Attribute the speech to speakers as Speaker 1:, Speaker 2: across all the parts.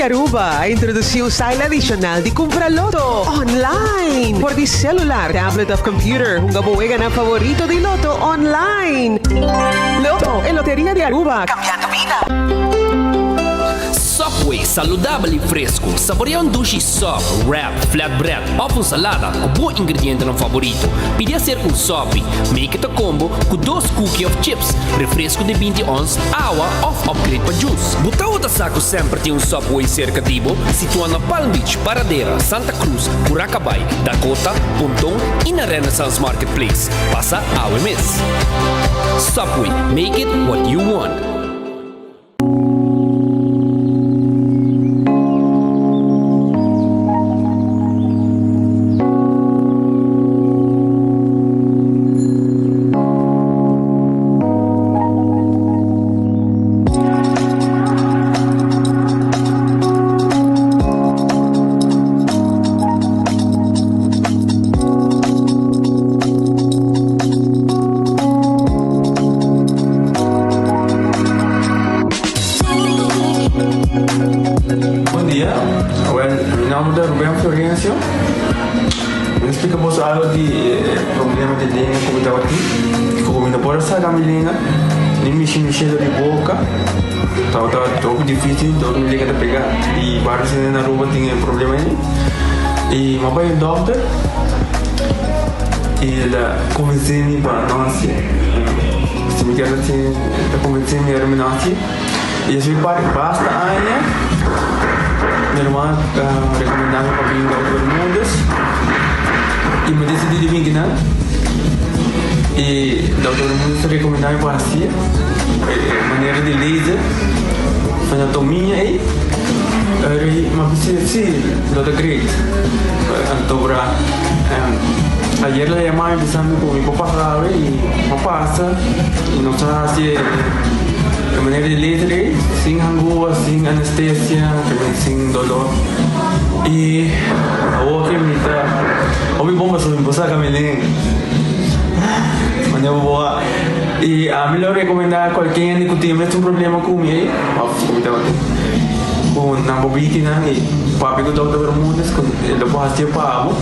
Speaker 1: di Aruba a introduci un style adicional di cumpra Lotto online. For di celular, tablet of computer, hunga bo weganan favorito di Lotto online. Lotto, e loteria di Aruba, cambiando bida.
Speaker 2: Subway, saludabel y fresco. Saborea un dushi sub, wrap, flatbread of un salada cu bo ingredientenan favorito. Pidi hacer un sopi. Make it a combo cu dos cookie of chips, refresco di binti ons, awa of upgrade pa juice. Bo tawata sa cu semper tin un Subway cerca di bo? Situa na Palm Beach, Paradera, Santa Cruz, Curacabai, Dakota, Ponton y na Renaissance Marketplace. Pasa awe mes. Subway, make it what you want.
Speaker 3: Bon dia, wel mi nomber ta Ruben Florencio. Mi ta splika boso algo di e problema di lenga ku mi tabatin. Ku mi no por a saka mi lenga, ni mishi mi shelo di boka. Tabata hopi dificil, dor mi lenga ta pega. I varios hende na Aruba tin e problema ei. I mi a bai un dokter i el a konvensé mi pa no hasié. Si mi kier hasié, el a konvensé mi ora mi no hasié. I esei parti basta aña mi ruman a rekomendá mi pa bin Dokter Bermudez i mi desidí di bin kinan. I Dokter Bermudez a rekomendá mi pa hasié e manera di laser anatomia ei. Mi a bisa si lo ta great. Anto bra ayer el a yama mi bisa mi ku mi por pasa awe i mi a pasa i nos a hasi e manera di laser ei sin hangua, sin anestesia, sin dolor i awor ke mi ta hopi bon pasobra mi por saka mi lenga manera bo a i ami lo rekomenda kualke hende ku tin e mesun problema ku mi ei òf ku mi tabatin ku nan por bini nan i papia ku Dòkter Bermudez ku e lo por hasié pa bo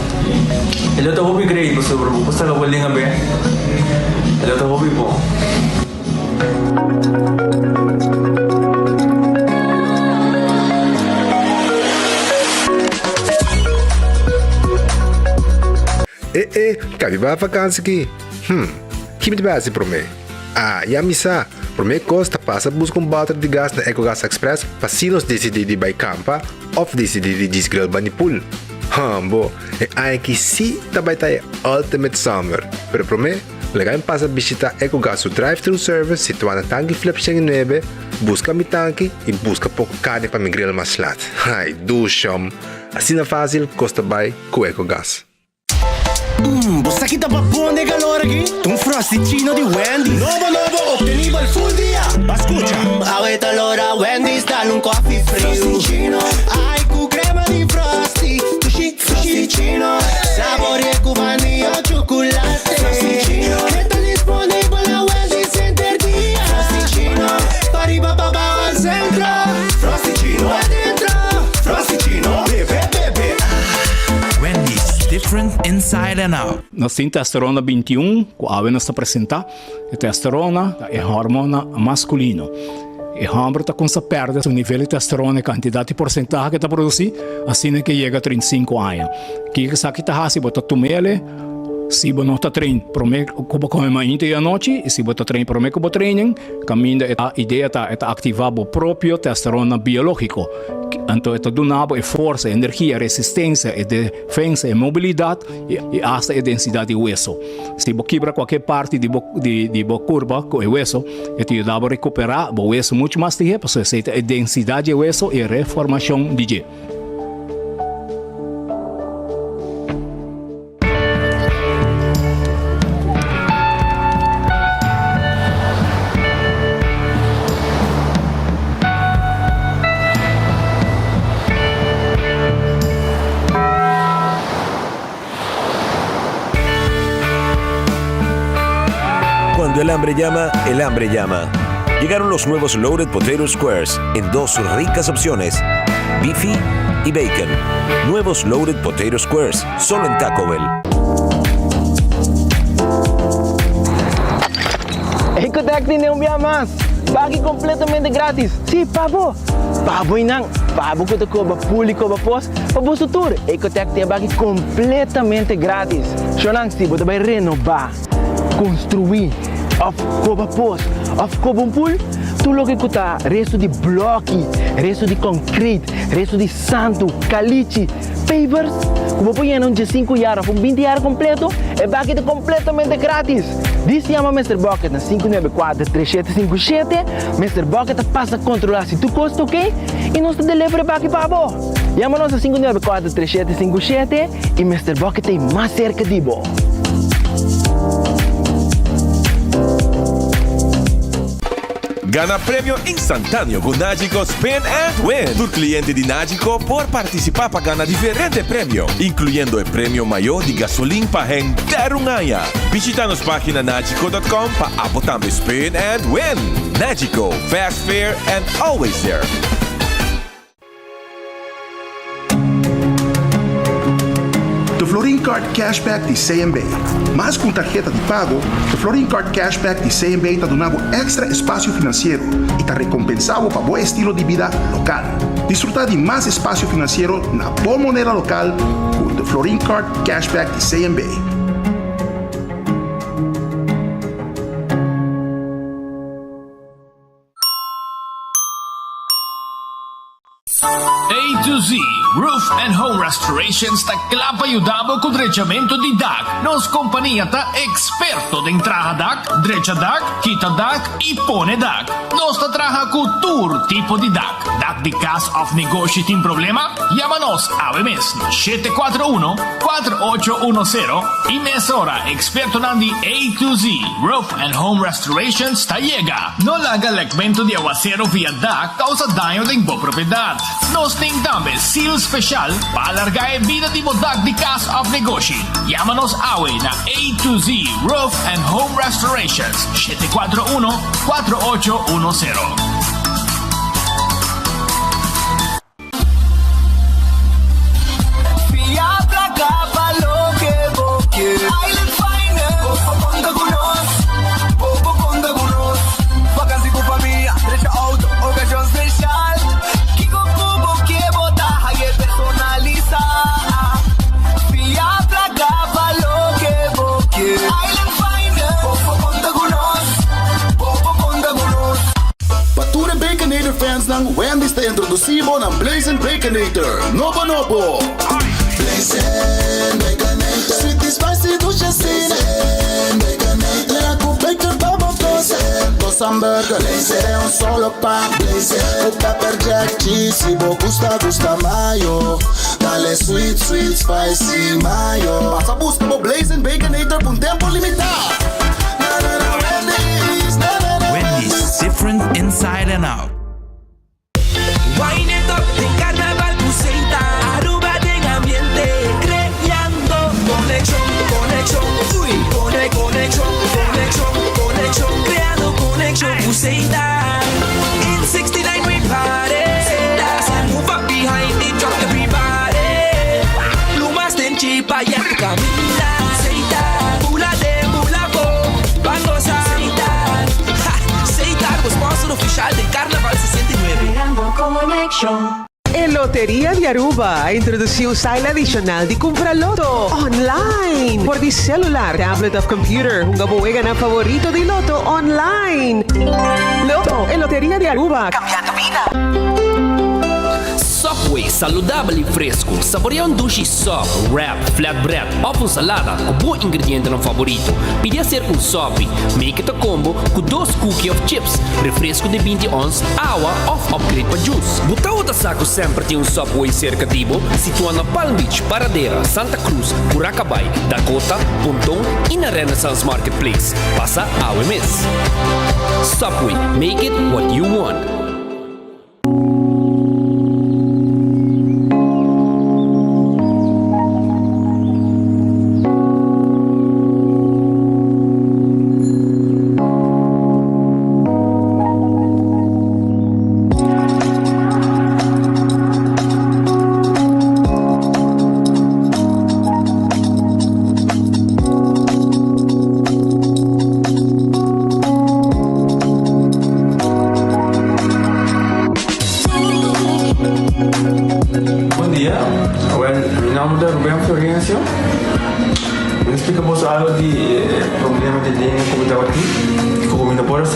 Speaker 3: e lo ta hopi great pasobra bo por saka bo lenga bèk e lo ta hopi bon.
Speaker 4: E e, ka mi bai vakansi ki? Hm, ki mi ta bai hasi promé? Ah, ya mi sa! Promé kos ta pasa buska un bòter di gas na Ecogas Express pa si nos disidí di bai kampa òf disidí di djis grill bani pool. Hambo, e aña aki sí ta bai ta e ultimate summer! Pero promé, Laga mi pasa bishita Ecogas su drive-thru service situá na Tanki Flip 109, buska mi tanki i buska poko karni pa mi grill mas lat. Ai, dushom! Asina fásil kos ta bai ku Ecogas.
Speaker 5: Mmm, bo sa ki ta babon den calor aki? Ta un Frosty-chino di Wendy's. Nobo nobo, obtenibel full dia! Ba scucha! Mmm, awe ta lora Wendy's dal un coffee friu. Frosty-chino. Ai, cu crema di Frosty. Dushi, Frosty-chino. Saborea cu vanilla o chocolate. Frosty-chino. E ta disponibel na Wendy's henter dia. Frosty-chino. Pa riba pa bao al centro. Frosty-chino. Adentro. Frosty-chino. Bebe, bebe. Ah.
Speaker 6: Wendy's, different inside and out.
Speaker 7: Nos tin testosterona 21 ku awe nos ta presentá. E testosterona ta e hormona maskulino. E hòmber ta kumsa pèrdè su nivel di testosterona, e kantidat di porsentahe ke ta produsí, asina ke yega 35 aña. Kiko esaki ta hasi? Bo ta tum'el si bo no ta train promé ku bo kome mainta i anochi, i si bo ta train promé ku bo training, kaminda e idea ta e ta aktivá bo propio testosterona biológiko. Anto e ta duna bo e forsa, e energia, e resistensia, e defensa, e mobilidat i asta e densidat di weso. Si bo kibra kualke parti di bo di bo kurpa ku e weso, e ta yuda bo rekuperá bo weso muchu mas lihé pasobra esei ta e densidat di e weso i e reformashon di dje.
Speaker 8: Cuando el hambre llama, el hambre llama. Llegaron los nuevos Loaded Potato Squares en dos ricas opciones. Beefy y bacon. Nuevos Loaded Potato Squares, solo en Taco Bell.
Speaker 9: Ecotec tin un bia mas! Baki completamente gratis! Si, pa bo! Pa bo y nan! Pa bo cu ta coba pool y coba pos, pa boso tur! Ecotec tin e baki completamente gratis! Shonan, si bo ta bay renoba, construi, of coba pos, of coba un pool, tur loke cu ta resto di bloki, resto di concrete, resto di santo, calichi, pavers, cu bo por yena un diescinco yard of un binti yard completo, e baki ta completamente gratis! Dis yama Mister Bucket na 594 3757, Mister Bucket ta pasa controla si tur cos ta ok y nos ta deliver e baki pa bo! Yama nos na 594 3757 y Mister Bucket ta mas cerca di bo!
Speaker 10: Gana premio instantáneo ku Nagico Spin and Win! Tur kliente di Nagico por partisipá pa gana diferente premio, inkluyendo e premio mayó di gasolin pa henter un aña. Bishita nos página nagico.com pa abo tambe spin and win! Nagico, fast, fair and always there!
Speaker 11: The Florin Card Cashback di CMB. Mas ku un tarheta di pago, The Florin Card Cashback di CMB ta duna bo èkstra espasio finansiero i ta rekompensá bo pa bo estilo di bida lokal. Disfrutá di mas espasio finansiero na bo moneda lokal ku The Florin Card Cashback di CMB.
Speaker 12: A to Z Roof and Home Restorations ta kla pa yuda bo ku drechamentu di dak. Nos kompania ta eksperto den traha dak, drecha dak, kita dak i pone dak. Nos ta traha ku tur tipo di dak. Dak di kas òf negoshi tin problema? Yama nos awe mes na 741 4810 i mesora ekspertonan di A to Z Roof and Home Restorations ta yega. No laga lekmentu di awasero via dak causa daño den bo propiedad. Nos tin tambe seal special pa alarga e bida di bo dak di cas of negoshi. Yama nos awe na A to Z Roof and Home Restorations, 741 4810.
Speaker 13: Fia placa pa loke bo ke. Island Finance. Bo por conta cu nos. Bo por conta cu nos. Vakantie cu famia, drecha auto, ocasion special. Kico cu bo ke bo ta haye personalisa. Fia placa pa loke bo ke. Island Finance. Bo por conta cu nos. Bo por conta cu nos.
Speaker 11: Pa tur e Baconator fansnan, Wendy's ta introdusí bo nan Blazin' Baconator nobo nobo!
Speaker 5: Blazin' Baconator, sweet y spicy dushi asina. Blazin' Baconator, yena ku bacon pa bo gosa. Dos hamburger, den un solo pan. Ku pepper jack cheese, si bo gusta gusta mayo. Dale sweet sweet spicy mayo.
Speaker 11: Pasa buska bo Blazin' Baconator pa un tempu limitá! Na na na Wendy's, na na na
Speaker 6: Wendy's, different inside and out.
Speaker 14: Wine it up den Carnaval cu Setar. Aruba den ambiente, creando conexion, conexion, uy, cone, conexion, conexion, conexion, creando conexion cu Setar. In 69 we party, so move up behind the truck everybody. Plumas den chipa ya tu camina, Setar. Bula den, bula bo, ban goza, Setar. Ha, Setar, bo sponsor oficial den Carnaval 69.
Speaker 15: Creando conexion.
Speaker 1: E Loteria di Aruba a introduci un style adicional di cumpra loto online. For di celular, tablet of computer, hunga bo weganan favorito di loto online. Loto, e Loteria di Aruba, cambiando bida.
Speaker 2: Subway, saludabel y fresco. Saborea un dushi sub, wrap, flatbread of un salada cu bo ingredientenan favorito. Pidi hacer un sopi. Make it a combo cu dos cookie of chips, refresco di 20 ons, awa of upgrade pa juice. Bo tabata sa cu semper tin un Subway cerca di bo? Situa na Palm Beach, Paradera, Santa Cruz, Curacabai, Dakota, Ponton y na Renaissance Marketplace. Pasa awe mes. Subway, make it what you want.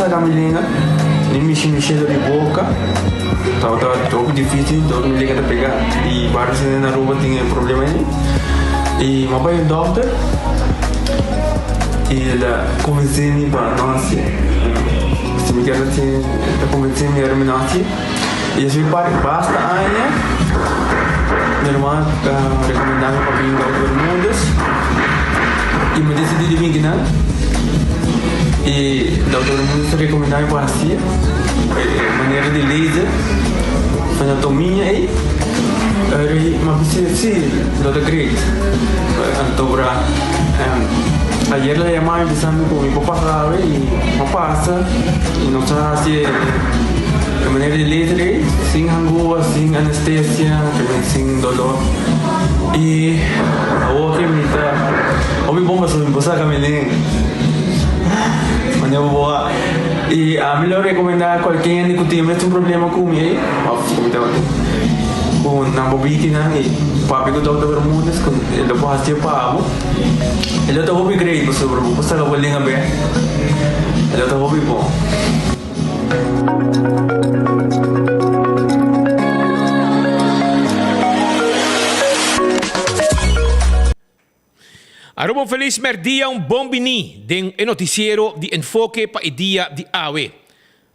Speaker 3: saka mi lenga, ni mishi mishi di boka. Tabata hopi difícil, dor mi lenga ta pega. I varios hende na Aruba tin e problema ei. I mi a bai un dòkter i el a konvensé mi pa no hasié. Si mi kier hasié, el a konvensé mi ora mi no hasié. I esei par basta aña mi ruman a rekomendá mi pa bin Dòkter Bermúdez i mi desidí di bin kinan. I Dòkter Bermúdez a rekomendá mi pa hasié e manera di laser anatomia ei. Eri mi a bisa si lo ta great. Anto bra ayer el a yama mi bisa mi ku mi por pasa awe i mi a pasa i nos a hasi e manera di laser ei sin hangua, sin anestesia, sin dolor i awor ke mi ta hopi bon pasobra mi por saka mi lenga manera bo a i ami lo rekomenda kualke hende ku tin mes un problema ku mi ei òf ku mi tabatin ku nan bo bitinan i papia ku Dòkter Bermudez ku e lo por hasié pa bo e lo ta hopi great pasobra bo por saka bo lenga bèk e lo ta hopi bon.
Speaker 12: Aruba un felis merdia, un bon bini den e noticiero di Enfoke pa e dia di awe.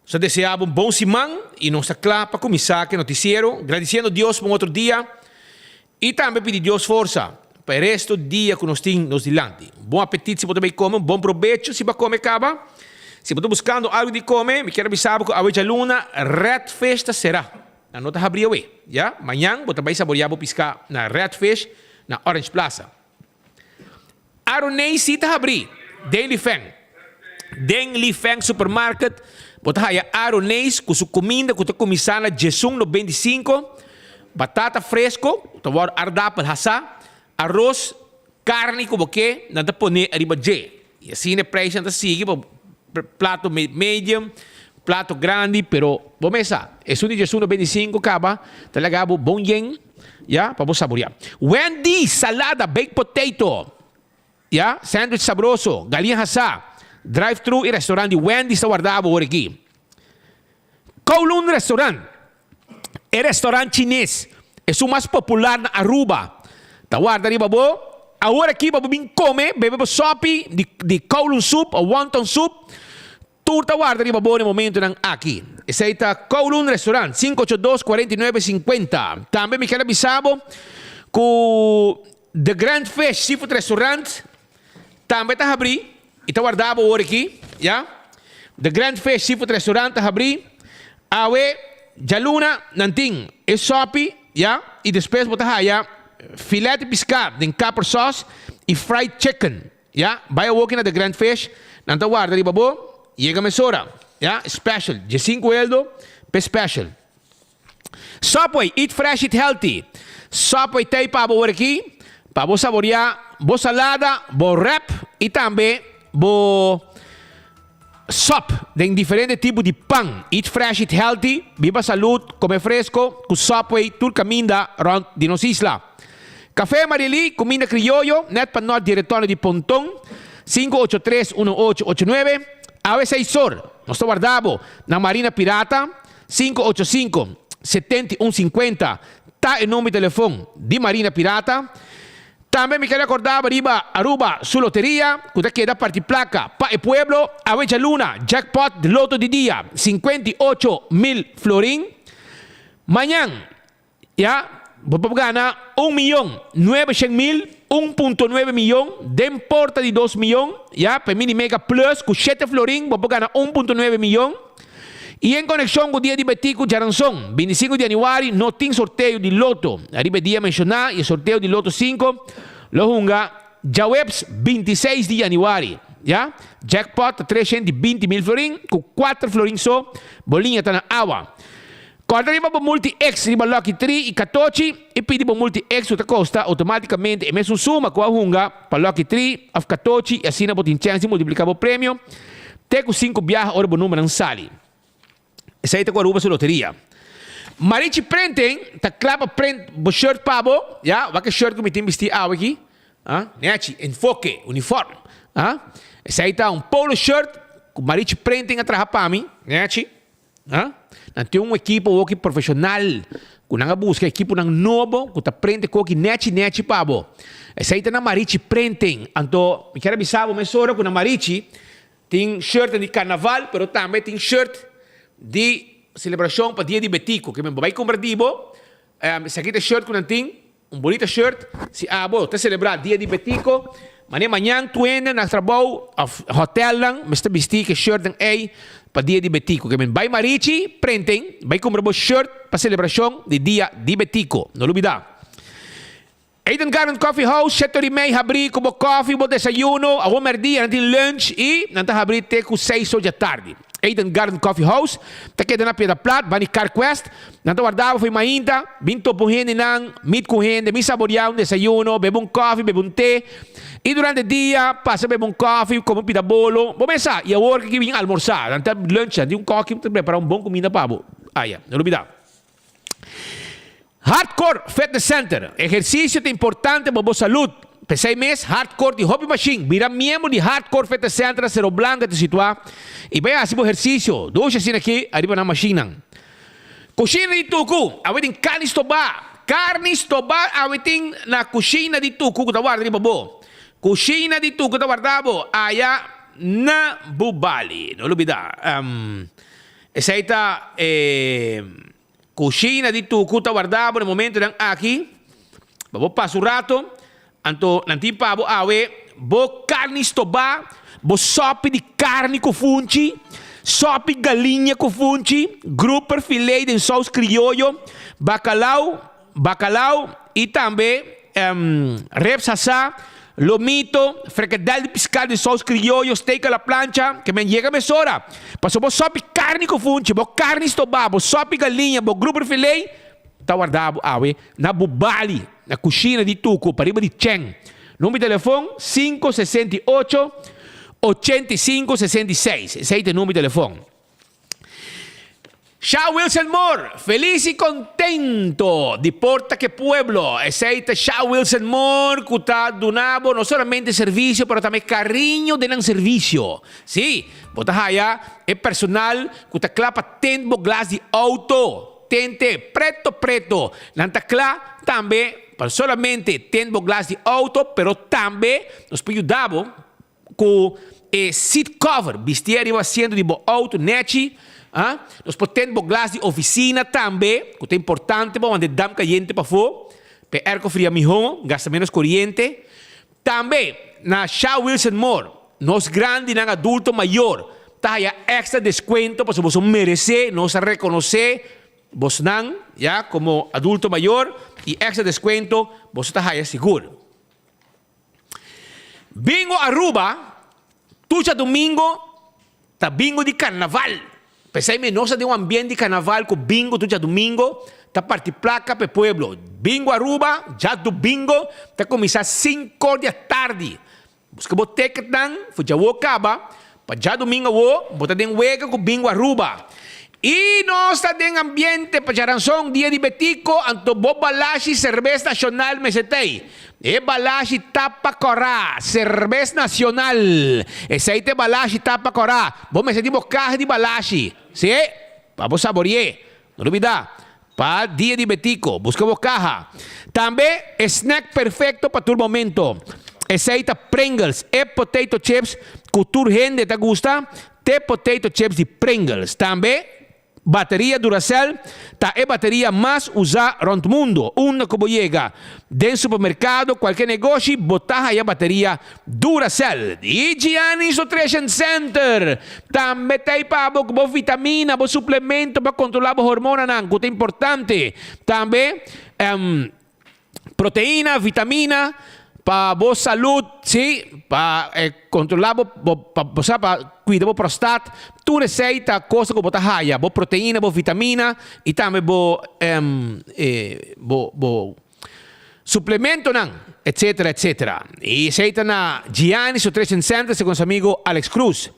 Speaker 12: Nos ta desea bo un bon siman y nos ta cla pa cuminsa cu e noticiero, gradiciendo Dios pa un otro dia y tambe pidi Dios forsa pa e resto di dia cu nos tin nos dilanti. Un bon apetit si bo ta bay come, un bon probecho si bo a come caba. Si bo ta buscando algo di come, mi kier a bisa bo cu awe djaluna Red Fish ta cera. Nan no ta habri awe, ya. Mañan bo ta bay saborea bo pisca na Red Fish na Orange Plaza. Aroney si ta habri den Li Feng. Den Li Feng Supermarket bo ta haya Aroneys ku su kuminda ku ta kuminsá na djesun 95, batata fresko, ku ta wòrdu aardapel hasá, aros, karni ku bo ke, nan ta pone ariba dje. I asina e preisnan ta sigui pa plato medium, plato grandi, pero bo mes sa, esun di djesun 95 kaba ta laga bo bon yen. Ya, pa bo saboreá. Wendy's, salada, baked potato, ya, sandwich sabroso, galiña hasá, drive-thru i restaurant di Wendy's ta warda bo ora aki. Kowloon Restaurant, e restaurant chines, esun mas popular na Aruba, ta warda riba bo awor aki pa bo bin kome, bebe bo sopi di di Kowloon soup o wonton soup. Tur ta warda riba bo na e momentonan aki. Esei ta Kowloon Restaurant, 582 49 50. Tambe mi ker a bisa bo ku The Grand Fish Seafood Restaurant tambe ta habrí i ta warda bo awor aki, ya. The Grand Fish Seafood Restaurant ta habrí awe djaluna nan tin e sopi, ya, i despues bo ta haya filet di piská den kapper sauce i fried chicken. Ya, bai awoki na The Grand Fish, nan ta warda riba bo, yega mesora. Ya, special, diesinku eldo p'e special. Subway, eat fresh, eat healthy. Subway t'ei pa bo awor aki, pa bo saborea bo salada, bo wrap i tambe bo sop den diferente tipo di pan. Eat fresh, eat healthy, biba salud, come fresco cu Subway tur caminda rond di nos isla. Café Mariely, cuminda crioyo, net pa nort di retorno di Ponton, 583 1889. Awe seis or, nos ta warda bo na Marina Pirata, 585 7150 ta e number di telefon di Marina Pirata. Tambe mi ker rekordaba riba Aruba su loteria ku ta keda parti plaka pa e pueblo awe djaluna jackpot di loto di dia 58 mil florin. Mañan ya bo por gana un miyon 900 mil, 1.9 miyon den porta di 2 miyon ya pa e mini mega plus ku 7 florin bo por gana 1.9 miyon. I en konekshon ku dia di Betico djaranson, 25 di yanüari, no tin sorteo di loto. Ariba e dia menshoná i e sorteo di loto 5 lo hunga djaweps 26 di yanüari. Ya, jackpot ta 320 mil florin, ku 4 florin so bo liña ta na awa. Kòrda riba bo Multi X riba Lucky Tree i Katochi i pidi bo Multi X ku ta kosta outomátikamente e mesun suma ku a hunga pa Lucky Tree òf Katochi i asina bo tin chèns di multipliká bo premio te ku sinku biaha ora bo numbernan sali. Esei ta ku Aruba su loteria. Marichi Printing ta kla pa print bo shirt pa bo. Ya, wak e shirt ku mi tin bistí awe aki. Ah, nechi, enfoke, uniform. Ah, esei ta un polo shirt.
Speaker 16: ku Marichi Printing a traha pa mi, nechi, ha? Nan tin un ekipo woki profeshonal ku nan a buska ekiponan nobo ku ta print e koki nechi nechi pa bo. Esei ta na Marichi Printing. Anto mi kier a bisa bo mesora ku na Marichi tin shirtnan di karnaval pero tambe tin shirt di selebrashon pa dia di Betico. Ke men bo bai kumpra di bo, esaki ta e shirt ku nan tin. Un bonita shirt si abo ta celebra dia di Betico, mane mañan tuende na trabou of hotelnan mester bisti ke shirtnan ey pa dia di Betico. Ke men bay Marichi Printing bay cumpra bo shirt pa celebracion di dia di Betico. No lubida. Eden Garden Coffee House shete ora y mei habri cu bo koffie, bo desayuno, awor merdia nan tin lunch y nan ta habri te cu seis or djatardi. Eden Garden Coffee House ta keda na Piedra Plat, bani Carquest. Nan ta warda bo for mainta, bin topa un hendenan, meet ku hende, bin saboreá un desayuno, bebe un kòfi, bebe un te. I durante dia pasa bebe un kòfi, kome un pita bolo. Bo mesa, i awor ke bin almorsá. Nan ta lunch, nan tin un kòki ta prepará un bon kuminda pa bo. Aya, no lubidá. Hardcore Fitness Center, Ehersisio ta importante pa bo salud. P'esei mes, Hardcore tin hopi mashin. Bira miembro di Hardcore Fitness Center na Cerro Blanco ta situá i bai hasi bo ehersisio. Dushi asina aki ariba nan mashinnan. Kushina di Tuku, awe tin karni stobá. Karni stobá awe tin na kushina di Tuku ku ta warda riba bo. Kushina di Tuku ta warda bo aya na Bubali. No lubidá. Esei ta e. Kushina di Tuku ta warda bo na momentonan aki pa bo pasa un rato, anto nan tin pa bo awe bo karni stobá, bo sòpi di karni ku funchi, sòpi galiña ku funchi, grouper filé den sous krioyo, bakalau, bakalau i tambe ribs hasá, lomito, frikadel di piská den sous krioyo, steak a la plancha, ke men yega mesora. Pasobra bo sòpi karni ku funchi, bo karni stobá, bo sòpi galiña, bo grouper filé, ta warda bo awe na Bubali, na kushina di Tuku, pariba di Chen. Number di telefon, 568 85 66. Esei ta e number di telefon. Sha Wilson Moore, felis y contento di por ta ke pueblo. Esey ta Sha Wilson Moore cu ta duna bo no solamente servicio pero tambe cariño den nan servicio. Si, bo ta haya e personal cu ta cla pa tint bo glas di auto, tente preto preto. Nan ta cla tambe pa no solamente tint bo glas di auto pero tambe nos por yuda bo Ku e seat cover bistié riba asiento di bo auto nechi, a. Nos por tende bo glas di oficina tambe, ku ta importante pa wanta e damp kayente pafó, pa e airco fria mihó, gasta menos koriente. Tambe na Sha Wilson Moore, nos grandinan adulto mayor ta haya extra deskuento pasobra boso meresé, nos a rekonosé bosnan ya komo adulto mayor i extra deskuento boso ta haya sigur. Bingo Aruba, tur djadumingo ta bingo di karnaval. P'esei mi nos ta den un ambiente di karnaval ku bingo tur djadumingo ta parti plaka p'e pueblo. Bingo Aruba, djadumingo ta kuminsá sinkor di atardi. Buska bo ticketnan for djawo kaba pa djadumingo awo bo ta den wega ku Bingo Aruba. I nos ta den ambiente pa djaranson dia di Betico anto bo balashi serbes nacional mester t'ey. E balashi tapa kòrá, serbes nacional. Esey ta e balashi tapa kòrá. Bo mester tin bo kaha di balashi, si, pa bo sabori'é. No lubida, pa dia di Betico, buska bo kaha. Tambe e snack perfecto pa tur momento. Esey ta Pringles, e potato chips ku tur hende ta gusta. Te potato chips di Pringles. Tambe, bateria Duracell ta e bateria mas usá rond mundo. Unda ku bo yega, den supermerkado, kualke negoshi, bo ta haya bateria Duracell. I Gianni's Nutrition Center tambe ta ei pa bo ku bo vitamina, bo suplemento pa kontrolá bo hormonanan, ku ta importante. Tambe, Proteina, vitamina pa bo salud, si, pa controla bo, bo, pa, bo sa, pa cuida bo prostat, tur esey ta cosa cu bo ta haya, bo proteina, bo vitamina y tambe bo, bo, bo suplementonan, etcetera, etcetera. Y esey ta na Gianni's Nutrition Center, segun nos amigo Alex Cruz.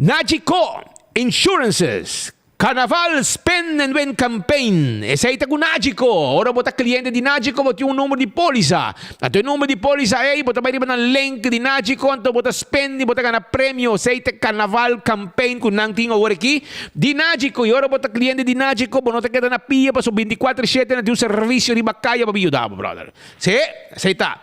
Speaker 16: Nagico Insurances. Carnaval Spend and Win Campaign. Esei ta ku Nagico. Ora bo ta cliente di Nagico bo tin un number di polisa. Anto e number di polisa ei bo ta bai riba nan link di Nagico anto bo ta spend y bo ta gana premio. Esei ta e Carnaval Campaign ku nan tin awor aki di Nagico. Y ora bo ta cliente di Nagico bo no ta keda na pia pasobra binticuatro shete nan tin un servicio riba caya pa bin yuda bo brother. Sí, esei ta.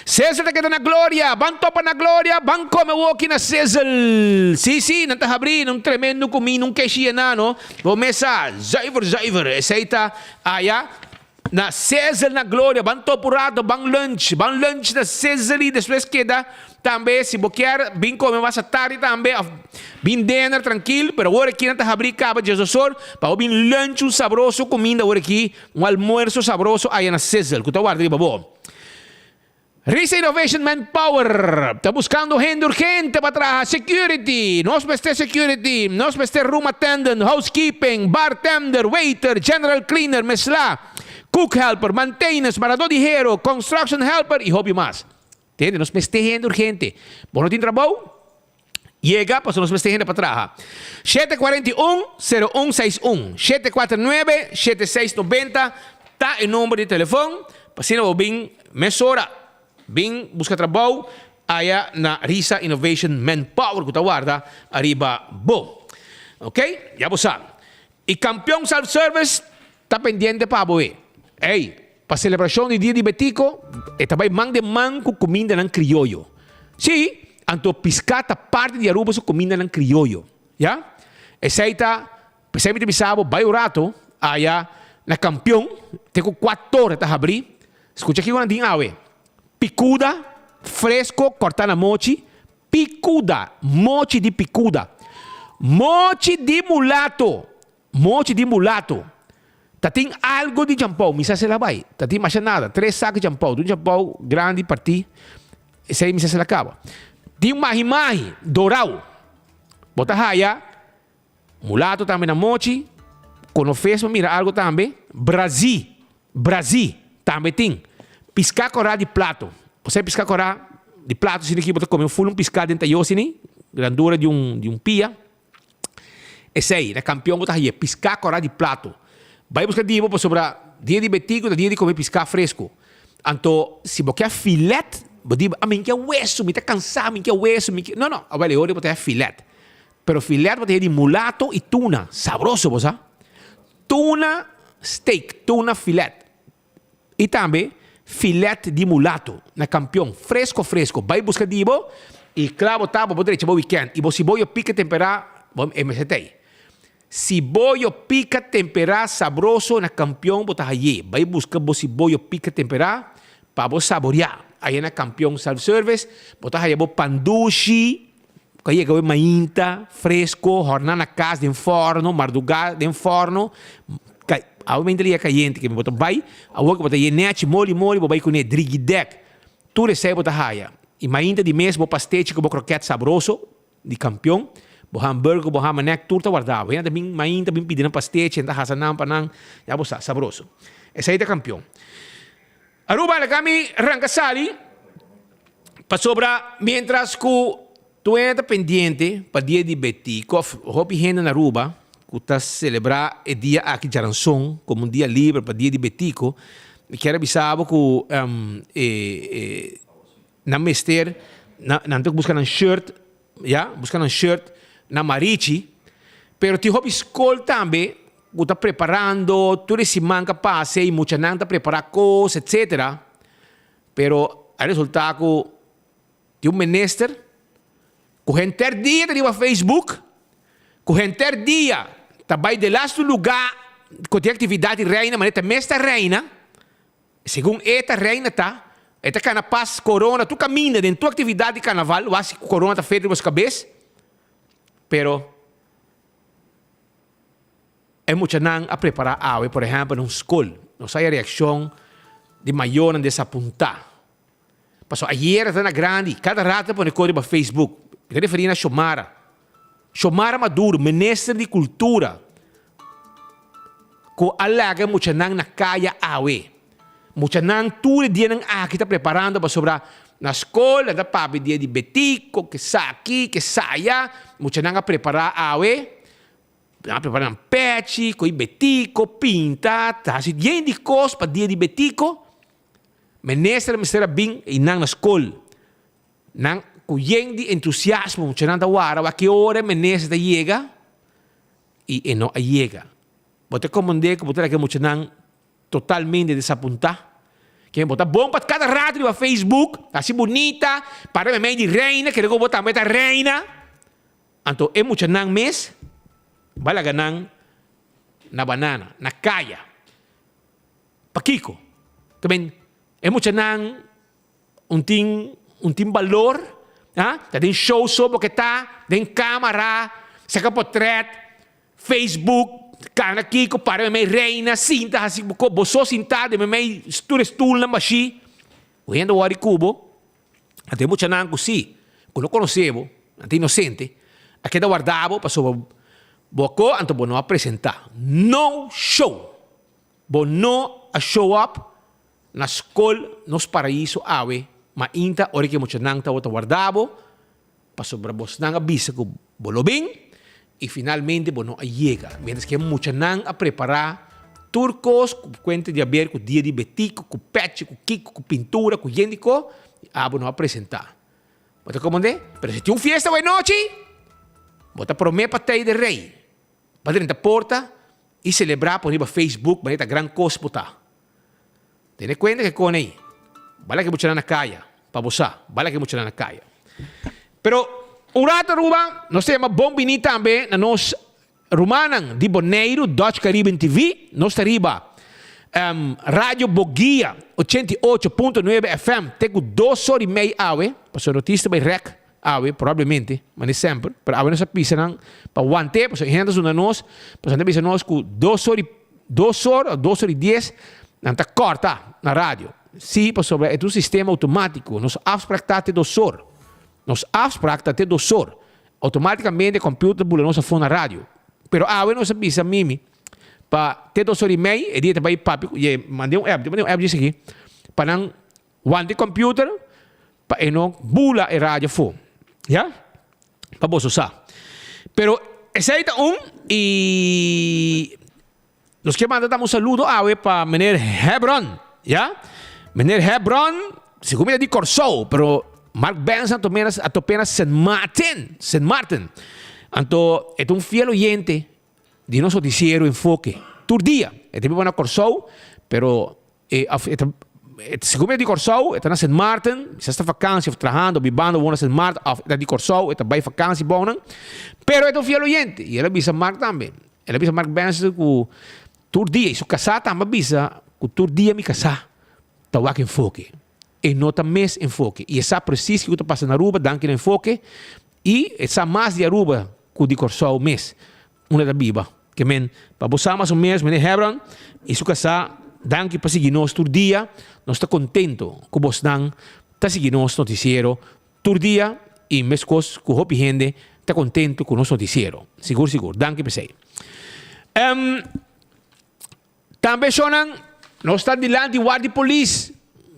Speaker 16: Sizzle ta keda na Gloria. Ban topa na Gloria, ban kome woki na Sizzle. Sí, sí, nan ta habrí un tremendo kuminda, un keshi yená, no? Bo mes sa, zuiver, zuiver. Esei ta aya na Sizzle na Gloria. Ban topa un rato, ban lunch, ban lunch na Sizzle i despues keda tambe si bo kier bin kome mas atardi tambe of bin dinner trankil, pero awor aki nan ta habrí kaba diesdos or pa bo bin lunch un sabroso kuminda awor aki. Un almuerso sabroso aya na Sizzle ku ta warda riba bo. Risa Innovation Manpower ta buskando hende urgente pa traha security, nos mester security, nos mester room attendant, housekeeping, bartender, waiter, general cleaner, mesla, cook helper, maintenance, maradó di hero, construction helper y hopi mas. Tende, nos mester hende urgente. Bo no tin trabou? Yega pasobra nos mester hende pa traha. 741, 0161, 749, 7690 ta e number di telefon pa asina bo bin mesora bin buska trabou aya na Risa Innovation Manpower ku ta warda ariba bo. Ok, ya bo sa. E Kampion Self Service ta pendiente pa bo e. Ey, pa selebrashon di Dia di Betico e ta bai man den man ku kumindanan krioyo. Sí, anto piská ta parti di Aruba su kumindanan krioyo. Ya? Esei ta, p'esei mi ta bisa bo bai un rato aya na Kampion te ku kuator e ta habrí. Skucha kiko nan tin awe, Pikuda fresko kòrtá na mochi, Picuda, mochi di picuda. Mochi di mulato, mochi di mulato. Ta tin algo di djampou, mi sa si el a bai. Ta tin masha nada, tres sak djampou, un djampou grandi partí, esei mi sa si el a caba. Tin mahi mahi, dorau. Bo ta haya Mulato tambe na mochi, konofes pa mira algo tambe, brazí, brazí, tambe tin. Piská kòrá di plato, osea piská kòrá di plato asina ki bo ta kome un ful un piská den tayó asina, grandura di un di un pia, esei na kampion bo ta haye piská kòrá di plato. Bai buska di bo pasobra dia di betiku ta dia di kome piská fresku. Anto si bo ke filet, bo di bo, a mi ke wesu, mi ta kansá, mi ke wesu, mi ke, no no, awel e ora bo ta haye filet. Pero filet bo ta hei di mulato y tuna, sabroso bo sa. Tuna steak, tuna filet. Y tambe filet di mulato na Campeon, fresco fresco. Bay busca di bo y cla bo ta bo por drecha bo weekend. Y bo siboyo pica tempera, bo e mester ta ey. Siboyo pica tempera sabroso na Campeon bo ta haye. Bay busca bo siboyo pica tempera pa bo saborea. Aya na Campeon Self Service bo ta haya bo pandushi. Ku a yega awe mainta, fresko, hòrná na kas den fòrno, mardugá den fòrno. Ka, awe mainta li ya kayente, ke bo ta bai, awor ku bo ta yenèchi moli moli, bo bai kuné drigidèk. Tur esei bo ta haya. I mainta di mes bo pastechi ku bo krokèt sabroso di kampion, bo hamburger ku bo hamanèk, tur ta wardá. Bo hende ta bin mainta bin pidi nan pastechi, nan ta hasa nan pa nan, ya bo sa, sabroso. Esei ta kampion. Aruba laga mi ranka sali pasobra mientras ku tur hende ta pendiente pa dia di Betico of hopi hende na Aruba ku ta selebrá e dia aki djaranson komo un dia liber pa dia di Betico mi kier a bisa bo ku e nan mester nan ta buska nan shirt ya buska nan shirt na Marichi pero tin hopi skol tambe Ku ta preparando tur e siman ka pasa i muchanan ta prepará kos etcetera, pero a resultá ku tin un minister ku henter dia ta riba Facebook, ku henter dia ta bai delastu lugá ku tin aktividat di reina manera ta mes ta reina, segun e ta reina ta, e ta kana pas korona tur kaminda den tur aktividat di karnaval, wak si korona ta fet riba su kabes, pero. E muchanan a prepará awe, por ehèmpel, na un skol. Nos haya reakshon di mayornan desapuntá. Pasobra ayera ta na grandi, kada rato ta pone kos riba Facebook. Mi ta referí na Xiomara. Xiomara Maduro, minister di Kultura, ku a laga e muchanan na kaya awe. Muchanan tur e dianan aki ta preparando pasobra na skol nan ta papia dia di Betico, ke sa aki, ke sa aya. Muchanan a prepará awe. Nan a prepara nan pechi, ko'i Betico, pinta, ta hasi yen di kos pa dia di Betico. Minister mester a bin i nan na skol. Nan ku yen di entusiasmo muchanan ta wara wak ki ora e minister ta yega i e no a yega. Bo ta komprendé ku bo ta laga e muchanan totalmente desapuntá? Ke bo ta bon pa kada rato riba Facebook, hasi bunita, para meimei di reina, kere ku bo tambe ta reina. Anto e muchanan mes bai laga nan na banana, na kaya. Pakiko? Ta ben e muchanan un tin un tin balor, ha? Ta den show so bo ke ta, den camara, saka potret, Facebook, kana kiko, para memey reina, sinta hasi bo ko, bo so sinta den memey tur e stoelnan bashí. Bo hende wòrdu di ku bo, anto e muchanan ku si, ku no konosé bo, nan ta inosente, a keda warda bo pasobra bo a ko anto bo no a presentá. No show! Bo no a show up na skol Nos Paraiso awe mainta ora ku e muchanan tabata warda bo pasobra bosnan a bisa ku bo lo bin i finalmente bo no a yega. Mientras ku e muchanan a prepará tur kos ku kuenta di haber ku dia di Betico, ku pechi, ku kiko, ku pintura, ku yen di ko, i abo no a presentá. Bo ta komprendé? Pero si tin un fiesta awe nochi, bo ta promé pa tei de rei. Pa drenta porta i selebrá pon riba Facebook manera ta gran kos bo ta. Tene kuenta ke kone ei. Bala ke muchanan na kaya, pa bo sa, bala ke muchanan na kaya. Pero un rato Aruba, nos ta yama bon bini tambe na nos rumannan di Boneiru, Dutch Caribbean TV. Nos ta riba Radio Boguia 88.9 FM te ku dos or i mei awe, pasobra no tin sta bai rèk. Awe, probablemente, ma no semper, pero awe nos a pisa nan pa want'é, pasobra e hende ta zunda nos, pasobra nan ta bisa nos ku dos or i dos or o dos or i dies nan ta kòrta na radio. Sí, pasobra e ta un sistema outomátiko. Nos afsprak ta te dos or. Nos afsprak ta te dos or. Outomátikamente e kòmpiuter ta bula nos afó na radio. Pero awe nos a bisa Mimi pa te dos or i mei, e dia ta bai papia ku, ye mand'é un app, yo mand'é un app djis aki, pa nan Wanta e computer pa e no bula e radio afó. Ya? Pa boso sa. Pero esei ta un y nos kier manda tambe un saludo awe pa meneer Hebron. Ya? Meneer Hebron, segun mi ta di Kòrsou, pero Mark Benson a top'é a top'é na Sint Maarten, Sint Maarten. Anto e ta un fiel oyente di nos noticiero Enfoke. Tur dia. E ta biba na Kòrsou, pero E of e ta e segun mi ta di Kòrsou, e ta na Sint Maarten, mi sa si ta vakansi of trahando, bibando wou na Sint Maarten of e ta di Kòrsou, e ta bai vakansi bounan. Pero e ta un fiel oyente i el a bisa Mark tambe. El a bisa Mark Benson ku tur dia, i su kasá tambe a bisa ku tur dia mi kasá ta wak Enfoke. E no ta mes Enfoke i e sa presis kiko ta pasa na Aruba danki na Enfoke i e sa mas di Aruba ku di Kòrsou mes. Unda ta biba. Ke men, pa bo sa mas o menos, meneer Hebron i su kasá, danki pa sigui nos tur dia. Nos ta kontento ku bosnan ta sigui nos notisiero tur dia i meskos ku hopi hende ta kontento ku nos notisiero. Sigur sigur. Danki p'esei. Em. Tambe shonnan, nos ta dilanti ward di polis.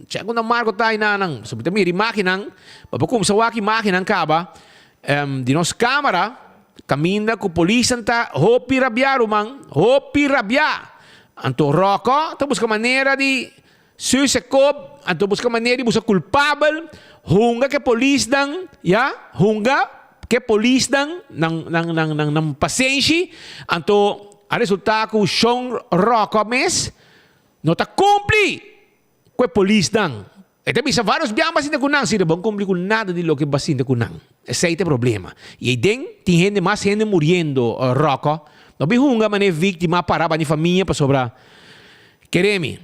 Speaker 16: Check unda Marco ta aynanan. So mi ta mira imagennan, pa bo kumsa wak imagennan kaba di nos kamera kaminda ku polisnan ta hopi rabia ruman, hopi rabia. Anto Rocco ta buska manera di Suus e kop, anto buska manera di buska kulpabel, hunga ke polisnan, ya, hunga ke polisnan nan nan nan nan nan pasenshi, anto a resulta ku Shon Rocco mes no ta kumpli ku e polisnan. E ta bisa varios biaha bo a sinta ku nan, si no bo a kumpli ku nada di loke bo a sinta ku nan. Esei ta e problema. I eiden tin hende mas hende muriendo Rocco, no bin hunga manera víktima para bani famia pasobra Kere mi,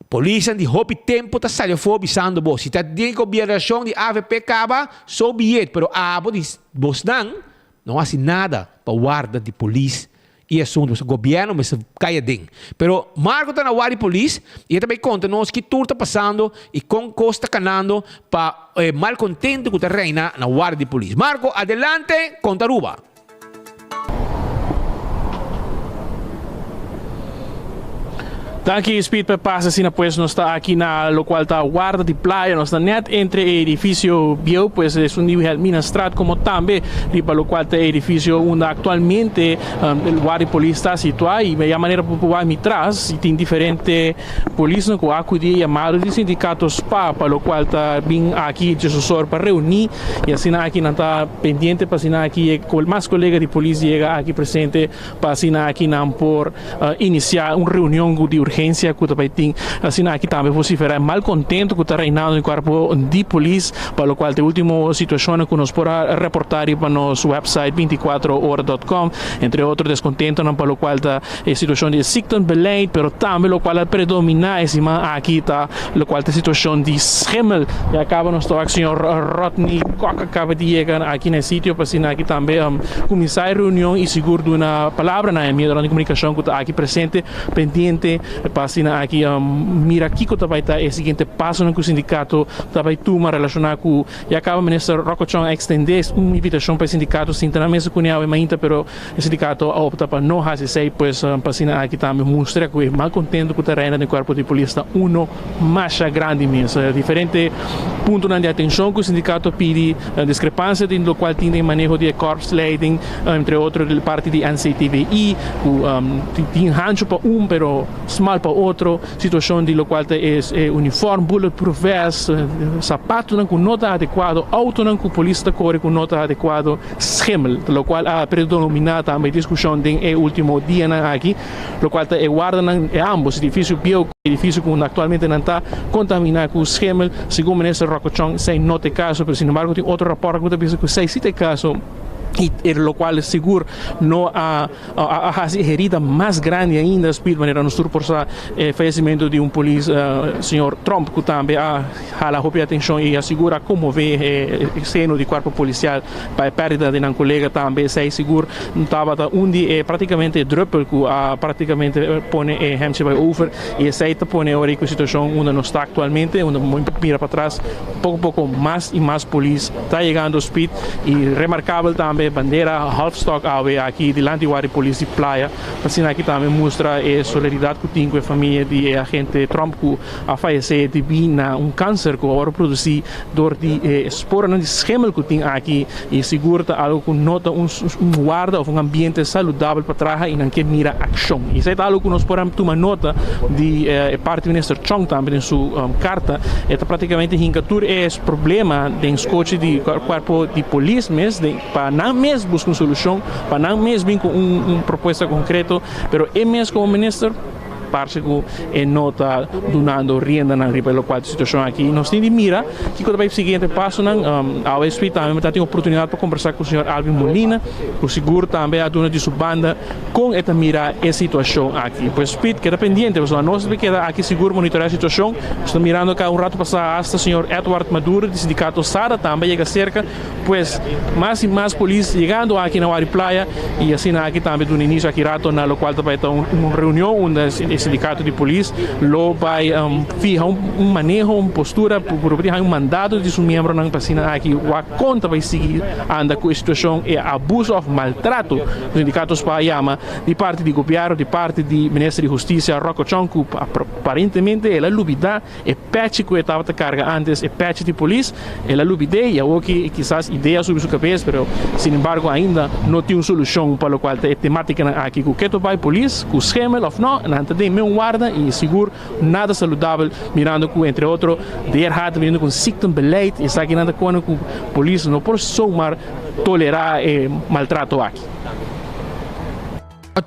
Speaker 16: polisnan di hopi tempo ta sali afó bisando bo, si ta den gobiernashon di avp kaba, so be it, pero abo di bosnan no hasi nada pa warda di polis i asuntu, pasobra gobièrnu mester kai aden. Pero Marco ta na warda di polis i e ta bai konta nos ki tur ta pasando i kon kos ta kanando pa e malkontento ku ta reina na warda di polis. Marco, adelante, konta Aruba.
Speaker 17: Danki Speed pa e pase asina pues nos ta aki na locual ta Warda di Playa nos ta net entre e edificio bieu pues esun di Wilhelminastraat como tambe riba locual ta e edificio unda actualmente Warda di Polis ta situa y ya manera por por wak mi tras y tin diferente polisnan cu a acudi e yamado di sindicato spa pa locual ta bin aki djesosor pa reuni y asina aki nan ta pendiente pa asina aki e mas colega di polis yega aki presente pa asina aki nan por Inisiá un reunion ku di urgensia ku ta bai tin asina aki tambe vosiferá e malkontento ku ta reinando den kuerpo di polis, pa lokual ta e último situashonnan ku nos por a reportá riba nos wèpsait 24 ora dòt kòm, entre otro deskontentonan pa lokual ta e situashon di e ziektenbeleid, pero tambe lokual a predominá e siman aki ta lokual ta e situashon di schimmel. Ya kaba nos ta wak señor Rodney Kok a kaba di yega aki na e sitio pa asina aki tambe kuminsá e reunion i sigur duna palabra na e miembronan di komunikashon ku ta aki presente pendiente pa asina aki mira kiko ta bai ta e siguiente pasonan ku sindikato ta bai tuma relashoná ku ya kaba minister Rocco Chong a ekstendé un invitashon pa e sindikato sinta na mesa kuné awe mainta pero e sindikato a opta pa no hasi esei pues pa asina aki tambe mustra ku e malkontento ku ta reina den kuerpo di polis ta uno masha grandi mes. Diferente puntonan di atencion cu sindicato a pidi, discrepancia den locual tin den maneho di e korpsleiding, entre otro di parti di NCTVI, cu tin hancho pa un pero smal pa otro, situacion di locual ta e uniform, bulletproof vest, zapatonan cu no ta adecuado, autonan cu polis ta core cu no ta adecuado, schimmel, locual a predomina tambe discusion den e ultimo dianan aki. Locual ta e wardanan e ambos edificio bieu cu edificio cu unda actualmente nan ta contamina cu schimmel. Segun minister Rocco Chong esey no ta e caso, pero sin embargo tin otro raport cu ta bisa cu esey si ta e caso y locual sigur no a a haci e herida mas grandi ainda speed manera nos tur por sa e fallecimento di un polis señor Tromp cu tambe a hala hopi atencion y a sigur a conmove e seno di cuerpo policial pa e perdida di nan colega tambe. Esey sigur tabata un di e practicamente e druppel cu a practicamente pone e hemchi bay over y esey ta pone ora cu e situacion unda nos ta actualmente unda mira patras poco poco mas y mas polis ta yegando speed y remarcabel tambe bandera half stock awe aki dilanti wardi polis di Playa pa asina aki tambe mustra e solidaridad cu tin cu e famia di e agente Tromp cu a fayesé debí na un kanser ku a wòrdu produsí dor di e sporanan di schimmel ku tin aki i sigur ta algu ku no ta un warda òf un ambiente saludabel pa traha i nan ke mira akshon. I esei ta algu ku nos por a tuma nota di e parti Minister Chong tambe den su karta. E ta praktikamente hinka tur e problema den skochi di kuerpo di polis mes pa nan mes buska un solushon, pa nan mes bin ku un propuesta konkreto, pero e mes komo minister, Parse ku e no ta dunando riendanan riba e lokual di situashon aki. Nos tin di mira kiko ta bai e siguiente pasonan. Awe Sweet tambe ta tin oportunidat pa kombersá ku señor Alvin Molina, ku sigur tambe a duna di su banda kon e ta mira e situashon aki. Pues Sweet, keda pendiente pasobra nos ta keda aki sigur monitoreá e situashon. Nos ta mirando ka un ratu pasá asta señor Edward Maduro di sindikato SADA tambe a yega serka. Pues, mas y mas polis yegando aki na Wari Playa y asina aki tambe duna inicio aki rato na locual ta bay ta un reunion unda e sindicato di polis lo bay fiha un maneho, un postura por por haña un mandato di su miembronan pa asina aki wak con ta bay sigui anda cu e situacion e abuso of maltrato cu sindicato spa a yama di parti di gobierno, di parti di minister di husticia Rocco Chong cu aparentemente el a lubida E pechi ku e tabata karga antes, e pechi di polis, el a lubid'é i awor ki kisas idea a subi su kabes, pero sin embargo ainda no tin un solushon pa lokual ta e tematikanan aki ku ke ta bai polis, ku schemel òf no, nan ta den meun warda i sigur nada saludabel mirando ku entre otro DRH ta biniendo ku un ziektenbeleid i esakinan ta kone ku polis no por zomaar tolerá e maltrato aki.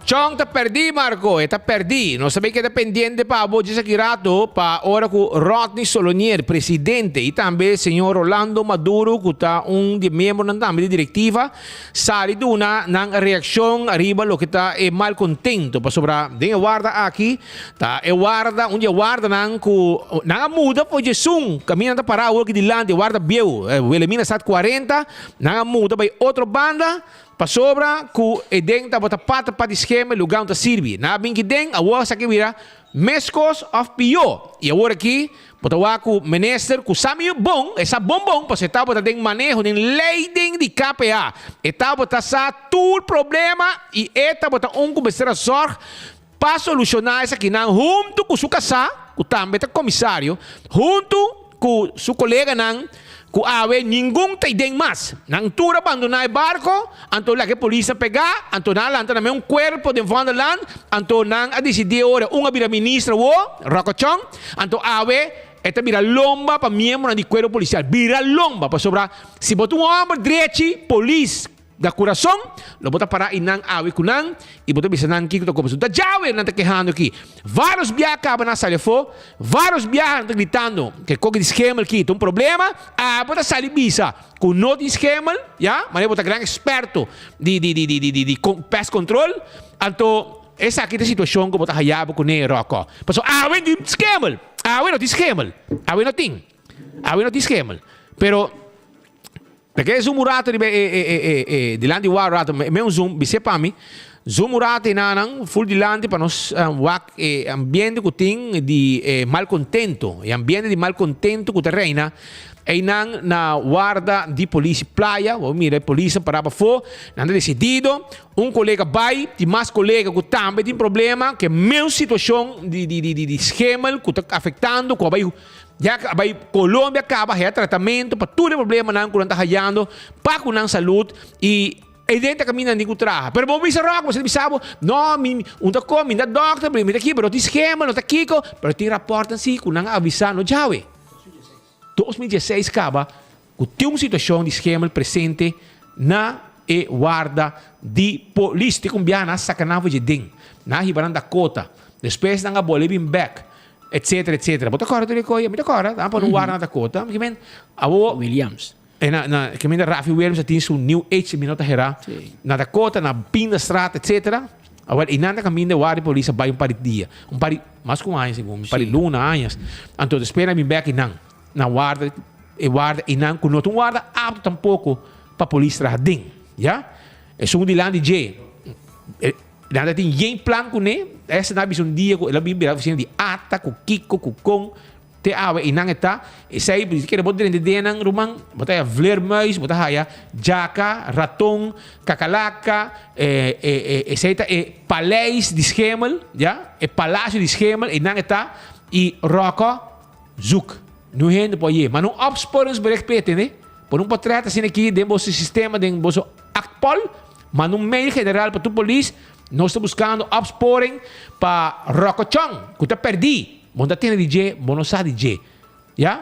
Speaker 16: Chong ta perdí, Marco, e ta perdí. Nos ta bay keda pendiente pa abo djes aki rato pa ora cu Rodney Solonier, presidente, y tambe señor Rolando Maduro cu ta un di e miembronan tambe di directiva, sali duna nan reaccion ariba loke ta e malcontento. Pasobra den e warda aki ta e warda, un di e wardanan cu nan a muda for djesun caminda nan ta para awor aki dilanti, e warda bieu, Wilhelmina Stad 40, nan a muda bay otro banda. Pasobra ku e den tabata pata pa di skema e lugá un ta sirbi. Nan a bin ki den, awor esaki a bira meskos òf pió. I awor aki bo ta wak ku minister ku sa mi bon, e sa bon bon, pasobra e tabata den maneho, den leiding di KPA. E tabata sa tur problema i e tabata un ku mester a zòrg. pa solushoná esakinan huntu ku su kasá, ku tambe ta komisario, huntu ku su koleganan ku awe ningun ta iden mas. Nan tur a bandoná e barko, anto laga e polisnan pegá, anto nan a lanta nan mes un kuerpo den Vondelland, anto nan a disidí ora un a bira minister awor, Rocco Chong, anto awe e ta bira lomba pa miembronan di kuerpo polisial. Bira lomba, pasobra si bo ta un hòmber drechi, polis, Na kurason, lo bo ta pará i nan awe ku nan, i bo ta bisa nan kiko ta koba su. Ta djawe nan ta kehando aki. Vários biaha kaba nan a sali afó, vários biaha nan ta gritando ku e koki di schemel aki ta un problema, abo ta sali bisa ku no tin schemel, ya, manera bo ta gran eksperto di di di di di di di pest control, anto esaki ta e situashon ku bo ta haya bo kuné, Ròkò. Pasobra awe tin schemel, awe no tin schemel, awe no tin, awe no tin schemel, pero. P'e e zoom un rato riba e e e e e dilanti wak rato me un zoom bis'é pa mi zoom un rato enanan ful dilanti pa nos wak e ambiente ku tin di e malkontento e ambiente di malkontento ku ta reina einan na warda di polis playa bo mira e polisnan pará pafó nan ta desidido un kolega bai tin mas kolega ku tambe tin problema ku e mes situashon di di di di schemel ku ta afektando ku a bai Ya a bai Colombia caba haya tratamento pa tur e problemanan cu nan ta hayando pa cu nan salud y e ta caminda ni cu traha. Pero bo bisa Rock, bo sa bisa bo, no, mi un ta come, mi ta doctor, mi ta ki, pero no tin schema, no ta kico, pero tin raportnan si cu nan a avisa no djawe. 2016 caba cu tin un situacion di schemel presente na e warda di polis. Tin cu un biaha nan a saca nan for dje den, nan a hiba nan Dakota, despues nan a bolbe bin bek. Etcetera, etcetera. Bo ta kòrda tur e koe? Mi ta kòrda. Nan a pone un warda na Dakota. Mi ke men, awo.
Speaker 18: Williams.
Speaker 16: E na, na, ke men Rafi Williams a tin su New Age, mi no ta herá.
Speaker 18: Sí.
Speaker 16: Na Dakota, na Pindastraat, etcetera. Awel, i nan ta kaminda e warda di polis a bai un par di dia. Un par di, mas ku un aña segun mi, un par di luna, añas. Anto despues nan a bin bèk i nan, na warda, e warda i nan ku no ta un warda apto tampoko pa polis traha den. Ya? Esun dilanti dje, e. Nan ta tin yen plan kuné. Esta nan a bisa un dia ku el a bin bira ofisina di ata ku kiko ku kon te awe i nan e ta. Esei si kere bo drenta den nan ruman bo ta haya vleermuis, bo ta haya djaka, raton, kakalaka, esei ta e paleis di schemel, ya, e palasio di schemel i nan e ta i ròkò zoek. Niun hende por haye. Ma no opsporingsbericht p'e tende. Por un potret asina aki den boso sistema, den boso aktpol. Manda un mail general pa tur polis, nos ta buscando opsporing pa Rocco Chong, cu ta perdi. Bo no ta tende di dje, bo no sa di dje. Ya?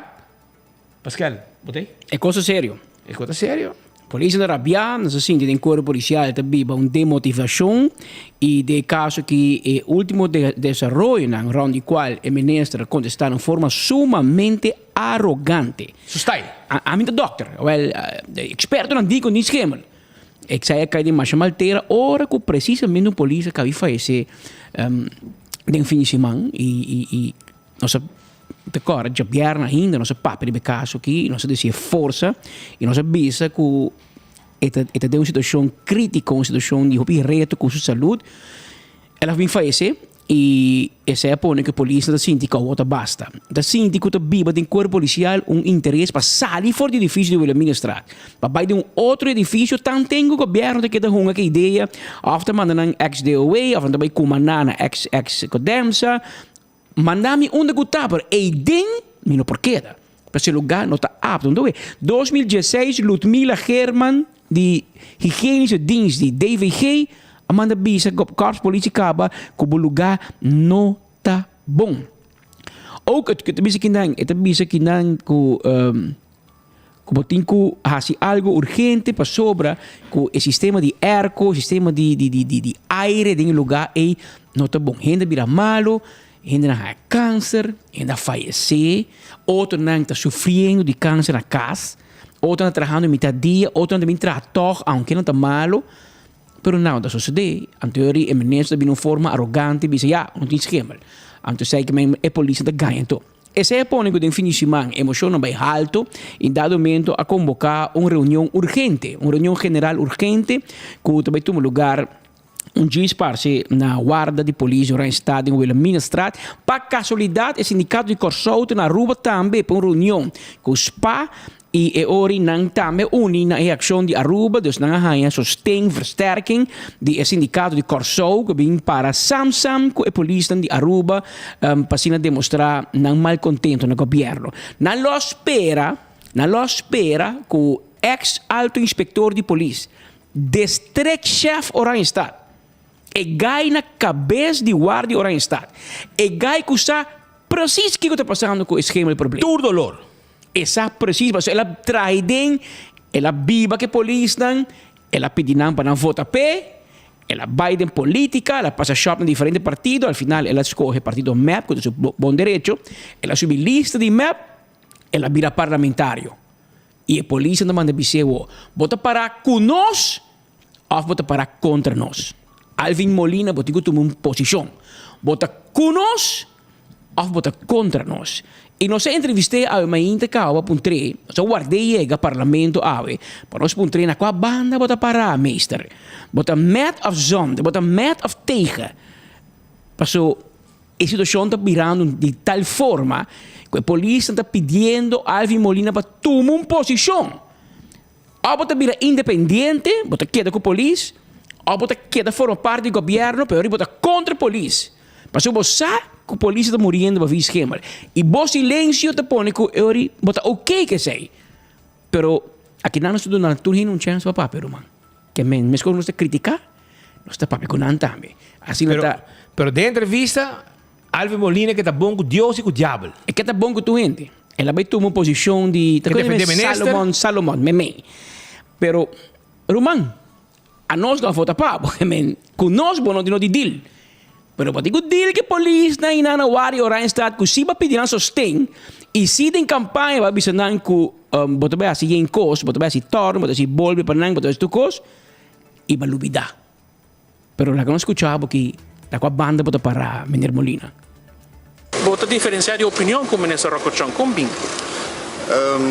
Speaker 16: Pascal, bo ta ei?
Speaker 18: E cos ta serio.
Speaker 16: E cos ta serio.
Speaker 18: Polis ta rabia, nos a sinti den cuerpo policial ta biba un demotivacion y den e caso aki e ultimo desaroyonan rond di cual e minister a contesta na un forma sumamente arogante.
Speaker 16: Su style.
Speaker 18: Ami ta dokter, wel, expertonan di cu ni schemel. Esei a kai den masha mal tera ora ku presisamente un polis a kabi fayesé den fin di siman i i i nos a ta kòrda djabièrnè ainda nos a papia riba e kaso aki i nos a desi e forsa i nos a bisa ku e ta e ta den un situashon kritiko un situashon di hopi reto ku su salud el a bin fayesé. I esei a pone ku e polisnan ta sinti ku awor ta basta. Ta sinti ku ta biba den kuerpo polisial un interes pa sali for di edifisio di Wilhelminastraat pa bai den un otro edifisio tanten ku gobièrnu ta keda hunga ku e idea òf ta manda nan ex DOW òf nan ta bai kumaná na ex ex Codemsa. Manda mi unda ku ta pero eiden mi no por keda pasobra e lugá no ta apto. Nto 2016 Ludmila Geerman Di Higienische Dienst di DVG a manda bisa Korps Politie kaba ku bo lugá no ta bon. Ook e ta bisa kinan, e ta bisa kinan ku ku bo tin ku hasi algu urgente pasobra ku e sistema di airco, sistema di di di di aire den e lugá ei no ta bon. Hende a bira malu, hendenan a haña kanser, hende a fayesé, otronan ta sufriendo di kanser na kas. Otronan ta trahando mitad dia, otronan ta bin traha tog, aunke nan ta malo, pero nada ta sosode. Anto yori e minister ta bini un forma arogante bisa ya, no tin schemel. Anto esei ke men e polisnan ta gaña anto. Esei a pone ku den fin di siman emoshonnan bai halto i dado momento a konboká un reunion urgente, un reunion general urgente ku ta bai tuma lugar Un djis parse na warda di polis Oranjestad den Wilhelminastraat. Pa kasualidat e sindikato di Kòrsou ta na Aruba tambe pa un reunion ku spa. I e ori nan tambe uni na e akshon di Aruba, dus nan a haña sosten, versterking, di e sindikato di Kòrsou ku bin para sam sam ku e polisnan di Aruba pa asina demostrá nan malkontento na gobièrnu. Nan lo a spera, nan lo a spera ku eks alto inspektor di polis, districtchef Oranjestad, e gai na kabes di wardi Oranjestad, e gai ku sa presis kiko ta pasando ku e schemelprobleem.
Speaker 16: Tur dolor.
Speaker 18: E sa precies, pasobra el a traha den, el a biba ku e polisnan, el a pidi nan pa nan vota p'e, el a bai den politica, el a pasa shop na diferente partido, al final el a scoge partido mep, ku ta su bon derecho, el a subi lista di mep, el a bira parlamentario. I e polisnan ta manda bis'é wou, bo ta para ku nos òf bo ta para kontra nos? Alvin Molina bo tin ku tuma un posishon, bo ta ku nos Of bo ta kontra nos? I nos a entrevist'é awe mainta kaba puntr'é, nos a ward'é yega parlamento awe pa nos puntr'é na kua banda bo ta pará, meester. Bo ta met of zonder? Bo ta met of tegen? Paso e situashon ta birando di tal forma ku e polisnan ta pidiendo Alvin Molina pa tuma un posishon. Of bo ta bira independiente, bo ta keda ku polis, of bo ta keda forma parti di gobièrnu pero bo ta kontra polis. Pasobra bo sa ku polis ta muriendo pa vi schemel. I bo silensio ta pone ku e ori bo ta oké ku esei. Pero akinan nos ta duna tur hende un chèns pa papia ruman. Ke men meskos nos ta kritiká, nos ta papia ku nan tambe. Asina ta.
Speaker 16: Pero den entrevista Alvin Molina ke ta bon ku Dios i ku diabel.
Speaker 18: E ke ta bon ku tur hende. El a bai tuma un posishon di
Speaker 16: Ke defendé minister.
Speaker 18: Salomon, Salomon, memei. Pero ruman. Anos no a vota pa bo, men ku nos bo no tin no di deal. Pero bo tin ku deal ku e polisnan i nan na wari Oranjestad ku si bo a pidi nan sosten i si den kampaña bo a bisa nan ku bo ta bai hasi yen kos, bo ta bai hasi tòrn, bo ta hasi bolbe pa nan, bo ta hasi tur kos i bo a lubida. Pero laga nos skucha bo ki na kua banda bo ta para, meneer Molina.
Speaker 17: Bo ta diferencia di opinion cu Minister Rocco Chong? Con bin?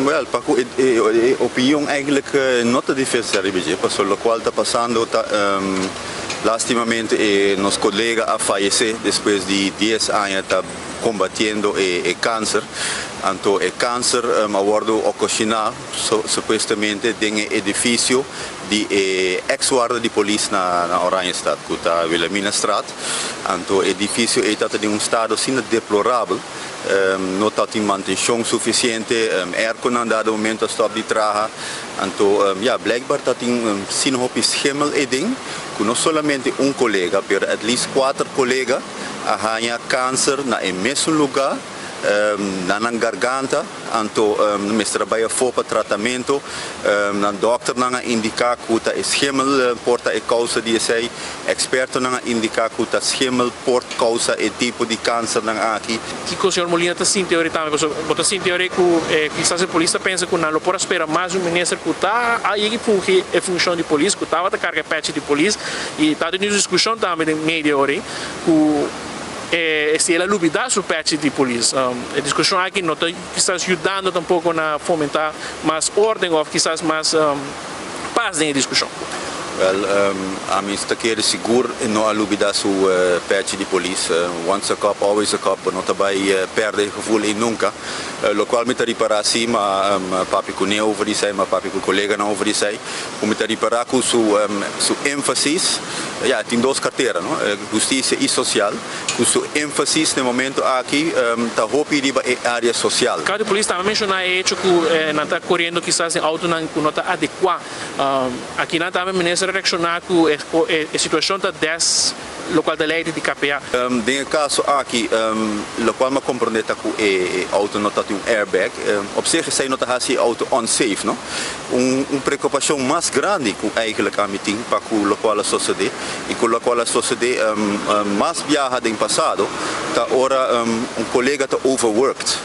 Speaker 19: Wel, pa cu e opinion eigenlijk no ta diferencia riba dje, pasobra locual ta pasando ta lastimamente e nos colega a fayece despues di dies aña ta combatiendo e cancer, anto e cancer a wordo ocasiona supuestamente den e edificio di e ex warda di polis na Oranjestad cu ta Wilhelminastraat. Anto e edificio ey ta den un stado asina deplorabel, no ta tin mantencion suficiente, airconan dado momento a stop di traha. Anto ya, blijkbaar ta tin asina hopi schimmel eyden cu no solamente un colega pero at least cuater colega a haya cancer na e mesun lugar. Na nan garganta, anto nan mester a bai afó pa tratamentu. Nan dòkternan a indiká ku ta e schimmel por ta e kousa di esei. Ekspertonan a indiká ku ta schimmel por kousa e tipo di kansernan aki.
Speaker 17: Kiko señor Molina ta sinti ora tambe? Pasobra bo ta sinti ora ku kisas e polis ta pensa ku nan lo por a spera mas di un minister ku ta a yega fungi e funshon di polis, ku tabata karga e pèchi di polis i ta tenido diskushon tambe den media ora ku E si el a lubida su pechi di polis. E diskushon aki no ta kisas yudando tampoko na fomentá mas orden òf kisas mas pas den e diskushon.
Speaker 19: Wèl, ami ta kere sigur e no a lubida su pechi di polis. Once a cop, always a cop. Bo no ta bai pèrdè e gevoel ei nunka. Lokual mi ta ripará si, m'a papia kuné over di esei, m'a papia ku koleganan over di esei, ku mi ta ripará ku su su énfasis, ya, tin dos kartera, no? Hustisia i sosial, ku su énfasis na e momento aki ta hopi riba e área sosial.
Speaker 17: Kau di polis tambe menshoná e hecho ku nan ta koriendo kisas den outonan ku no ta adekuá. Akinan tambe minister a reakshoná ku e situashon ta des lokual ta lei di KPA.
Speaker 19: Den e kaso aki lokual mi a komprondé ta ku e outo no ta tin un airbag. Op zich esei no ta hasi e outo unsafe, no. Un preokupashon mas grandi ku eigentlik ami tin pa ku lokual a sosodé i ku lokual a sosodé mas biaha den pasado ta ora un kolega ta overworked.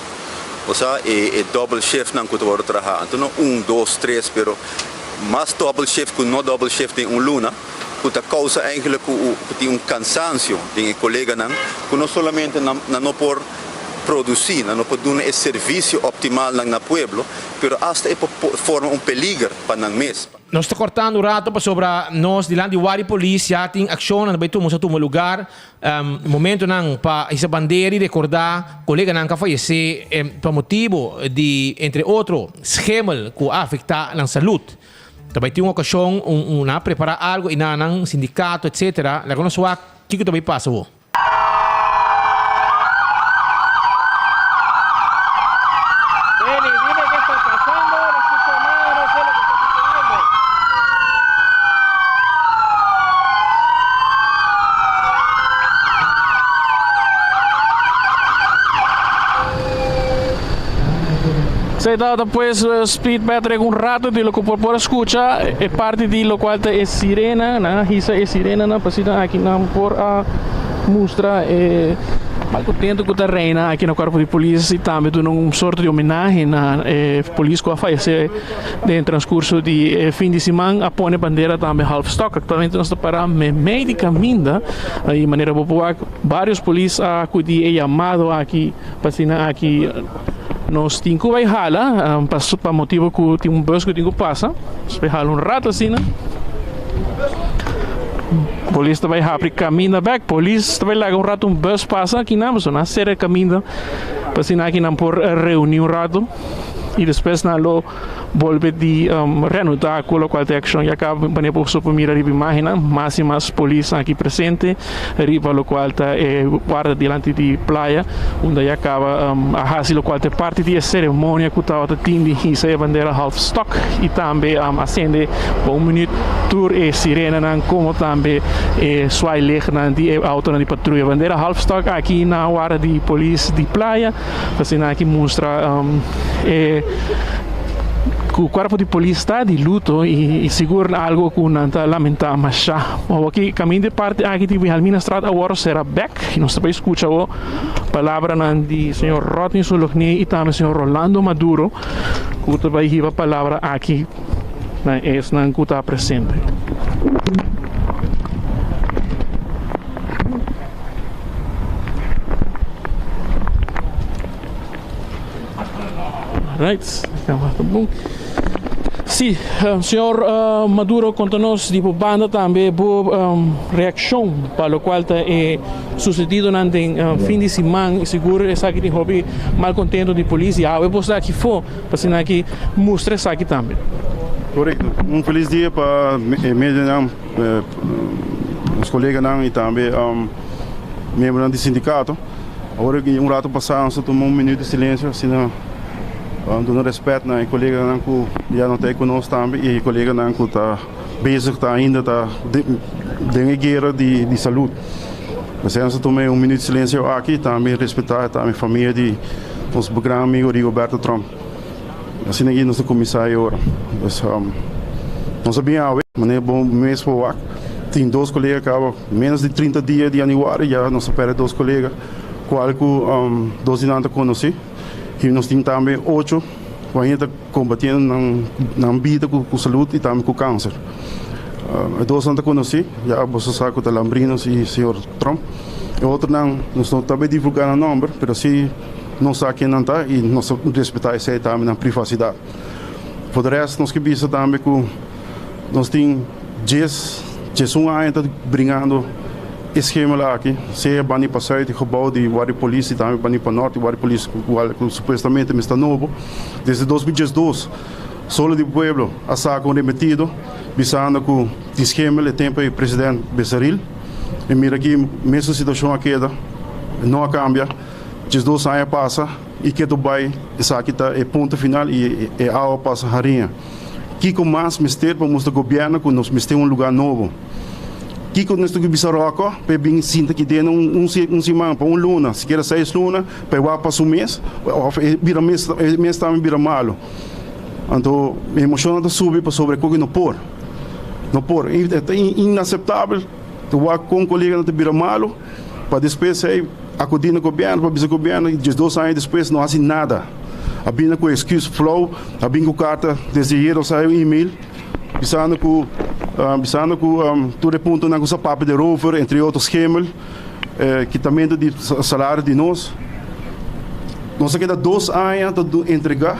Speaker 19: Bo sa e double shiftnan ku ta wòrdu traha. Anto no un, dos, tres pero mas double shift ku no double shift den un luna ku ta kousa eigentlik ku tin un kansansio den e koleganan ku no solamente nan no por. produsí, nan no por duna e servisio optimal nan na pueblo, pero asta e por forma un peliger pa nan mes.
Speaker 16: Nos ta cortando un rato pasobra nos dilanti Wari Polis ya tin accionnan ta bay tuma, sa tuma lugar. Momentonan pa hisa bandera y recorda coleganan cu a fayece pa motibo di entre otro schemel cu a afecta nan salud. Ta bay tin un ocasion un nan a prepara algo y nan nan sindicato etc. Laga nos wak kico ta bay pasa awo.
Speaker 17: Benny, dime qué está pasando, no escucho nada, no sé lo que está sucediendo. Esey tabata pues Speed Patrick un rato di loke por por a scucha e parti di locual ta e sirena, nan a hisa e sirenanan pa asina aki nan por a mustra e malcontento cu ta reina aki na cuerpo di polis y tambe duna un sorto di homenahe na e polis cu a fayece den transcurso di e fin di siman. A pone bandera tambe half stock. Actualmente nos ta para memey di caminda y manera bo por wak varios polis a acudi e yamado aki pa asina aki. Nos tin ku bai hala pa motibu ku tin un bus ku tin ku pasa. Nos bai hala un rato asina. Polis ta bai habri kaminda bek. Polis ta bai laga un rato un bus pasa akinan pasobra nan a sera e kaminda pa asina aki nan por reuni un rato y despues nan lo bolbe di reanuda ku lokual ta e akshon. Ya kaba manera boso por mira riba imagennan mas y mas polis aki presente riba lokual ta e warda dilanti di playa unda ya kaba a hasi lokual ta e parti di e seremonia ku tabata tin di hisa e bandera half stok y tambe a sende pa un minuut tur e sirenanan komo tambe e zwaailichtnan di e autonan di patruya. Bandera half stok aki na warda di polis di playa. Asina aki mustra e ku kuerpo di polis ta di luto i sigur algo ku nan ta lamentá mashá. Awor aki kaminda e parti aki di Wilhelminastraat awor sera bèk i nos ta bai skucha awor palabranan di señor Rodney Solognier i tambe señor Rolando Maduro ku ta bai hiba palabra aki na esnan ku ta presente. Right, ta bon. Sí, señor Maduro konta nos di bo banda tambe bo reakshon pa lokual ta e susedidonan den fin di siman i sigur esaki tin hopi malkontento di polis i awe bo sta aki fo pa asina aki mustra esaki tambe.
Speaker 20: Korekto. Un felis dia pa e medionan. Nos koleganan i tambe miembronan di sindikato. Awor aki un rato pasá nos a tuma un minuut di silensio asina duna rèspèt na e koleganan ku ya no ta ei ku nos tambe i e koleganan ku ta bezig ta ainda ta den e guera di salud. P'esei nos a tuma e un minuut di silensio aki tambe respetá tambe famia di nos gran amigo Rigoberto Tromp. Asina aki nos ta kuminsá e ora. Pues, nos a bin awe, manera bo mes por wak, tin dos kolega kaba menos di trinta dia di yanüari ya nos a pèrdè dos kolega, kual ku dos di nan ta konosí. I nos tin tambe ocho ku ainda ta kombatiendo nan nan bida ku salud i tambe ku kanser. E dosnan ta konosí, ya boso sa ku ta Lambrinos i señor Tromp. E otronan nos no ta bai divulgá nan nòmber, pero sí. Nos sa ken nan ta i nos ta respetá esei tambe nan privasidat. For de rest nos ke bisa tambe ku nos tin djes, djesun aña ta bringando e schema aki, sea bani pa sùit e gebou di Wardi Polis i tambe bani pa nòrt di Wardi Polis kual ku supuestamente mester nobo. Desde dos mil diesdos Solo di Pueblo a saka un remetido bisando ku tin schema e tempu ei president Besaril i mira aki mesun situashon a keda, no a kambia. 12 aña pasa y keto bay esaki ta e punto final y e awa pasa hariña. Kico mas mester pa mustra gobierno cu nos mester un lugar nobo? Kico nos tin cu bisa Rocco pa e bin sinta aki den un un siman pa un luna, sikiera seis luna pa e wak pa su mes of e bira mes e mes tambe bira malo. Anto mi emocionnan ta subi pasobra e koki no por, no por. E ta inaceptabel ta wak con coleganan ta bira malo. Pa despues ei akudí na gobièrnu pa bisa gobièrnu i 12 aña despues no hasi nada. A bini ku excuse flou, a bin ku karta desde ayer nos a haña un email bisando ku bisando ku tur e puntonan ku sa papia di rover entre otro schemel, kitamentu di salario di nos. Nos a keda dos aña ta entrega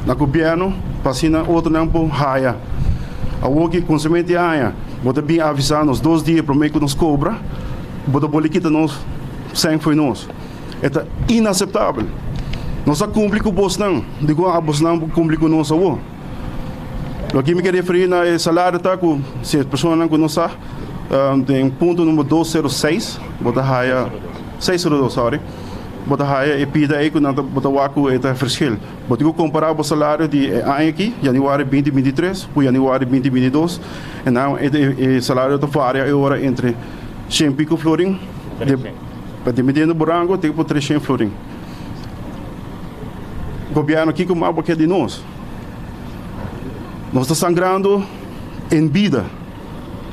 Speaker 20: na gobierno pa asina otronan por haya. Awor ki konsumente aña bo ta bin avisa nos dos dia prome ku nos kobra, bo ta boli kita nos sèn fo'i nos. E ta inaseptabel. Nos a kumpli ku bosnan, dikon abosnan por kumpli ku nos awor? Loke mi ke referí na e salario ta ku si e personanan ku no sa, den punto number dos sero seis bo ta haya, seis sero dos, sorry, bo ta haya e pida ei ku nan ta bo ta wak ku e ta verschil. Bo tin ku kompará bo salario di e aña aki, yanüari binti binti tres, ku yanüari binti binti dos, en nan e salario ta varia e ora entre shen piko florin, dependiendo bo rango te ku treshen florin. Gobièrnu kiko mas bo ke di nos? Nos ta sangrando en bida.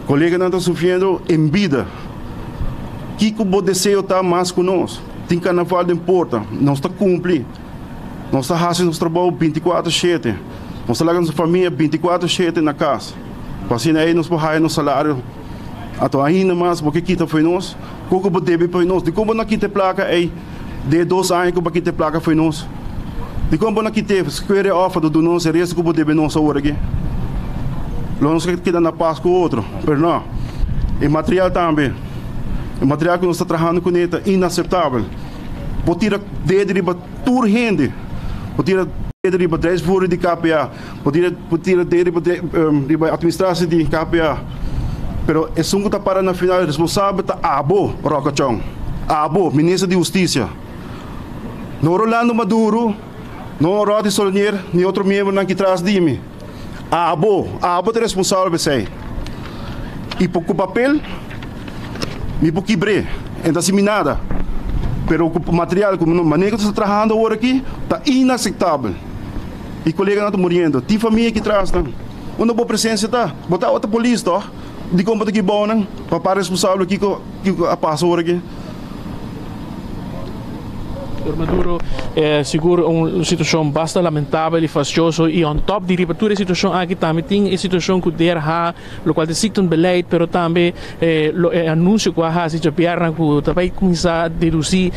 Speaker 20: Koleganan ta sufriendo en bida. Kiko bo deseo ta mas ku nos? Tin karnaval den porta. Nos ta kumpli. Nos ta hasi nos trabou bintikuater shete. Nos ta laga nos famia bintikuater shete na kas. Pa asina ei nos por haya nos salario. Anto ainda mas bo ke kita fo'i nos? Kiko bo debe fo'i nos? Dikon bo no a kita e plaka ei den e dos aña ku bo a kita e plaka fo'i nos? Dikon bo no a kit'é square off anto duna nos e resto ku bo debe nos awor aki? Lo nos ke keda na pas ku otro, pero no. E material tambe, e material ku nos ta trahando kuné ta inaseptabel. Bo tira dedo riba tur hende, bo tira dedo riba drijfvoerder di KPA, bo tira bo tira dedo riba riba administratie di KPA, pero esun ku ta para na final responsabel ta abo, Roca Chong, abo, minister di hustisia. No Rolando Maduro, no Rodney Solonier, ni otro miembronan ki tras di mi. Abo, abo ta responsabel pa esei. I por ku papel mi por kibr'é, e no ta hasi mi nada. Pero ku material ku manera ku ta trahando awor aki ta inaseptabel. I koleganan ta muriendo. Tin famia ki tras nan. Unda bo presensia ta? Bo ta ota polis tòg? Dikon bo ta kibou nan pa para responsabel kiko kiko a pasa awor aki?
Speaker 17: Señor Maduro, sigur un situacion basta lamentabel y fastioso y on top di riba tur e situacion aki tambe tin e situacion cu DRH locual ta ziektenbeleid pero tambe lo e anuncio cu a haci djabièrnè cu ta bay cuminsa deduci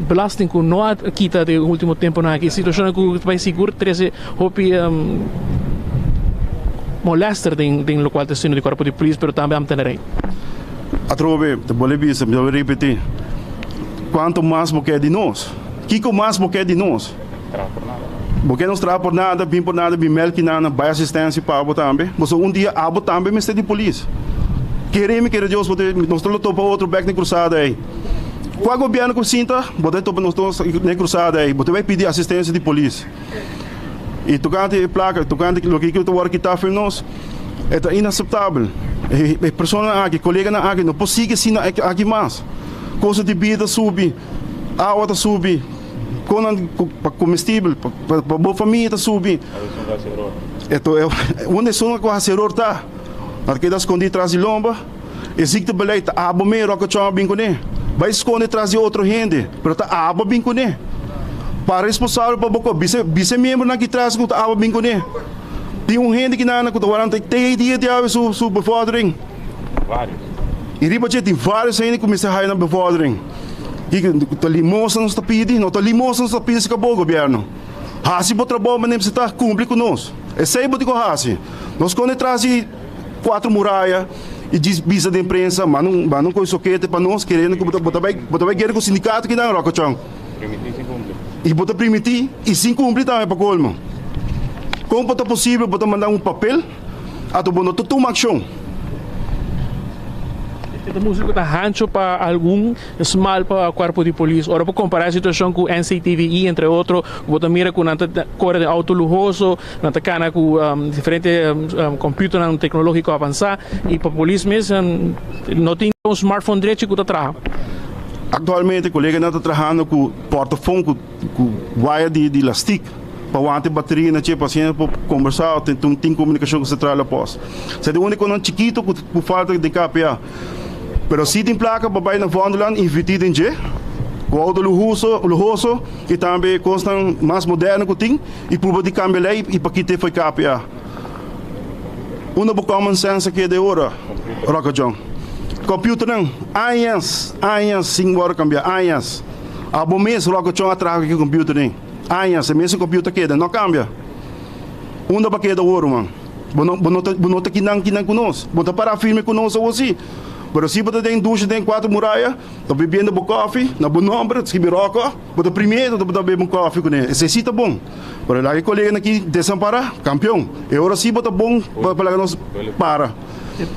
Speaker 17: belasting cu no a kita den ultimo temponan aki situacionnan cu ta bay sigur trece hopi molester den locual ta seno di cuerpo di polis pero tambe ambtenarai.
Speaker 20: Atrobe, ta bolbe bisa, mi ta bolbe ripití, Kuantu mas bo ke di nos? Kiko mas bo ke di nos? Bo ke nos traha por nada, bin por nada, bin mèlk i nana, bai asistensia pa abo tambe? Pasobra un dia abo tambe mester di polis. Kere mi, kere Dios, bo ta, nos ta lo topa otro bèk na e krusada ei. Kua gobièrnu ku sinta, bo ta topa nos dos na e krusada ei. Bo ta bai pidi asistensia di polis. I tokante e plaka, tokante loke ku ta wòrdu kitá for nos, e ta inaseptabel. E personanan aki, koleganan aki no por sigui asina aki mas. Kosto di bida ta subi, awa ta subi, konan pa komestibel, pa bo famia ta subi. Unda esun ku hasi eror ta? Nan ta keda skondí tras di lomba. E ziektebeleid ta abo mee Rokkachon a bin kuné. Bai skonde tras di otro hende, pero ta abo a bin kuné. Para responsabel pa bo kos. Bisa bisa e miembronan ki tras ku ta abo a bin kuné. Tin un hende ki nan ku ta waranta te e dia di awe su su bevordering. I riba dje tin vários hende ku mester haya nan bevordering. Kiko ta limosna nos ta pidi? No ta limosna nos ta pidi si ka bo gobièrnu. Hasi bo trabou manera mester ta, kumpli ku nos. Esei bo tin ku hasi. No skonde tras di. Cuatro muraya y djis bisa den prensa manda un manda un coy sokete pa nos kerendo cu bo ta bo ta bay bo ta bay guera cu sindicato kinan Rocochon y bo ta primiti y sin cumpli tambe pa colmo con por ta posible bo ta manda un papel ato bo no ta tuma accion.
Speaker 17: E ta mustra cu ta hancho pa algun Smal pa cuerpo di polis. Ora bo compara e situacion cu NCTVI entre otro, bo ta mira cu nan ta core den auto luhoso, nan ta cana cu diferente computernan tecnologico avansa y pa polis mes no tin un smartphone drechi cu ta traha.
Speaker 20: Actualmente coleganan ta trahando cu portafon cu waya di lastic pa wanta e bateria na dje pa asina por combersa o tin comunicacion cu central apos. Esei ta e uniconan chikito cu falta den KPA. Pero si tin plaka pa bai na Vondelland invertí den dje, ku outo luhuso, luhoso i tambe kosnan mas moderno ku tin i purba di kambia lei i pa kit'é fo'i KPA. Unda bo common sense a keda e ora, Roca John? Computernan, añas, añas sin wòrdu kambiá, añas. Abo mes Rocco Chong a traha ku e computer den añas, e mesun computer keda, no cambia. Unda bo a keda awor ruman? Bo no bo no ta bo no ta kinan kinan ku nos. Bo ta para firme ku nos awor si. Pero si bo ta den dusha den cuatro muraya, ta bebiendo bo koffie na bo nomber, ta skibi Rocco, bo ta primero ta bo ta bebe un koffie kuné. Esei si ta bon. Pero laga e koleganan aki desampará, kampion. E ora si bo ta bon pa laga nos para.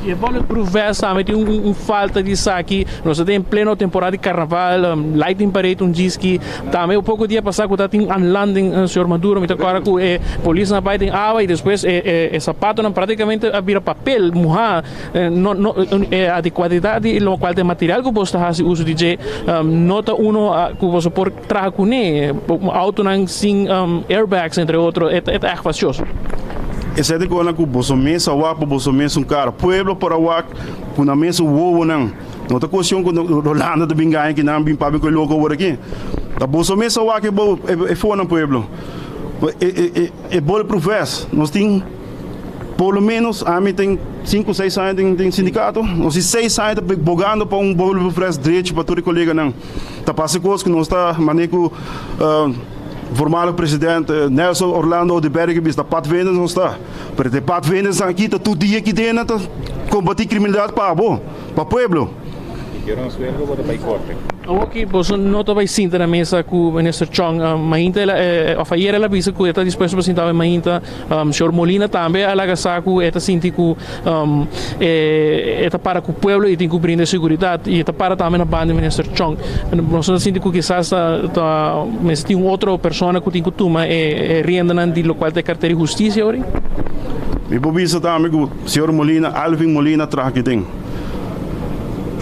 Speaker 17: E bulletproof vest tambe tin un falta di esaki. Nos ta den pleno temporada di carnaval, lighting parade un djiski. Tambe un poco dia pasa cu ta tin aanlanding señor Maduro, mi ta corda cu e polisnan a bay den awa y despues e zapatonan practicamente a bira papel muha. No no e adecuadidad di locual ta e material cu bos ta haci uso di dje no ta uno cu boso por traha cune. Autonan sin airbags entre otro e ta echt fastioso.
Speaker 20: Esei ta kona ku boso mes a wak pa boso mes un kara. Pueblo por a wak ku nan mes wowonan. No ta kuestion ku Rolando ta bin gaña kinan bin papia ku e loko awor aki. Ta boso mes a wak e bo e fonan pueblo. E bulletproof vest nos tin por lo menos ami tin sinku seis aña den sindikato. Nos tin seis aña ta bogando pa un bulletproof vest drechi pa tur e koleganan. Ta pasa kos ku nos ta manera ku Voormalig president Nelson Orlando Oduber ke bisa ta padvinders nos ta. Pero te padvinders aki ta tur dia ki den nan ta kombati kriminalidat pa abo, pa pueblo.
Speaker 17: Awor ki boso no ta bai sinta na mesa ku Minister Chong mainta el a of ayer el a bisa ku e ta dispuesto pa sinta awe mainta. Señor Molina tambe a laga sa ku e ta sinti ku e ta para ku pueblo i tin ku brinda seguridat i e ta para tambe na banda di Minister Chong. Nos ta sinti ku kisas ta ta mester tin un otro persona ku tin ku tuma e riendanan di lokual ta e kartera di hustisia ori.
Speaker 20: Mi por bisa tambe ku señor Molina, Alvin Molina traha aki den.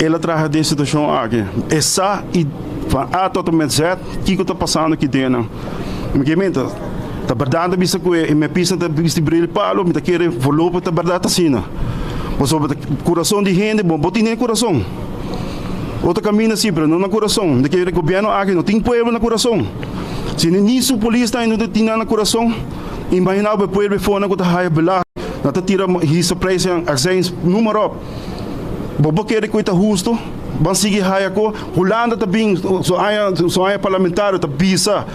Speaker 20: El a traha den situashon aki. E sa i van A tot en met Z kiko ta pasando aki den nan. Mi ke menta, ta bèrdat ta bisa ku e mepista ta bisti bril palo, mi ta kere voorlopig ta bèrdat asina. Pasobra ta kurason di hende, bo bo tin den kurason. Otro kaminda si, pero no na kurason. Mi ta kere gobièrnu aki no tin pueblo na kurason. Si ni su polisnan no tin nan na kurason, imaginá bo e pueblo e fonan ku ta haya belasting, nan ta tira hisa prijsnan, accijns, noem maar op. Bo bo kere ku e ta hustu? Ban sigui haya ku Hulanda ta bin su aña su aña parlamentario ta bisa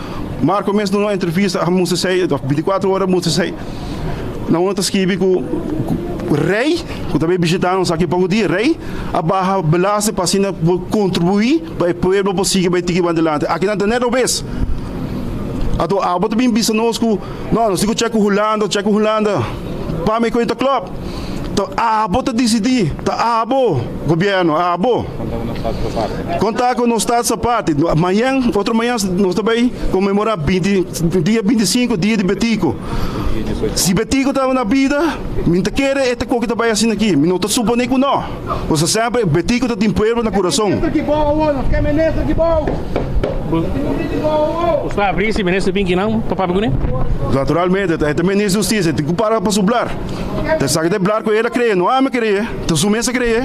Speaker 20: Marco mes duna un entrevista a mustra esei of binticuatro ora a mustra esei na unda ta skibi ku rey ku ta bin bishita nos aki poko dia rey a baha belasting pa asina por kontribuí pa e pueblo por sigui bai tiki ban delante aki nan ta net robes anto abo ta bin bisa nos ku no nos tin ku chek ku Hulanda chek ku Hulanda pa mi ku e ta klop. Ta abo ta disidí, ta abo, gobièrnu, abo. Konta ku nos ta aparte. Mañan, otro mañan nos ta bai konmemorá binti, dia bintisinko, dia di Betico. Si Betico tabata na bida, mi ta kere e ta koke ta bai asina aki. Mi no ta suponé ku no. Pasobra semper Betico ta tin pueblo na kurason.
Speaker 17: Bo sta abrí si minister bin kinan pa papia kuné?
Speaker 20: Naturalmente, e ta minister di hustisia, e tin ku para pa su blar. Ta esaki ta e blar ku el a krea, no ami a krea, ta su mes a krea.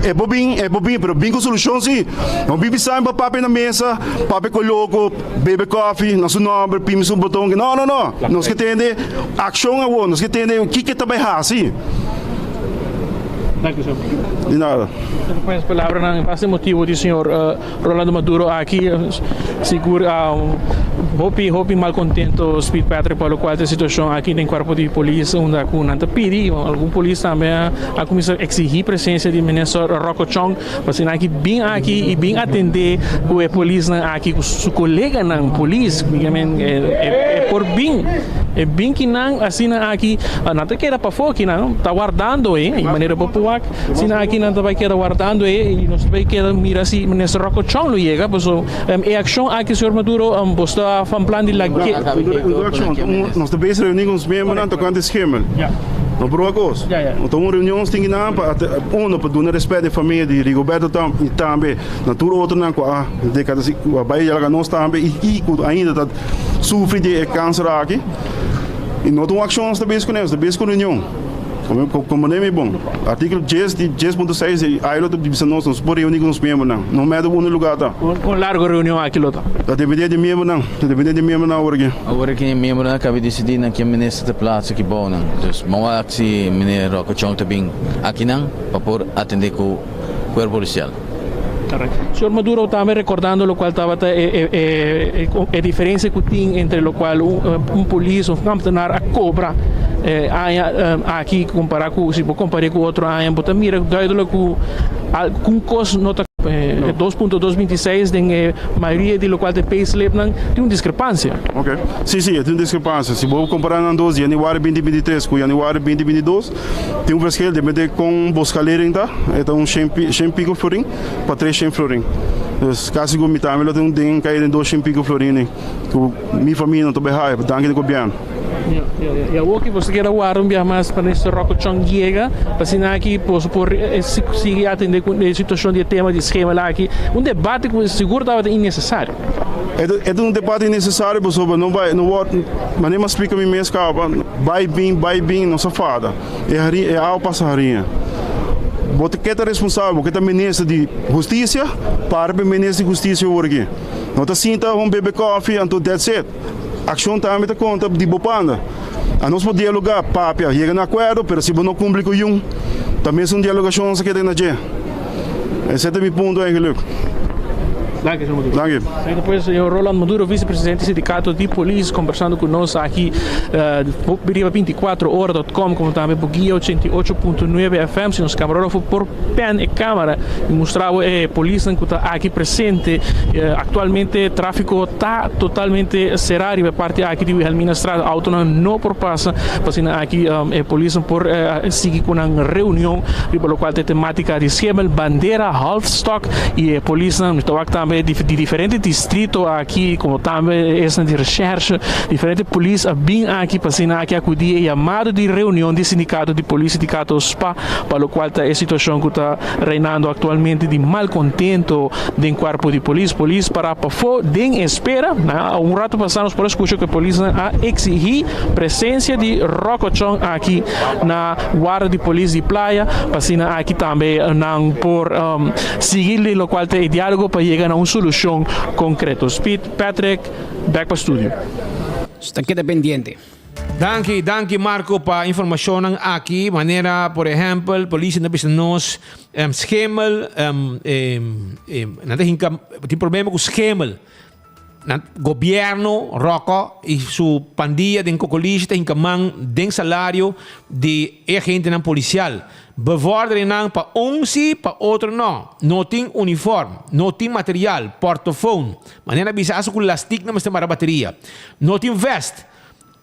Speaker 20: E por bin, e por bin, pero bin ku solushon si. No bin bisa mi pa papia na mesa, papia ku loko, bebe kòfi na su nòmber, pimi su boton. No, no, no. Nos ke tende akshon awor, nos ke tende kiko e ta bai hasi.
Speaker 17: Danki, señor.
Speaker 20: Di nada.
Speaker 17: Pues palabranan basta emotivo di señor Rolando Maduro aki sigur hopi hopi malcontento Speed Patrick pa locual ta e situacion aki den cuerpo di polis unda cu nan ta pidi y algun polis tambe a cuminsa exigi presencia di minister Rocco Chong pa asina aki bin aki y bin atende cu e polisnan aki cu su coleganan polis e por bin e bin kinan asina aki nan ta keda pafo kinan ta wardando e manera bo por wak. Asina aki nan ta bai keda wardando e y nos ta bai keda mira si Minister Rocco Chong lo yega paso e accion aki señor Maduro bo sta van plan di lage.
Speaker 20: Un accion, nos ta bezig reuni cu nos miembronan tocante schimmel. No por cos. No ta un reunion nos tin kinan pa uno pa duna respet na e famia di Rigoberto Trump y tambe na tur otronan cu a cu a bai yalaga nos tambe y cu ainda ta sufri di e cancer aki. Y no ta un accion nos ta bezig cune, nos ta bezig cu reunion. Komprendé mi bon. Artíkulo djes di djes punto seis di ILO ta bisa nos, nos por reuní ku nos miembronan, no mèt unda lugá ta.
Speaker 17: Kon largu e reunion aki lo ta?
Speaker 20: Ta dependé di miembronan, ta dependé di miembronan awor aki.
Speaker 21: Awor aki e miembronan a kaba disidí na ken minister ta plasa ki bou nan. Dus ban wak si meneer Rocco Chong ta bin akinan pa por atendé ku kuerpo polisial.
Speaker 17: Señor Maduro tambe recordando locual tabata e e e diferencia cu tin entre locual un polis of un ambtenaar a cobra e aña aki compara cu si bo compare cu otro aña bo ta mira duidelijk cu algun cos no ta 2.226 den e mayoria di locual ta e payslipnan tin un discrepancia.
Speaker 20: Ok. Si, si, e tin un discrepancia. Si bo compara nan dos, januari 2023 cu januari 2022, Tin un verschil depende kon bo skalering ta, e ta un shen shen piko florin pa tres shen florin. Dus kasi ku mitad mi lo tin den kai den dos shen piko florin ei ku mi famia no ta bai haya, danki di gobièrnu.
Speaker 17: Ya, ya, ya. I awor ki boso keda warda un biaha mas pa Minister Rocco Chong yega, pa asina aki boso por sigui atende ku e situashon di e tema di schema aki, un debate ku sigur tabata innesesario.
Speaker 20: E ta un debate innesesario pasobra no bai no wòrdu, manera mi a splika mi mes kaba, Bai bin, bai bin, no sa fada. E harin, e awa pasa harinha. Bo ta ke ta responsabel, bo ke ta minister di hustisia, para pa e minister di hustisia awor aki. No ta sinta hon bebe kofi, anto that's it. Akshon tambe ta konta di bo panda. Anos por dialoga, papia, yega na akuerdo, pero si bo no kumpli ku yun, ta mesun dialogashon nos a keda na dje. Ese ta mi punto eigenlijk.
Speaker 17: Danki, señor Maduro.
Speaker 20: Danki.
Speaker 17: Danki pues, señor Roland Maduro, vicepresidente di Sindicato di Polis, conversando cu nos aki riba 24ora dot com, como tambe bo guia 88.9 FM. Si nos camarógrafo por pen e camara y mustra bo e polisnan cu ta aki presente. Actualmente trafico ta totalmente cera riba e parti aki di Wilhelminastraat. Autonan no por pasa, pa asina aki e polisnan por sigui cu nan reunion riba locual ta e tematica di schemel, bandera, halfstok y e polisnan ta wak tambe di diferente distrito aki como tambe esnan di recherche, diferente polis a bin aki pa asina aki acudi e yamado di reunion di sindicato di polis, sindicato spa, pa locual ta e situacion cu ta reinando actualmente di malcontento den cuerpo di polis. Polis para pafó den espera. Na un rato pasá nos por a scucha cu e polisnan a exigí presencia di Rocco Chong aki na warda di polis di Playa pa asina aki tambe nan por sigui di locual ta e dialogo pa yega na un solucion concreto. Speed Patrick, bek pa studio.
Speaker 18: Sta keda pendiente.
Speaker 16: Danki, danki Marco pa informacionnan aki. Manera por ehempel policia ta bisa nos schemel, nan ta hinca tin problema cu schemel. Nan gobierno Rocco y su pandilla den Cocolishi ta hinca man den salario di e agentenan policial. Bevordering nan pa un si, pa otro no. No tin uniform, no tin material, portofoon. Manera bisa hasta cu lastik nan mester mara bateria. No tin vest.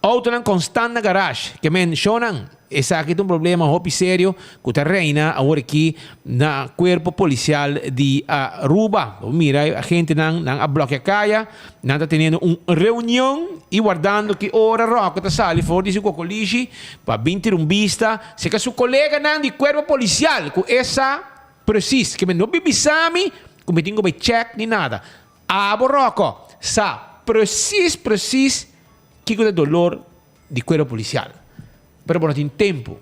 Speaker 16: Autonan constant na garage. Ke men shownan, esaki ta un problema hopi serio cu ta reina awor aki na cuerpo policial di Aruba. Bo mira e agentenan, nan a blokea caya, nan ta teniendo un reunion y wardando ki ora Rocco ta sali for di su cocolishi pa bin tira un bista cerca su coleganan di cuerpo policial cu e sa precies. Ke men no bin bisa mi cu mi tin cu bay check ni nada. Abo Rocco sa precies precies Kiko ta dolor di cuerpo policial? Pero bo no tin tempo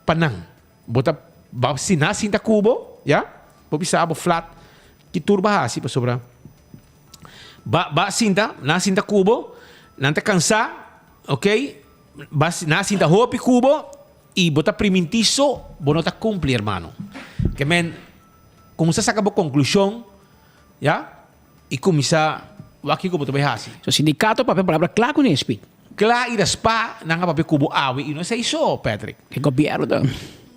Speaker 16: pa nan. Bo ta ba si nan sinta cu bo, ya, bo bisa bo flat ki tur bo a haci pasobra ba ba sinta, nan sinta cu bo, nan ta cansa, ok, ba nan sinta hopi cu bo y bo ta priminti so, bo no ta cumpli hermano. Ke men cuminsa saca bo conclusion, ya. I kuminsá wak kiko bo ta bai hasi.
Speaker 18: So sindikato papia palabra kla ku Nespi.
Speaker 16: Kla i raspá nan a papia ku bo awe i no esei so, Patrick.
Speaker 18: E gobièrnu ta.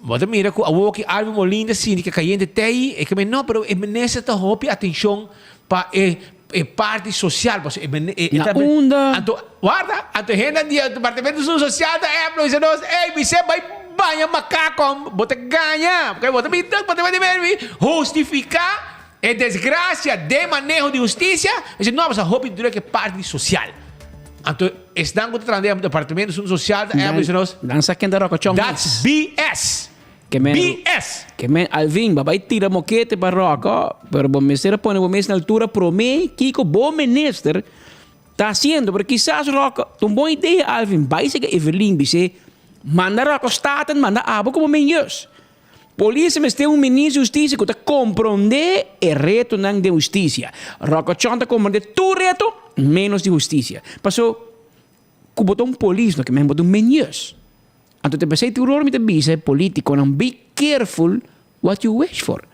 Speaker 16: Bo ta mira ku awor ki Alvin Molin ta sinti ku e kayente tei, e ke no, pero e minister ta hopi atenshon pa e e parti sosial, pasobra e mene e
Speaker 18: Na unda?
Speaker 16: Anto, warda, anto hende di e departamento sosial ta app nos bisa nos, ey, mi se bai baña makako, bo ta gaña, bo ta bo ta bin hustifiká. E desgracia den maneho di husticia, mester no a hopi druk e parti social. Anto esnan cu ta traha den departamento asunto social ta app bisa nos.
Speaker 18: Nan sa ken ta rocochon mes.
Speaker 16: That's BS.
Speaker 18: Ke men,
Speaker 16: BS.
Speaker 18: Ke men Alvin, bo bai tira mokete pa Rocco, pero bo mester a pone bo mes na altura prome kico bo minister ta haciendo. Pero kisas Rocco, ta un bon idea Alvin, bai sega Evelyn bis'e manda Rocco Staten manda abo como menjus. Polis mester un minister di hustisia ku ta komprondé e retonan den hustisia. Rocco Chon ta komprondé tur reto ménos di hustisia. Paso ku bo ta un polis no ke men bo ta un menius. Anto te p'esei tur ora mi ta bisa e politikonan be careful what you wish for.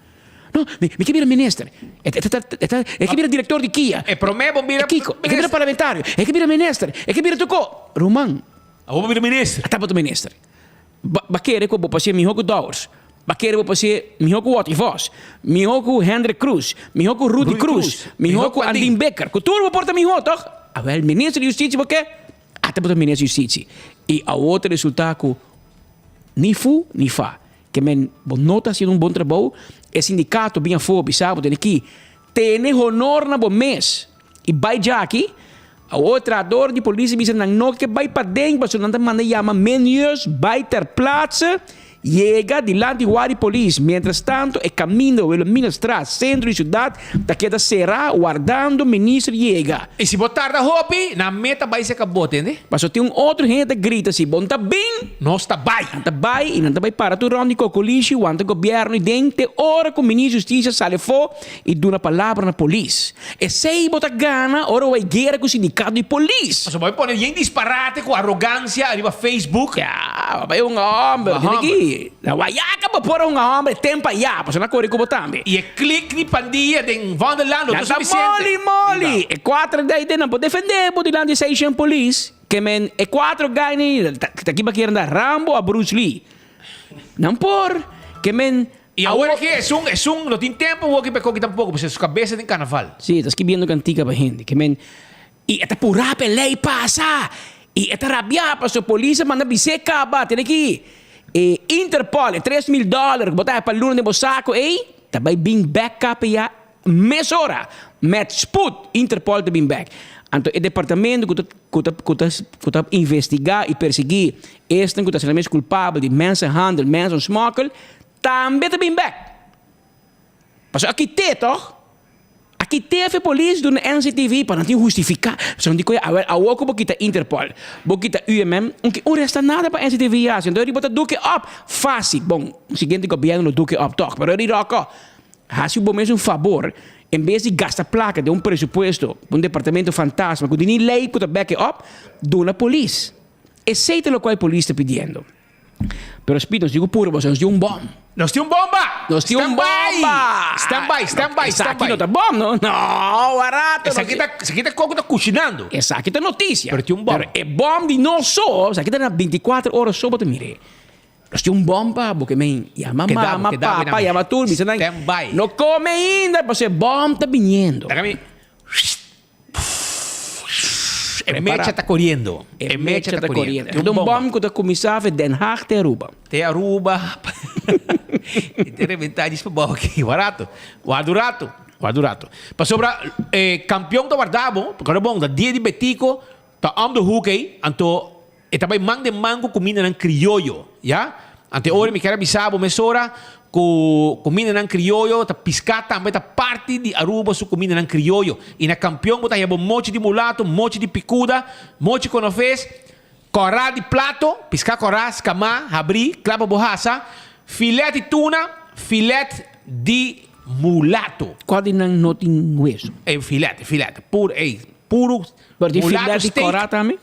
Speaker 18: No, mi, mi ke bira minister. E, e, ta, e, ta, e ke bira direktor di KIA.
Speaker 16: E promé bo bira
Speaker 18: E kiko? E ke bira parlamentario. E ke bira minister. E ke bira tuko. Ruman.
Speaker 16: Awor bo bira minister.
Speaker 18: Ata bo ta minister. Ba, ba kere ku bo por ser mihó ku Dowers. Ba kere bo por ser mihó ku Watty Vos. Mihó ku Hendrik Croes. Mihó ku Rudy Croes. Mihó ku Andin Bikker. Ku tur bo por ta mihó, tòg? Awel, minister di Hustisia bo ke? Ata bo ta minister di Hustisia. I awor ta resultá ku ni fu ni fa. Ke men bo no ta hasiendo un bon trabou, e sindikato bin afó bisa bo tene ki tene honor na bo mes i bai djaki. Awor e trahador di polis a bisa nan no ke bai paden pasobra nan ta manda yama meneers bai ter plaatse yega dilanti wak di polis. Mientras tanto e kaminda Wilhelminastraat sentro di siudat ta keda será wardando minister yega.
Speaker 16: I si bo tarda hopi, nan meta bai seka bo, tende?
Speaker 18: Pasobra tin un otro hende ta grita si bo no ta bin.
Speaker 16: Nos ta bai.
Speaker 18: Nan ta bai i nan ta bai para tur rond di Kokolishi, wanta gobièrnu i den te ora ku Minister di Hustisia sali afó i duna palabra na polis. Esei bo ta gana ora bo bai guera ku sindikato di polis.
Speaker 16: Pasobra bo bai pone yen disparate ku arogansia ariba Facebook.
Speaker 18: Ya, bo bai hunga hòmber. Tene ki na Wayaka bo por a hunga hòmber e tempu ayá, pasobra nan a kore ku bo tambe.
Speaker 16: I e klik di pandia den Vondelland lo ta
Speaker 18: Nan ta
Speaker 16: sufisiente.
Speaker 18: moli moli. E kuater dei den nan por defendé bo dilanti di seishen polis. Ke men e kuatro gani ta kiba kier anda Rambo a Bruce Lee. Nan por ke men
Speaker 16: I awor aki esun esun no tin tempo woki pa e koki tampoko pasobra su kabesa tin karnaval.
Speaker 18: Si, ta skibiendo kantika pa hende. Ke men i e ta purá pa e lei pasa i e ta rabiá pasobra polis a manda bis'é kaba tene ki e Interpol e 3000 dòler ku bo ta haña pa luna den bo sako ei ta bai bin bèk KPA Mesora, met spoed, Interpol ta bin bek. Anto e departamento ku ta ku ta ku ta ku ta investigá i persiguí esnan ku ta sali mes kulpabel di mensenhandel, mensensmokkel, tambe ta bin bek. Pasobra a kit'é tòg? A kit'é af e polis duna NCTV pa nan tin hustifiká. Pasobra nan di koe awor awor ku bo kita Interpol, bo kita UMM, un ke un resta nada pa NCTV hasi. Anto riba ta duke òp fásil. Bon, siguiente gobièrnu lo duke òp tòg, pero riba oko. Hasi bo mes un fabor, en bes di gasta plaka den un presupuesto pa un departamento fantasma ku tin ni lei ku ta back e up, duna polis. Esei ta lokual polis ta pidiendo. Pero Speed, nos tin ku pura boso, nos tin un bom.
Speaker 16: Nos tin un bomba!
Speaker 18: Nos tin un bomba!
Speaker 16: Stand by, stand by, stand by.
Speaker 18: Esaki no ta bom, no? No, warato.
Speaker 16: Esaki ta, esaki ta koko ta kushinando.
Speaker 18: Esaki ta notisia.
Speaker 16: Pero tin un bom.
Speaker 18: Pero e bom di nos so, esaki ta na bintikuater ora so bo ta mir'é. Nos tin un bom pa bo ke men yama mama, papa, yama tur, bisa nan no come ainda pasobra e bom ta biniendo.
Speaker 16: E mecha ta coriendo.
Speaker 18: E mecha ta coriendo. E ta un bom cu ta cuminsa fe Den Haag te Aruba.
Speaker 16: Te Aruba. E te rebenta djis pa bou aki. Warato. Warda un rato. Warda un rato. Pasobra e campeon ta warda bo. Pasobra bon ta dia di Betico ta om de hoek ey. Anto E ta bai man den man ku kumindanan krioyo, ya. Ante ora mi kier a bisa bo mesora ku kumindanan krioyo ta piská tambe ta parti di Aruba su kumindanan krioyo. I na Kampion bo ta haña bo mochi di mulato, mochi di pikuda, mochi konofes, kòrá di plato, piská kòrá, skamá, habrí, kla pa bo hasa, filet di tuna, filet di mulato.
Speaker 18: Kua di nan no tin wesu?
Speaker 16: E filet, e filet, puru, ey, puru
Speaker 18: Pero tin
Speaker 16: mulato
Speaker 18: filet di
Speaker 16: steak.
Speaker 18: kòrá tambe?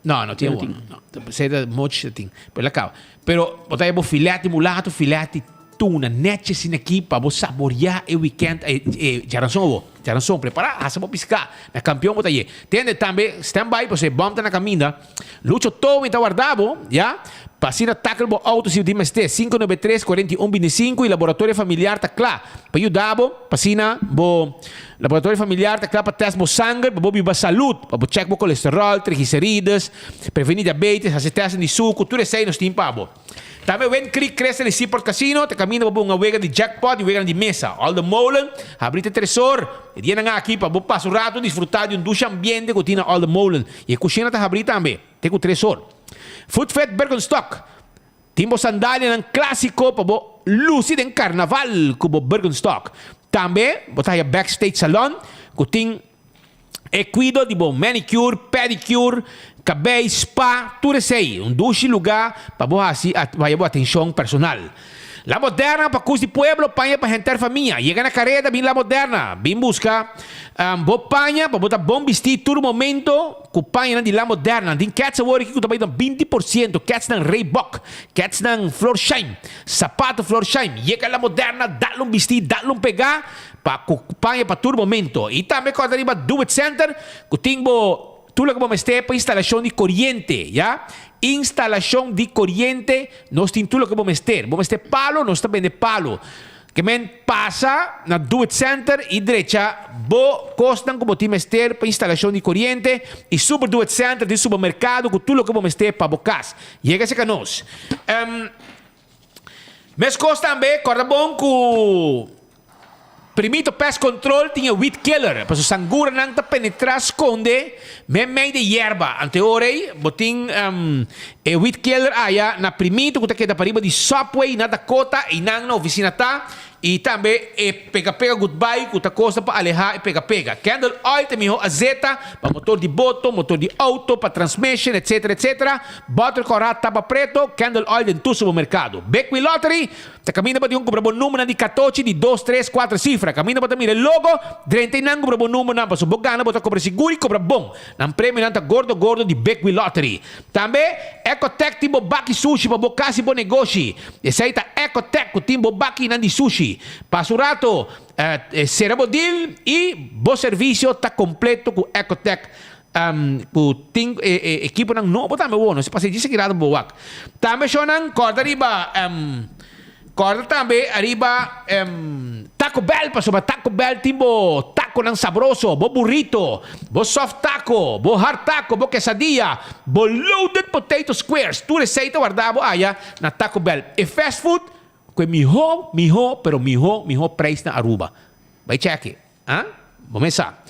Speaker 16: No, no tin awor. No, Pesey ta mochi ta tin. Pero la caba. Pero bo ta bo filet di mulato, filet di tuna, netjes asina aki pa bo saborea e weekend, e, e djaranson awor. Djaranson, prepara, hasa bo pisca. Na campeon bo ta ye. Tende tambe, stand by, pasobra e bom ta na caminda. Lucho Towing ta warda bo, ya, pa asina tackle bo auto si bo tin mester. 593 41 25 y Laboratorio Familiar ta cla pa yuda bo, pa asina bo. Laboratorio familiar ta kla pa test bo sanger pa bo biba salud, pa bo check bo kolesterol, triglicerides, preveni diabetes, hasi testen di suku, tur esei nos tin pa bo. Tambe Wind Creek Crystal y Seaport Casino ta kaminda pa bo hunga wega di jackpot y weganan di mesa. All the Molen, habri te tresor e dianan aki pa bo pasa un rato disfruta di un dushi ambiente ku tin na All the Molen. Y e kushina ta habri tambe te ku tresor. Food Fit Birkenstock. Tin bo sandalianan klásiko pa bo lusi den karnaval ku bo Birkenstock. Tambe bo ta haya Backstage Salon ku tin e kuido di bo manicure, pedicure, kabei, spa, tur esei. Un dushi lugá pa bo hasi haya bo atenshon personal. La Moderna pa cus di pueblo, paña pa henter famia. Yega na careda bin La Moderna. Bin busca bo paña pa bo ta bon bisti tur momento cu pañanan di La Moderna. Tin kets awor aki cu ta bay na 20%, ketsnan Reebok, ketsnan Florsheim, sapato Florsheim. Yega La Moderna, dal un bisti, dal un pega pa cu paña pa tur momento. Y tambe corda riba Do It Center cu tin bo Tur loke bo mester pa instalashon di koriente, ya. Instalashon di koriente, nos tin tur loke bo mester. Bo mester palo, nos ta bende palo. Ke men pasa na Do It Center i drecha bo kosnan ku bo tin mester pa instalashon di koriente i Super Do It Center tin supermerkado ku tur loke bo mester pa bo kas. Yega serka nos. Meskos tambe, kòrda bon ku. Primito Pest Control tin e weed killer, pasobra sanguranan ta penetra skonde meimei de yerba. Ante ora ei bo tin e weed killer aya na Primito ku ta keda pariba di Subway na Dakota, einan na ofisina ta, i tambe e pega pega goodbye ku ta kosta pa aleha e pega pega. Candle oil ta e miho azeta pa motor di boto, motor di auto, pa transmission etc etc. Boter kòrá tapa preto, candle oil den tur supermerkado. Big Wheel Lottery. Ta kaminda bo tin ku kumpra bo numbernan di katochi di dos, tres, kuater sifra. Kaminda bo ta mira e logo, drenta einan kumpra bo numbernan pasobra bo gana bo ta kobra sigur i kobra bon. Nan premionan ta gordo gordo di Big Wheel Lottery. Tambe, Ecotech tin bo baki sushi pa bo kas i bo negoshi. Esei ta Ecotech ku tin bo bakinan di sushi. Pasa un rato, sera bo deal i bo servisio ta kompleto ku Ecotech. Ku tin e ekiponan nobo tambe wou no si pasa djis aki rato bo wak. Tambe shownan kòrda riba kòrda tambe ariba Taco Bell pasobra Taco Bell tin bo takonan sabroso, bo burrito, bo soft taco, bo hard taco, bo quesadilla, bo loaded potato squares tur esei ta warda bo aya na Taco Bell. E fast food ku e mihó mihó pero mihó mihó preis na Aruba. Bai chèk e. Ah, bo mes sa.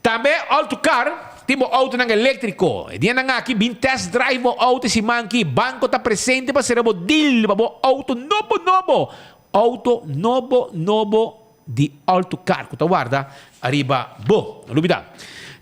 Speaker 16: Tambe Autocar tin bo autonan eléktriko. E dianan aki bin test drive bo auto e siman aki. Banko ta presente pa sera bo deal pa bo auto nobo nobo. Auto nobo nobo di Autocar ku ta warda ariba bo. No lubida.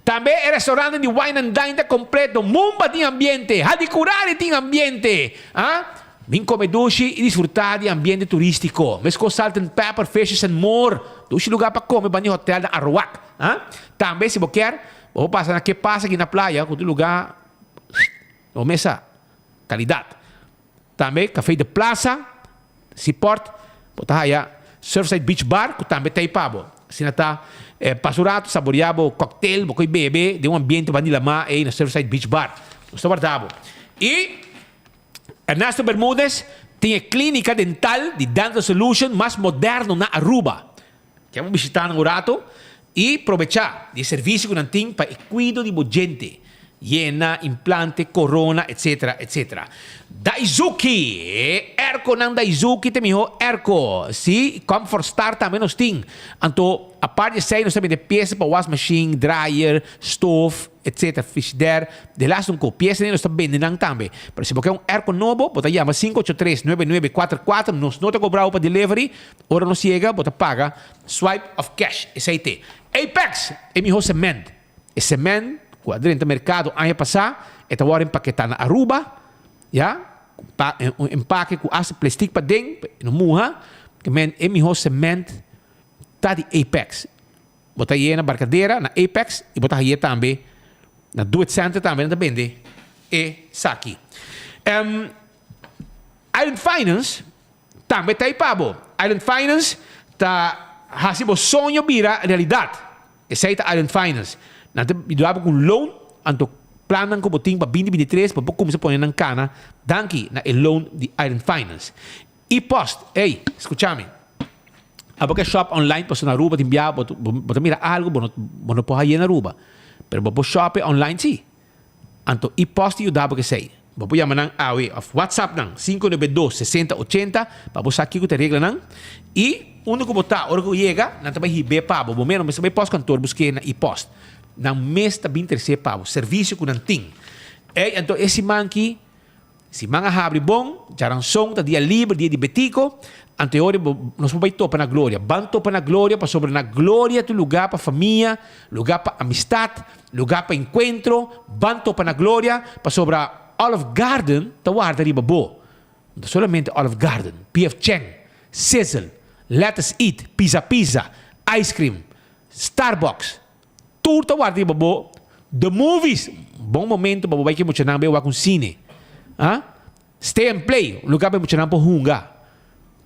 Speaker 16: Tambe e restaurantnan di Wine and Dine ta kompleto. Mumba tin ambiente. Hadicurari tin ambiente. Ah. Bin come dushi y disfruta di ambiente turistico. Mescos Salt and Pepper, Fishes and More. Dushi lugar pa come banda di hotel na Aruac. Ha? Tambe si bo kier, bo por pasa na Ke Pasa aki na playa cu tur lugar bo mesa calidad. Tambe Café de Plaza, Seaport, bo ta haya Surfside Beach Bar cu tambe ta ey pa bo. Asina ta, pasa un rato saborea bo cocktail, bo coy bebe den un ambiente banda di lama ey na Surfside Beach Bar. Nos ta warda bo. Y. Ernesto Bermudez tin e clínica dental di Dental Solution mas moderno na Aruba. Ke bo bishita nan un rato y probecha di e servicio cu nan tin pa e cuido di bo djente, yena, implante, corona, etc. Etc. Daizuki! E airconan Daizuki ta e miho airco. Si, Comfort Star tambe nos tin. Anto, apart di esey nos ta bende pieza pa was machine, dryer, stoof, etc. Frigidaire, de laatste un ko pieza nos ta bende nan tambe. Pero si bo ke un airco nobo, bo ta yama 583-9944, nos no ta cobra bo pa delivery, ora nos yega bo ta paga swipe of cash, esey te. Apex, e miho cement. E cement cu a drenta mercado aña pasa, e ta worde empaketa na Aruba, ya, pa un empake cu hasta plastic paden, pa e no muha, ke men e miho cement ta di Apex. Bo ta yega na Barcadera, na Apex y bo ta haye tambe na Do It Center tambe nan ta bende esaki. Um, Island Finance tambe ta ahí pa bo. Island Finance ta hasi bo soño bira realidad. Esei ta Island Finance. Nan ta yuda bo ku un loan, anto plannan ku bo tin pa binti binti tres bo por kuminsá pone nan kana danki na e loan di Island Finance. E-post, ey, scucha mi. Abo ke shop online pasobra na Aruba tin bia bo bo ta mira algo bo no bo no por haye na Aruba. Pero bo por shop e online si. Anto e-post ta yuda bo kesey. Bo por yama nan awe of whatsapp nan 592 60 80 pa bo sa kiko ta e reglanan. I unda ku bo ta ora ku yega nan ta bai hib'é pa bo. Bo mero mester bai postkantoor busk'é na e-post. Nan mes ta bin tres'é pa bo. Servisio ku nan tin. Ey anto e siman ki. Siman a habri bon, djaranson ta dia liber, dia di Betico, anto e ora nos por bai topa na Gloria. Ban topa na Gloria pasobra na Gloria ta un lugar pa famia, lugar pa amistad, lugar pa encuentro, ban topa na Gloria pasobra Olive Garden ta warda riba bo. No ta solamente Olive Garden, PF Chang. Sizzle, Let Us Eat, Pizza Pizza, Ice Cream, Starbucks. Tur ta warda riba bo. The Movies, bon momento pa bo bai ku e muchanan bai wak un cine. Ah? Stay and Play, un lugar pa e muchanan por hunga.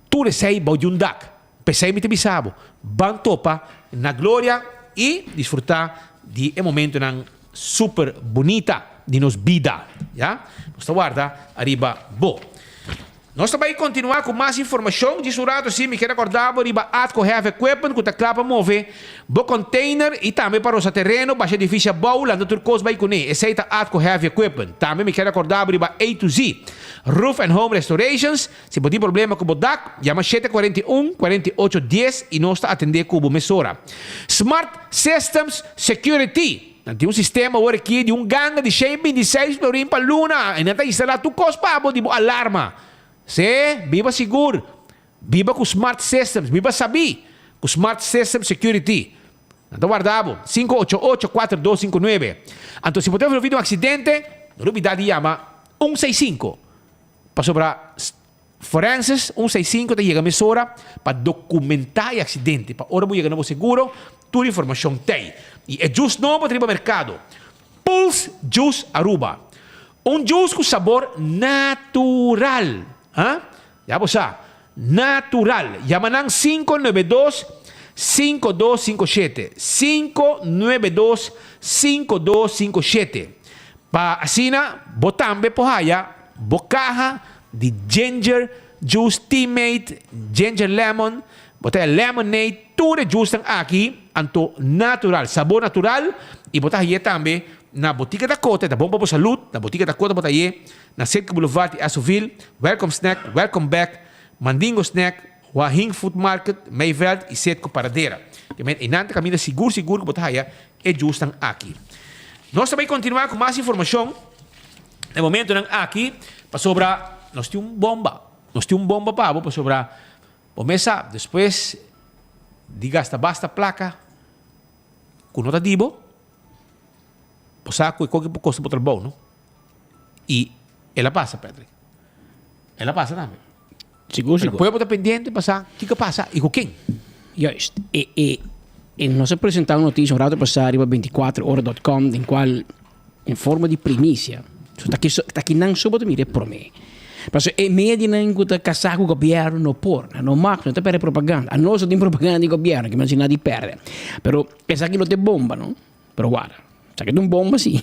Speaker 16: Tur esei bou di un dak. P'esei mi ta bisa bo, ban topa na Gloria i disfrutá di e momentonan super bunita di nos bida. Ya? Nos ta warda ariba bo. Nos ta bai kontinuá ku mas informashon djis un ratu si mi kier rekordá bo riba Atco Heavy Equipment ku ta kla pa move bo container i tambe pa rosa tereno, basha edifisio abou, lanta tur kos bai kuné. Esei ta Atco Heavy Equipment. Tambe mi kier rekordá bo riba A to Z Roof and Home Restorations. Si bo tin problema ku bo dak, yama 741, 48 dies i nos ta atendé ku bo mesora. Smart Systems Security. Nan tin un sistema awor aki di un ganga di 126 florin pa luna i nan ta instalá tur kos pa bo di bo alarma. Sí, biba sigur. Biba ku Smart Systems. Biba sabí ku Smart Systems Security. Nan ta warda bo. 588-4259. Anto si bo ta envolví den un aksidente, no lubidá di yama 165. Pasobra Forenses 165 ta yega mesora pa dokumentá e aksidente pa ora bo yega na bo seguro tur informashon t'ei. I e djus nobo ta riba merkado. Pulse Juice Aruba. Un djus ku sabor natural. Ha? Ya bo sa. Natural. Yama nan 592 5257. 592 5257. Pa asina bo tambe por haya bo kaha di ginger juice teammate, ginger lemon, bo ta haya lemonade, tur e juicenan aki anto natural, sabor natural y bo ta haye tambe na Botica Dakota, e ta bon pa bo salud, na Botica Dakota bo ta haye na Circo Boulevard y Esso-ville, Welcome Snack, Welcome Back, Mandingo Snack, Hua Hin Food Market, Mayveld y Setco Paradera. Einan ta caminda sigur sigur cu bo ta haya e juicenan aki. Nos ta bay continua cu mas informacion na e momentonan aki pasobra nos tin un bomba. Nos tin un bomba pa bo pasobra bo mes sa despues di gasta basta placa cu no ta di bo, bo sa cu e koki por costa bo trabou no. Y el a pasa Patrick. El a pasa tambe.
Speaker 18: Sigur,
Speaker 16: Pero
Speaker 18: sigur.
Speaker 16: pueblo ta pendiente pa sa kiko pasa y cu ken.
Speaker 18: Juist. E, e, e nos a presenta un noticia un rato pasá riba 24ora.com den cual en forma di primicia. So ta ki so, ta ki nan so bo ta mira e prome. Paso e medianan cu ta casá cu gobierno no por, nan no mag, no ta perde propaganda. Anos no tin propaganda di gobierno, ki men si nada di perde. Pero esaki no ta e bomba no. Pero wara, esaki ta un bomba si.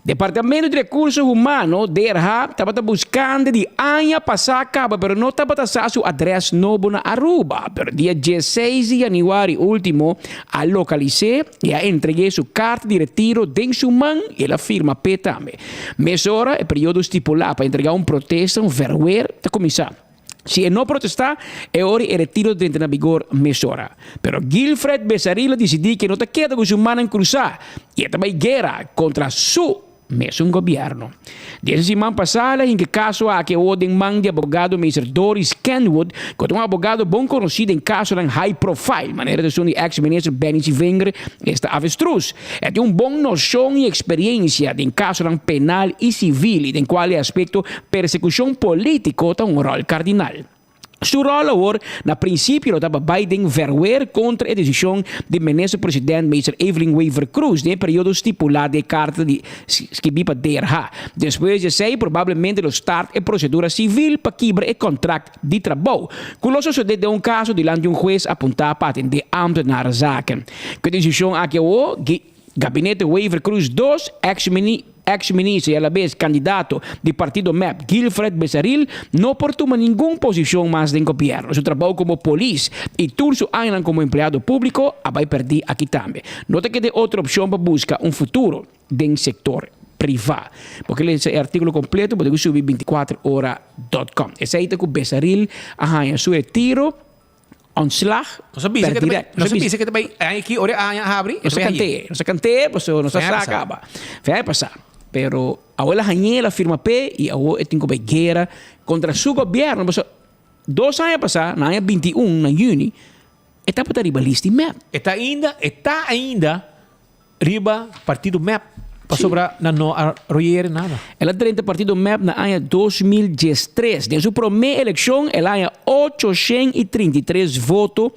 Speaker 18: Departamento di Recurso Humano, DRH, tabata buscando di aña pasá caba pero no tabata sa su adres nobo na Aruba. Pero dia dieseis di januari ultimo a localis'é y a entregu'é su carta di retiro den su man y el a firma p'e tambe. Mesora e periodo stipulá pa entregá un protesta, un verweer, ta cuminsá. Si e no protestá, e ora e retiro ta drenta na bigor mesora. Pero Guilfred Besaril a disidí ku e no ta keda ku su mannan krusá i e ta bai guera kontra su mesun gobièrnu. Desde siman pasá el a hinka e kaso aki awor den man di abogado Meester Doris Kenwood, ku ta un abogado bon konosí den kasonan high profile, manera ta esun di eks minister Benny Sevinger, esta avestruz. E tin un bon noshon i eksperiencia den kasonan penal i sivil i den kual e aspekto persekushon polítiko ta un ròl kardinal. Su ròl awor na prinsipio lo taba bai den verwer kontra e desishon di Minister President Meester Evelyn Wever-Croes den e periodo stipulá den e karta di skibí pa DRH. Despues di esei probablemente lo start e prosedura sivil pa kibra e kontrakt di trabou, ku lo sosodé den un kaso dilanti un hues apuntá pa atendé ambtenarenzaken. Ku e desishon aki awor, Gabinete Wever-Croes dos, eks minister i alabes kandidato di partido mep Guilfred Besaril no por tuma ningun posishon mas den gobièrnu. Su trabou komo polis i tur su añanan komo empleado públiko a bai pèrdí aki tambe. No ta keda otro opshon pa buska un futuro den sektor privá. Bo ke lesa e artíkulo kompleto bo ta ku subi 24 ora dot com. Esei ta ku Besaril a haña su retiro. Ontslag
Speaker 16: Nos a bisa
Speaker 18: per
Speaker 16: ke ta bai,
Speaker 18: direct.
Speaker 16: nos a bisa ke ta bai aña aki, ora e aña a habri, e
Speaker 18: Nos a
Speaker 16: ta bai
Speaker 18: kant'é,
Speaker 16: hañ'é.
Speaker 18: nos a kant'é, pasobra nos a
Speaker 16: Fe
Speaker 18: sa
Speaker 16: pasa.
Speaker 18: kaba. Fe a pasa. Pero awor el a hañ'é, el a firma p'e i awor e tin ku bai guera kontra su gobièrnu. Pasobra dos aña pasá, na aña 21, na yüni, e tabata riba list di mep.
Speaker 16: E ta ainda, e ta ainda riba partido mep. Pasobra nan no a royere nada.
Speaker 18: El a drenta partido mep na aña 2013. Den su prome eleccion el a haña 833 voto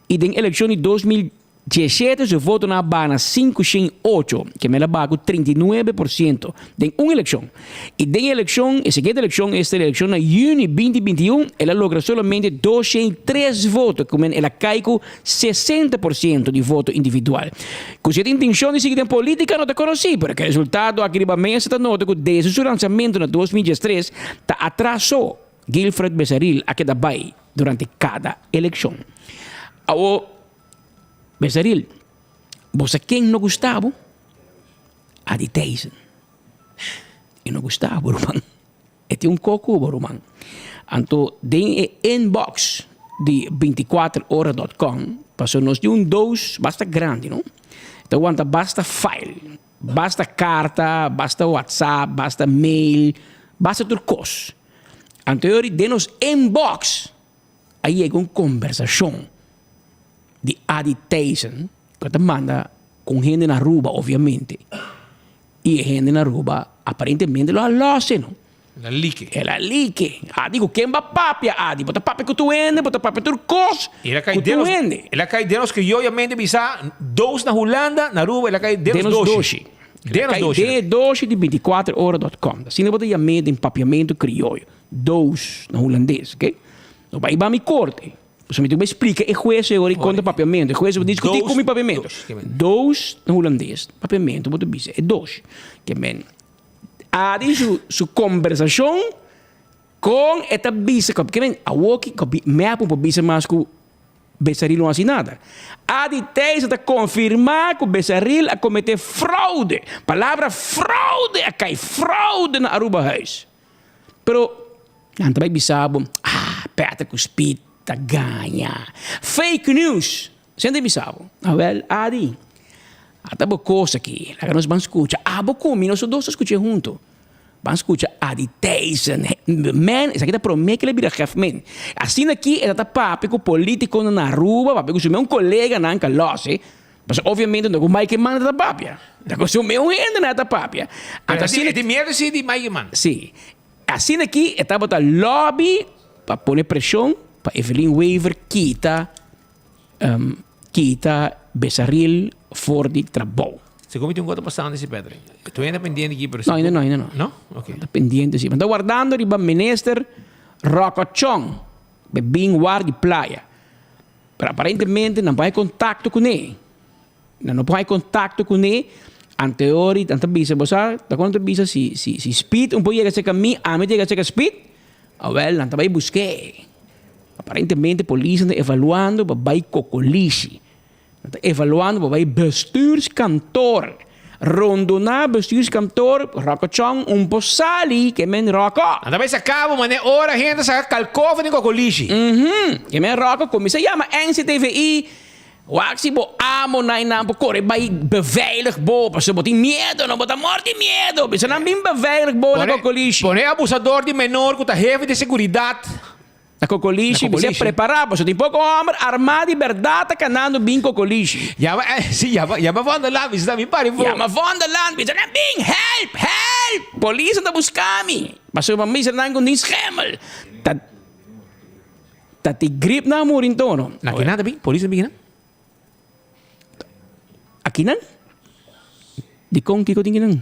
Speaker 18: y den eleccion di 2017 su votonan a baha na 508, keme el a baha cu 39% den un eleccion. Y den e eleccion, e siguiente eleccion, esta e eleccion na juni 2021, el a logra solamente 203 voto, cu men el a cay cu 60% di voto individual. Cu si e tin intencion di sigui den politica no ta conoci, pero cu e resultado aki riba mesa ta nota cu desde su lanzamento na 2013 ta atras so Guilfred Besaril a keda bay durante cada eleccion. Awo Besaril, bo sa ken no gusta bo? Adi Thijssen. E no gusta bo ruman. E tin un koko bo ruman. Anto den e inbox di binticuater ora dot com paso nos tin un doos basta grandi no. Ta wanta basta file, basta karta, basta whatsapp, basta mail, basta tur kos. Anto yori den nos inbox a yega un kombersashon di Adi Thijssen ku ta manda ku un hende na Aruba obviamente. I e hende na Aruba aparentemente lo a los e no.
Speaker 16: El a like.
Speaker 18: El a like. Adi ku ken ba papia Adi? Bo ta papia ku tur hende, bo ta papia tur kos ku tur hende.
Speaker 16: El a kai den nos krioyamente bisa dos na Hulanda, na Aruba el a kai den nos doshi.
Speaker 18: Den nos doshi. Den e doshi di binticuater ora dot com. Asina bo ta yam'é den papiamentu krioyo. Dos na hulandes, oke. No bai ba mi korte. Pasobra mi tin ku bai splika e hues e ora i konta papiamentu. E hues bo diskutí ku mi papiamentu. Dos na hulandes, papiamentu bo ta bisa e dos. Ke men Adi su su kombersashon kon e ta bisa ke men awoki mep no por bisa mas ku Besaril no hasi nada. Adi Thijssen ta konfirmá ku Besaril a kometé fraude. Palabra fraude a kai, fraude na Arubahuis. Pero nan ta bai bisa bo, ah, Patrick ku Speed ta gaña. Fake news! Sende bisa bo. Awel, Adi, ata bo kos aki. Laga nos ban skucha. Abo ku mi, nos tur dos ta skuch'é huntu. Ban skucha Adi Thijssen. Man, esaki ta promé ku el a bira gef men. Asina aki e ta ta papia ku politikonan na Aruba, papia ku su mes un koleganan kalòs, eh. Pasobra obviamente no ku Mike Eman ta papia. Ta ku su meun hende nan ta papia.
Speaker 16: Anto asina e tin miedu si di Mike Eman.
Speaker 18: Si. Asina aki e tabata lobby pa pone presion pa Evelyn Wever kita kita Besaril for di trabou.
Speaker 16: Segun mi tin un kos ta pasando si Patrick. Tu hende pendiente aki pero
Speaker 18: No, ainda no, ainda no.
Speaker 16: No? Ok.
Speaker 18: Ta pendiente si. Mi ta wardando riba minister Rocco Chong pa bin war di playa. Pero aparentemente nan por hay contacto cune. Nan no por hay contacto cune. Anteori nan ta bisa, bo sa, ta con ta bisa si si si Speed un por yega cerca mi, ami ta yega cerca Speed, awel nan ta bay busque. Aparentemente polis nan ta evaluando pa bay Cocolishi. Nan ta evaluando pa bay bestuurskantoor. Rondona bestuurskantoor, Rocco Chong un por sali ke men Rocco.
Speaker 16: Nan ta bay saca bo mane ora hende saca kalkof den Cocolishi.
Speaker 18: Uhmm, ke men Rocco cuminsa yama NCTVI, wak si bo amo nan nan por core bay beveilig bo, pasobra bo tin miedo no, bo ta mor di miedo, bisa nan bin beveilig bo na Cocolishi.
Speaker 16: Pone abusador di menor cu ta hefe di seguridad.
Speaker 18: Na Cocolishi, bisa prepara, pasobra tin poco homber arma di berdad ta canando bin Cocolishi.
Speaker 16: Yama, si, yama, yama Vonderland, bisa nan bin pari for.
Speaker 18: Yama Vonderland, bisa nan bin, help, help, polis nan ta busca mi, pasobra mi bisa nan cu tin schemmel. Ta, ta ti grip nan a muri ntono.
Speaker 16: Na kinan ta bin? Polis ta bin kinan?
Speaker 18: Akinan? Dikon kiko tin kinan?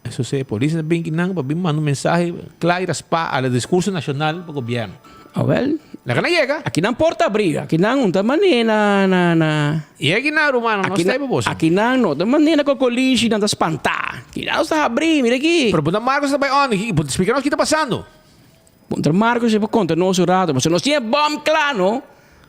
Speaker 16: Eso se polis ta bin kinan pa bin manda un mensahe kla i raspá a la diskurso nashonal pa gobièrnu.
Speaker 18: Awel.
Speaker 16: Laga nan yega.
Speaker 18: Akinan por ta abrí. Akinan un ta manera na na na.
Speaker 16: I akinan rumannan no sta ei pa boso.
Speaker 18: Akinan no ta manera kokolishi nan ta spantá. Akinan nos ta habrí, mira aki.
Speaker 16: Pero punta Marcos ta bai ònde? Splika nos ki ta pasando.
Speaker 18: Puntra Marcos e por konta nos un rato, pasobra nos tin e bòm kla no.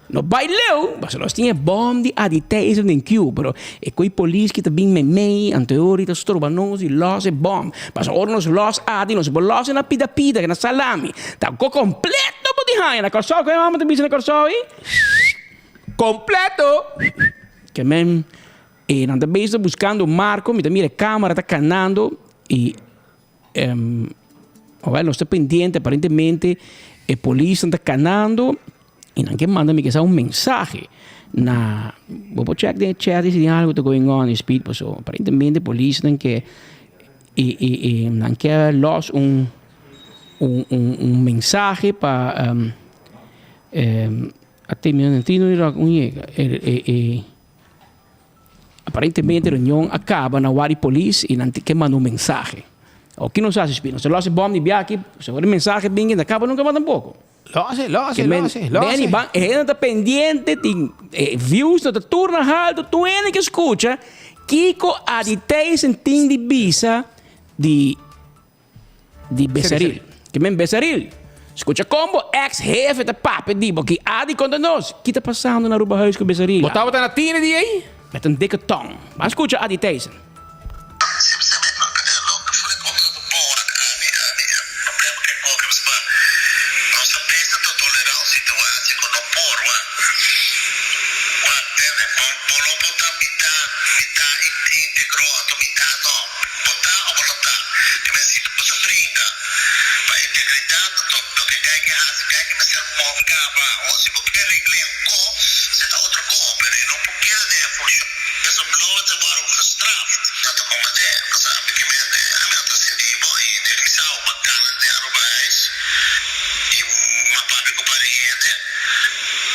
Speaker 18: No bai leu, pasobra nos tin e bòm di aditeizer den kiu, pero e koi polis ki ta bin meimei, anto e ora ta stroba nos di lòs e bòm. Pasobra ora nos lòs adi, nos por lòs e na pida pida, na salami. Ta ko kompleto bo tin haña na Kòrsou, kon e hòmber ta bisa na Kòrsou ei?
Speaker 16: Kompleto!
Speaker 18: Ke men, e nan ta bezig buskando Marco, mi ta mira e kamera ta kanando i. Awel nos ta pendiente aparentemente e polisnan ta kanando y nan ke manda mi kesa un mensahe. Na bo por check den e chat si tin algo ta going on speed paso aparentemente polisnan ke e e e nan ke los un un un un mensahe pa a termina nan tin un yega e e e Aparentemente reunion a caba na wari polis y nan ke manda un mensahe. Awor ki nos haci Spino? Nos ta los e bom di bia aki, seguro e mensahe bin ta caba nunca mas tampoco.
Speaker 16: Los e, los e, los e, los e.
Speaker 18: Benny ban, e hende ta pendiente, tin e views no ta tur na halto, tur hende ke scucha kico Adi Thijssen tin di bisa di Di Besaril. Ke men Besaril? Skucha kon bo ex hefe ta papia di bo ki Adi konta nos. Ki ta pasando na Aruba Huis ku Besaril?
Speaker 16: Bo tabata na tine di ei?
Speaker 18: Met un dikke tong. Ban skucha Adi Thijssen.
Speaker 4: Bo ta o bo no ta? Ke men si bo ta bringa pa integridat anto loke kai ke hasi kai ke mester move kaba o si bo ke regle un ko se ta otro ko pero e no por keda den e funshon eso blower ta wòrdu gestraft. No ta komprendé pasobra ami ke men ami no ta sinti bo i den mi sa bo bakana den Aruba huis i ma papia ku pari hende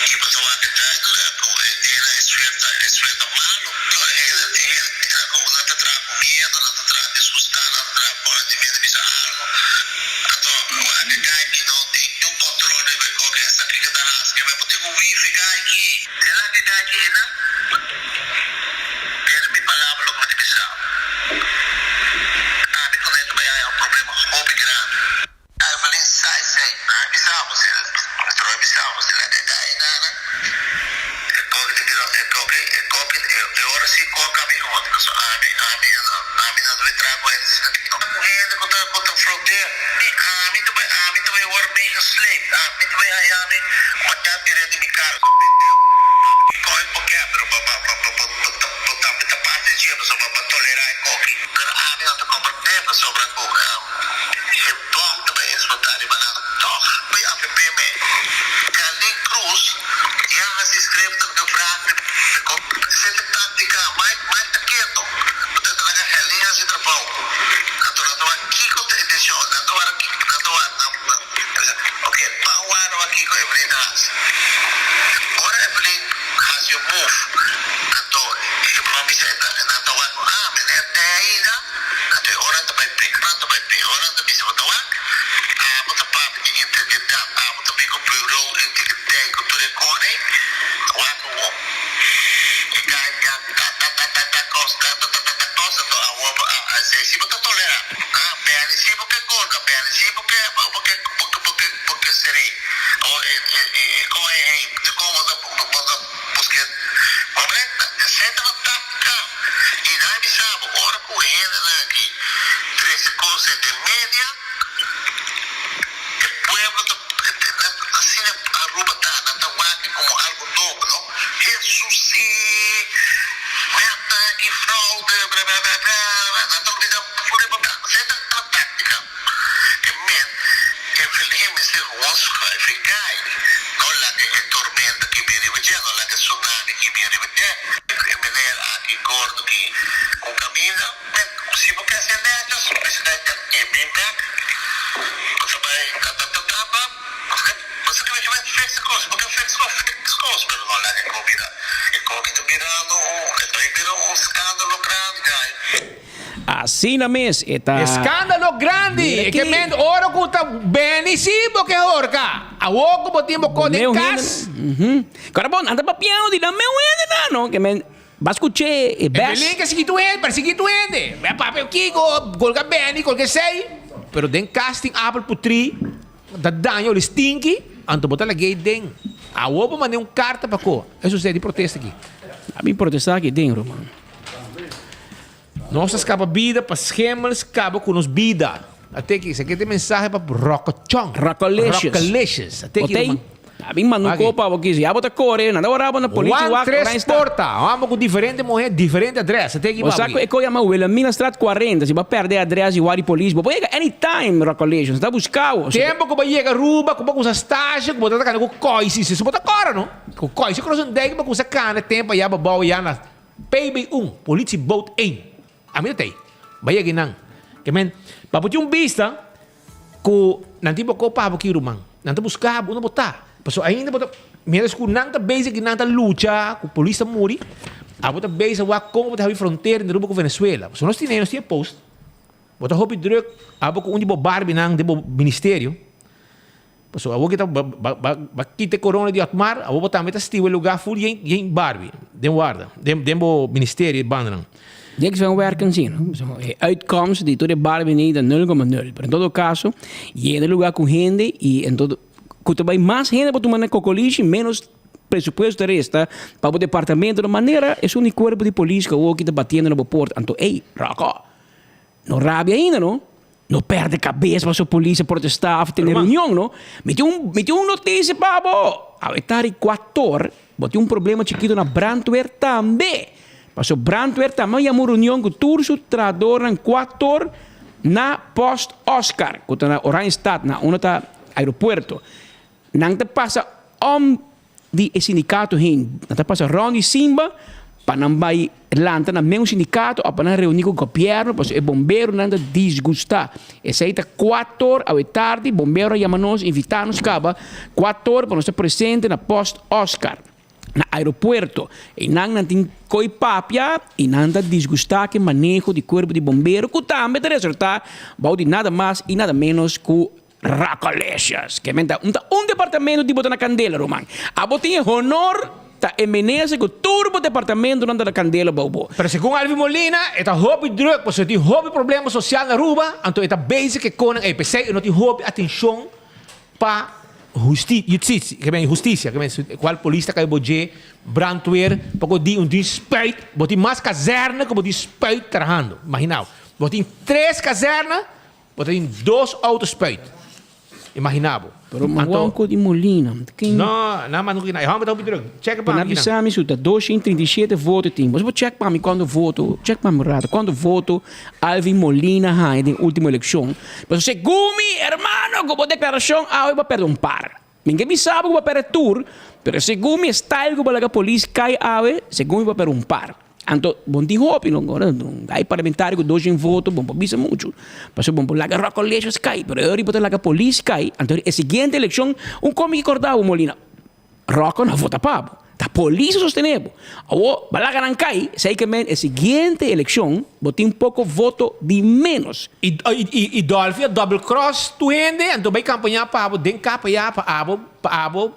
Speaker 4: i bo ta wak duidelijk ku e dena e sfeer ta e sfeer ta malo hende tin hende ku nan ta traha. Miedo, nan ta traha disgustá, nan ta traha pone di miedo bisa algo. Anto wak e kai ki no tin un control riba e koke esaki ke ta hasi ke men por tin un wifi kai ki. Sela ke kai ki einan? Kere mi palabra loke mi ta bisa. Ami ku nan ta bai haya un problema hopi grandi. Evelyn sai sai nan a bisa bo si troy bisa bo si laga e kai nana e koki ta bira e koki e koki e ora si koki a bin hoti paso ami ami ami no ta bin traha ku hende asina ku hende ku ta ku ta fraudea mi ami ta bai ami ta bai wòrdu meegesleept ami ta bai haya mi mañana bira di mi kara koki bo ke pero bo bo bo bo tambe ta parti di dje pasobra bo a tolera e koki pero ami no ta komprende pasobra ku. E bom ta bai explotá riba nan tòg. Bai avp me. Carlin Cruz ya hasi schriftelijk gevraagd riba sete táctica. Mike Mike ta keto. Bo ta laga Herlin hasi trabou. Anto nan ta wak kiko ta e decision. Nan ta wak nan ta wak nan nan ok ban wak wak kiko Evelyn ta hasi. Ora Evelyn hasi un move anto e bo bisa nan ta wak ah meneer te ainda. Anto e ora ta bai pe, nan ta bai pe. Ora nan ta bisa bo ta wak, abo ta papia di integridat, abo ta bin ku bureau integriteit ku tur e kone, wak awor. E kai ya ta ta ta ta ta kos ta ta ta ta ta kos anto awor bo a a esei si bo ta tolera. Ah, beni si bo ke gorda, beni si bo ke bo ke bo ke bo ke bo ke seri. Awor e e e kon e hei dikon bo ta bo ta buske bo mira esei ta nan taktika. I nan bisa bo, ora ku hendenan aki trese kos den media, e pueblo ta, asina Aruba ta, nan ta wak komo algu nobo, no? Hesus si, meta aki fraude, bla bla bla bla, nan ta olbida for di papia. Esei ta nan taktika. E men, Evelyn mester gewoon schuif e gai, no laga e tormenta ki bin riba dje, no laga e tsunami ki bin riba dje. E meneer aki gordo ki un caminda, men si bo ke hacié netjes, mester dai ten e bin bek, bo ta bai ta ta ta ta pa, bo sa kiba kiba fix e cos, bo ke fix cos, fix cos, pero no laga e co bira, e co ki ta birando un, e ta bira un scandalo grandi guy.
Speaker 18: Asina mes e ta.
Speaker 16: Escándalo grandi!
Speaker 18: Mira
Speaker 16: E ke
Speaker 18: aki.
Speaker 16: men ora ku ta beni si bo ke horka. Awor ku bo tin bo ko den
Speaker 18: Meu
Speaker 16: kas.
Speaker 18: hende. Kora bon, nan ta papiando di nan meu hende nan, no? Ke men ba skuch'é e
Speaker 16: E
Speaker 18: bes.
Speaker 16: Belén ke sigui tu hende, persiguí tu hende. Mi a papia kiko, golga beni, golga esei. Pero den kas tin apel putrí, ta daña oli stinki, anto bo ta lag'é den. Awor bo mand'é un karta pa ko. E susede di protesta aki.
Speaker 18: A bin protestá aki den, ruman.
Speaker 16: Nos a skapa bida pa schemels kaba ku nos bida. Ate ki, esaki ta e mensahe pa Rokochon.
Speaker 18: Rokolicious.
Speaker 16: Rokolicious. Ate ki,
Speaker 18: Otey,
Speaker 16: ruman.
Speaker 18: A bin manda un kopa bo kis. Ya bo ta kore, nan ta ora bo na politie
Speaker 16: Juan
Speaker 18: wak
Speaker 16: tres
Speaker 18: Oranjestad.
Speaker 16: porta. Amo ku diferente muhé, diferente adres. Te ki
Speaker 18: Bo sa ku e ko yama Wilhelminastraat 40. Si bo a pèrdè adres di wak di polis, bo por yega anytime Rockolicious. Nan ta buska bo.
Speaker 16: Tempo ku bo yega Aruba, ku bo kusa stasje, ku bo ta ta kana ku koisi. Si bo ta kòrda no? Ku koisi Krosendijk bo kusa kana tempo aya bo bou ya na PB un, Politie Boot één. Ami ta tei. Bo yega einan. Ke men, pa bo tin un bista ku nan tin bo kopa bo ki ruman. Nan ta buska bo unda bo ta. Pasobra ainda bo ta, mientras ku nan ta bezig i nan ta lucha ku polis ta muri, abo ta bezig wak kon bo ta habi frontera entre Aruba ku Venezuela. Pasobra nos tine, nos tin e post. Bo ta hopi druk abo ku un di bo barbinan den bo ministerio. Pasobra awor ki ta ba kita e corona di Otmar, awor bo tambe ta stiwa e lugar full yen yen Barbie den warda, den den bo ministerio e bandanan.
Speaker 18: Niks van werken zien, no? So, e uitkomst di tur e Barbie ni ta 0,0. Pero en todo caso, yena e lugar cu hende y en todo, cu ta bay mas hende pa tuma na cocolishi, menos presupuesto ta resta pa bo departamento. De manera esun di cuerpo di polis cu awor ki ta batiendo na bo porta. Anto, ey, Rocco, no rabia ainda, no? No perde cabes paso polis a protesta of tene reunion no. Mi tin un mi tin un noticia pa bo. Awe ta ri cuator bo tin un problema chikito na brandweer tambe. Paso brandweer tambe a yama un reunion cu tur su trahadornan cuator na post Oscar cu ta na Oranjestad na unda ta aeropuerto. Nan ta pasa om di e sindikato heen. Nan ta pasa rond di Simba pa nan bai lanta nan meun sindikato of pa nan reuni ku gobièrnu pasobra e bomberonan ta disgustá. Esei ta kuator awe tardi, bombero a yama nos, invitá nos kaba kuator pa nos ta presente na Post Oscar na aeropuerto. Einan nan tin koi papia i nan ta disgustá ku e maneho di kuerpo di bombero ku tambe ta resortá bou di nada mas i nada ménos ku Racolesias, ke men ta un ta un departamento di bo ta na kandela, ruman. Abo tin e honor ta e menese ku tur bo departamentonan ta na kandela bou bo.
Speaker 16: Pero segun Alvin Molina, e ta hopi druk pasobra tin hopi problema sosial na Aruba, anto e ta bezig ke konan ei. P'esei e no tin hopi atenshon pa husti, ke men hustisia, ke men kual polis ta kai bo dje, brandweer, poko di un tin spuit, bo tin mas kazerne ku bo tin spuit trahando. Imagina bo, bo tin tres kazerne. Bo ta tin dos auto spuit. Imagina bo.
Speaker 18: Pero ma wou di Molina. Ken.
Speaker 16: No, na mas no kina. E homber ta hopi druk. Check pa mi
Speaker 18: Na bisa mi su ta 237 voto tin. Bo check pa mi cuando voto. Check pa mi un rato. Cuando voto Alvin Molina haña den ultimo eleccion. Pasobra segun mi hermano cu bo declaracion awe bo a perde un par. Mi ke bisa bo cu bo a perde tur, pero segun mi e style cu bo a laga polis cay awe, segun mi bo a perde un par. Anto bon tin hopi no ora hay parlamentario cu dos shen voto bon por bisa mucho pasobra bon por laga Rockolicious cay pero e ora bo ta laga polis cay anto e siguiente eleccion un comi ki corda bo Molina Rocko no vota pa bo ta polis a sostene bo awor bo laga nan cay esey ke men e siguiente eleccion bo tin poco voto di menos.
Speaker 16: Y y Dolfi a double cross tur hende anto bay campaña pa bo den capa ya pa abo pa abo